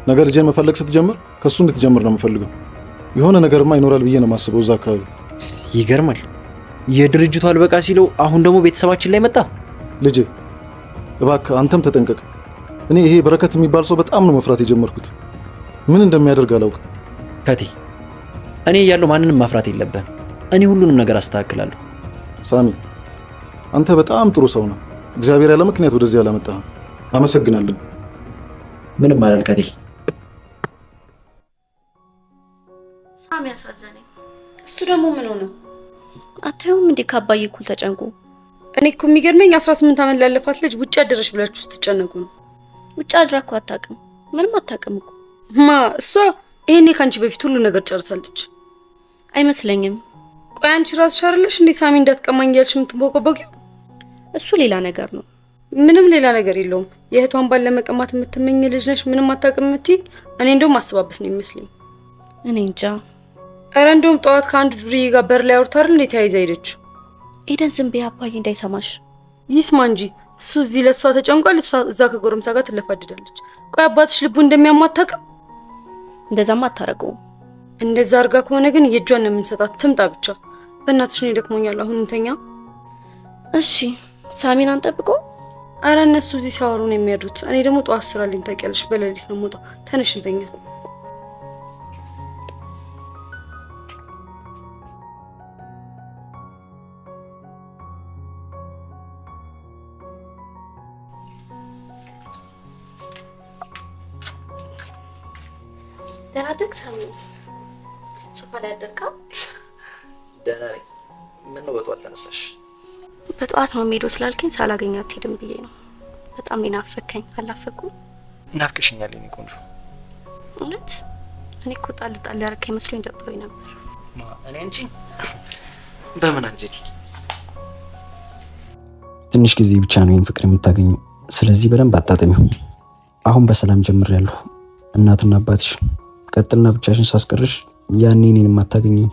ነገ ልጄን መፈለግ ስትጀምር ከሱ እንድትጀምር ነው የምፈልገው። የሆነ ነገርማ ይኖራል ብዬ ነው የማስበው እዛ አካባቢ። ይገርማል። የድርጅቱ አልበቃ ሲለው አሁን ደግሞ ቤተሰባችን ላይ መጣ። ልጄ እባክህ አንተም ተጠንቀቅ። እኔ ይሄ በረከት የሚባል ሰው በጣም ነው መፍራት የጀመርኩት። ምን እንደሚያደርግ አላውቅም። ከቴ እኔ እያለሁ ማንንም መፍራት የለብህም። እኔ ሁሉንም ነገር አስተካክላለሁ። ሳሚ አንተ በጣም ጥሩ ሰው ነው። እግዚአብሔር ያለ ምክንያት ወደዚህ ያላመጣህ። አመሰግናለሁ። ምንም አይደል ከቴ። ሳሚ አሳዘነኝ። እሱ ደግሞ ምን ሆነ? አታዩም እንዴ ከአባዬ እኩል ተጨንቆ። እኔ እኮ የሚገርመኝ 18 ዓመት ላለፋት ልጅ ውጭ አደረሽ ብላችሁ ስትጨነቁ ነው። ውጭ አድራ እኮ አታውቅም፣ ምንም አታውቅም እኮ ማ እሷ ይሄኔ ከአንቺ በፊት ሁሉ ነገር ጨርሳለች። አይመስለኝም። ቆይ አንቺ ራስሽ አይደለሽ እንዴ ሳሚ እንዳትቀማኝ እያልሽ የምትቦቀቦቂው? እሱ ሌላ ነገር ነው። ምንም ሌላ ነገር የለውም። የእህቷን ባል ለመቀማት የምትመኝ ልጅ ነሽ፣ ምንም አታውቅም የምትይኝ። እኔ እንደውም አስባበት ነው የሚመስለኝ። እኔ እንጃ። ኧረ እንደውም ጠዋት ከአንድ ዱርዬ ጋር በር ላይ አውርታ አይደል እንዴ ተያይዛ ሄደችው? ኤደን ዝም በይ፣ አባዬ እንዳይሰማሽ። ይስማ እንጂ እሱ እዚህ ለእሷ ተጨንቋል፣ እሷ እዛ ከጎረምሳ ጋር ትለፋድዳለች። ቆይ አባትሽ ልቡ እንደሚያሟታቅም እንደዛማ አታረገውም። እንደዛ አድርጋ ከሆነ ግን የእጇን ነው የምንሰጣት። ትምጣ ብቻ። በእናትሽ እኔ ደክሞኛል፣ አሁን እንተኛ። እሺ ሳሚን አንጠብቀው። አረ እነሱ እዚህ ሲያወሩ ነው የሚያድሩት። እኔ ደግሞ ጠዋት ስራ አለኝ ታውቂያለሽ፣ በሌሊት ነው የምወጣው። ተነሽ እንተኛ። ደህና አደርክ ሳሚ? ሶፋ ላይ አደርካ? ደህና ነኝ። ምነው በጠዋት ተነሳሽ? በጠዋት ነው የምሄደው ስላልከኝ ሳላገኛት አትሄድም ብዬ ነው። በጣም ነው የናፈከኝ። አልናፈኩም? ናፍቀሽኛል የኔ ቆንጆ። እውነት? እኔ እኮ ጣል ጣል ያደረከኝ መስሎኝ ደብሮኝ ነበር። እኔ አንቺ በምን አንጀቴ። ትንሽ ጊዜ ብቻ ነው ይህን ፍቅር የምታገኘው። ስለዚህ በደንብ አጣጥሚው። አሁን በሰላም ጀምሬያለሁ። እናትና አባትሽ ቀጥልና ብቻሽን ሳስቀርሽ ያኔ እኔን የማታገኘኝ።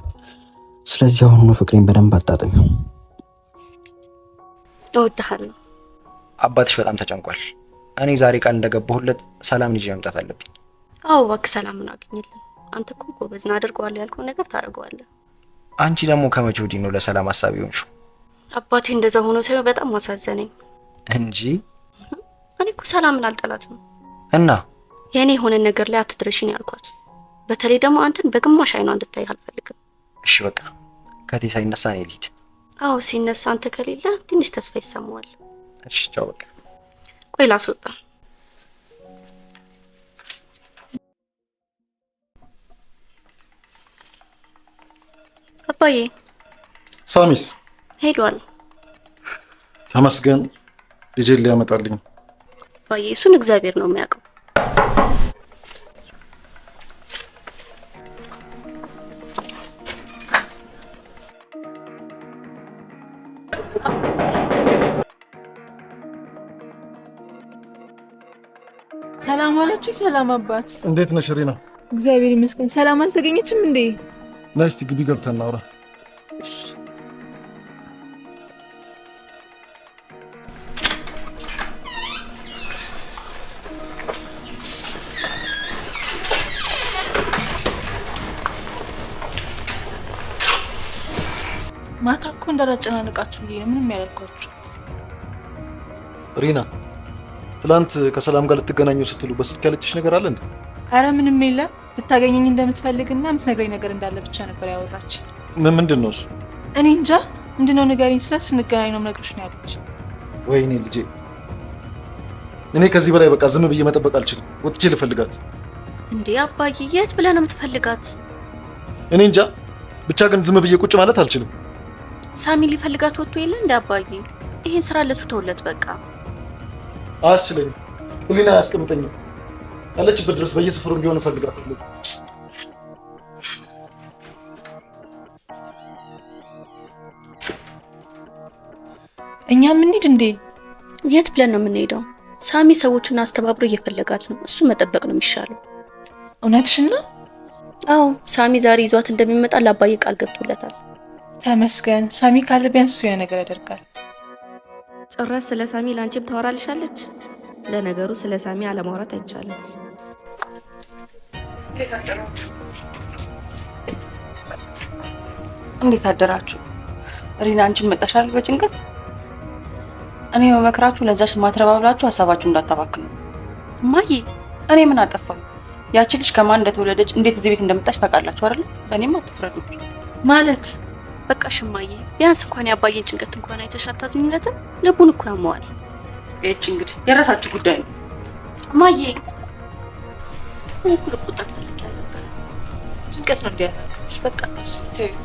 ስለዚህ አሁን ሆኖ ፍቅሬን በደንብ አጣጥሚው። እወድሃለሁ። አባትሽ በጣም ተጨንቋል። እኔ ዛሬ ቃል እንደገባሁለት ሰላምን ይዤ መምጣት አለብኝ። አዎ እባክህ ሰላምን አግኝልን። አንተ እኮ ጎበዝ ነህ፣ አደርገዋለሁ ያልከውን ነገር ታደርገዋለህ። አንቺ ደግሞ ከመቼ ወዲህ ነው ለሰላም ሀሳቢ ሆንሽው? አባቴ እንደዛ ሆኖ ሳይሆን በጣም አሳዘነኝ እንጂ እኔ እኮ ሰላምን አልጠላትም። እና የእኔ የሆነ ነገር ላይ አትድረሺ ነው ያልኳት። በተለይ ደግሞ አንተን በግማሽ አይኗ እንድታይ አልፈልግም። እሺ በቃ ከቴ ሳይነሳ እኔ ልሂድ። አዎ ሲነሳ አንተ ከሌለ ትንሽ ተስፋ ይሰማዋል። እሺ ቻው። በቃ ቆይ ላስወጣ። አባዬ ሳሚስ ሄዷል። ተመስገን ልጄን ሊያመጣልኝ። አባዬ እሱን እግዚአብሔር ነው የሚያውቀው። ሰላም አላችሁ? ሰላም አባት፣ እንዴት ነሽ ሪና? እግዚአብሔር ይመስገን። ሰላም አልተገኘችም እንዴ? ነይ እስቲ ግቢ ገብተን እናውራ። ማታ እኮ እንዳላጨናንቃችሁ ብዬ ነው ምንም ያላልኳችሁ። ሪና፣ ትላንት ከሰላም ጋር ልትገናኙ ስትሉ በስልክ ያለችሽ ነገር አለ እንዴ? አረ ምንም የለም። ልታገኘኝ እንደምትፈልግና የምትነግረኝ ነገር እንዳለ ብቻ ነበር ያወራች። ምን ምንድን ነው እሱ? እኔ እንጃ ምንድነው ንገሪኝ ስላት ስንገናኝ ነው የምነግርሽ ነው ያለች። ወይኔ ልጄ፣ እኔ ከዚህ በላይ በቃ ዝም ብዬ መጠበቅ አልችልም። ወጥቼ ልፈልጋት። እንዴ አባዬ የት ብለህ ነው የምትፈልጋት? እኔ እንጃ ብቻ ግን ዝም ብዬ ቁጭ ማለት አልችልም። ሳሚ ሊፈልጋት ወጥቶ የለ እንደ አባዬ? ይሄን ስራ ለሱ ተውለት በቃ። አያስችለኝም፣ ህሊና አያስቀምጠኝም። ያለችበት ድረስ በየሰፈሩ ቢሆን እፈልጋታለሁ። እኛም እንሂድ እንዴ? የት ብለን ነው የምንሄደው? ሳሚ ሰዎቹን አስተባብሮ እየፈለጋት ነው። እሱ መጠበቅ ነው የሚሻለው። እውነትሽን ነው? አዎ ሳሚ ዛሬ ይዟት እንደሚመጣ ለአባዬ ቃል ገብቶለታል። ተመስገን። ሳሚ ካለ ቢያንስ እሱ የሆነ ነገር ያደርጋል። ጭራሽ ስለ ሳሚ ለአንቺም ታወራልሻለች። ለነገሩ ስለ ሳሚ አለማውራት አይቻልም። እንዴት አደራችሁ? ሪና አንቺን መጣሻል በጭንቀት። እኔ መመክራችሁ ለዛች ማትረባ ብላችሁ ሀሳባችሁ እንዳታባክኑ። እማዬ እኔ ምን አጠፋሁ? ያቺ ልጅ ከማን እንደተወለደች እንዴት እዚህ ቤት እንደመጣች ታውቃላችሁ አይደል? በእኔም አትፍረዱብኝ። ማለት በቃ ሽማዬ፣ ቢያንስ እንኳን የአባዬን ጭንቀት እንኳን አይተሽ አታዝኝለትም? ልቡን እኮ ያመዋል። ይህች እንግዲህ የራሳችሁ ጉዳይ ነው። እማዬ፣ እኔ እኮ ልቆጣት ፈልጌ አልነበረም። ጭንቀት ነው እንዲያናገርሽ። በቃ አታስቢ፣ ተይው።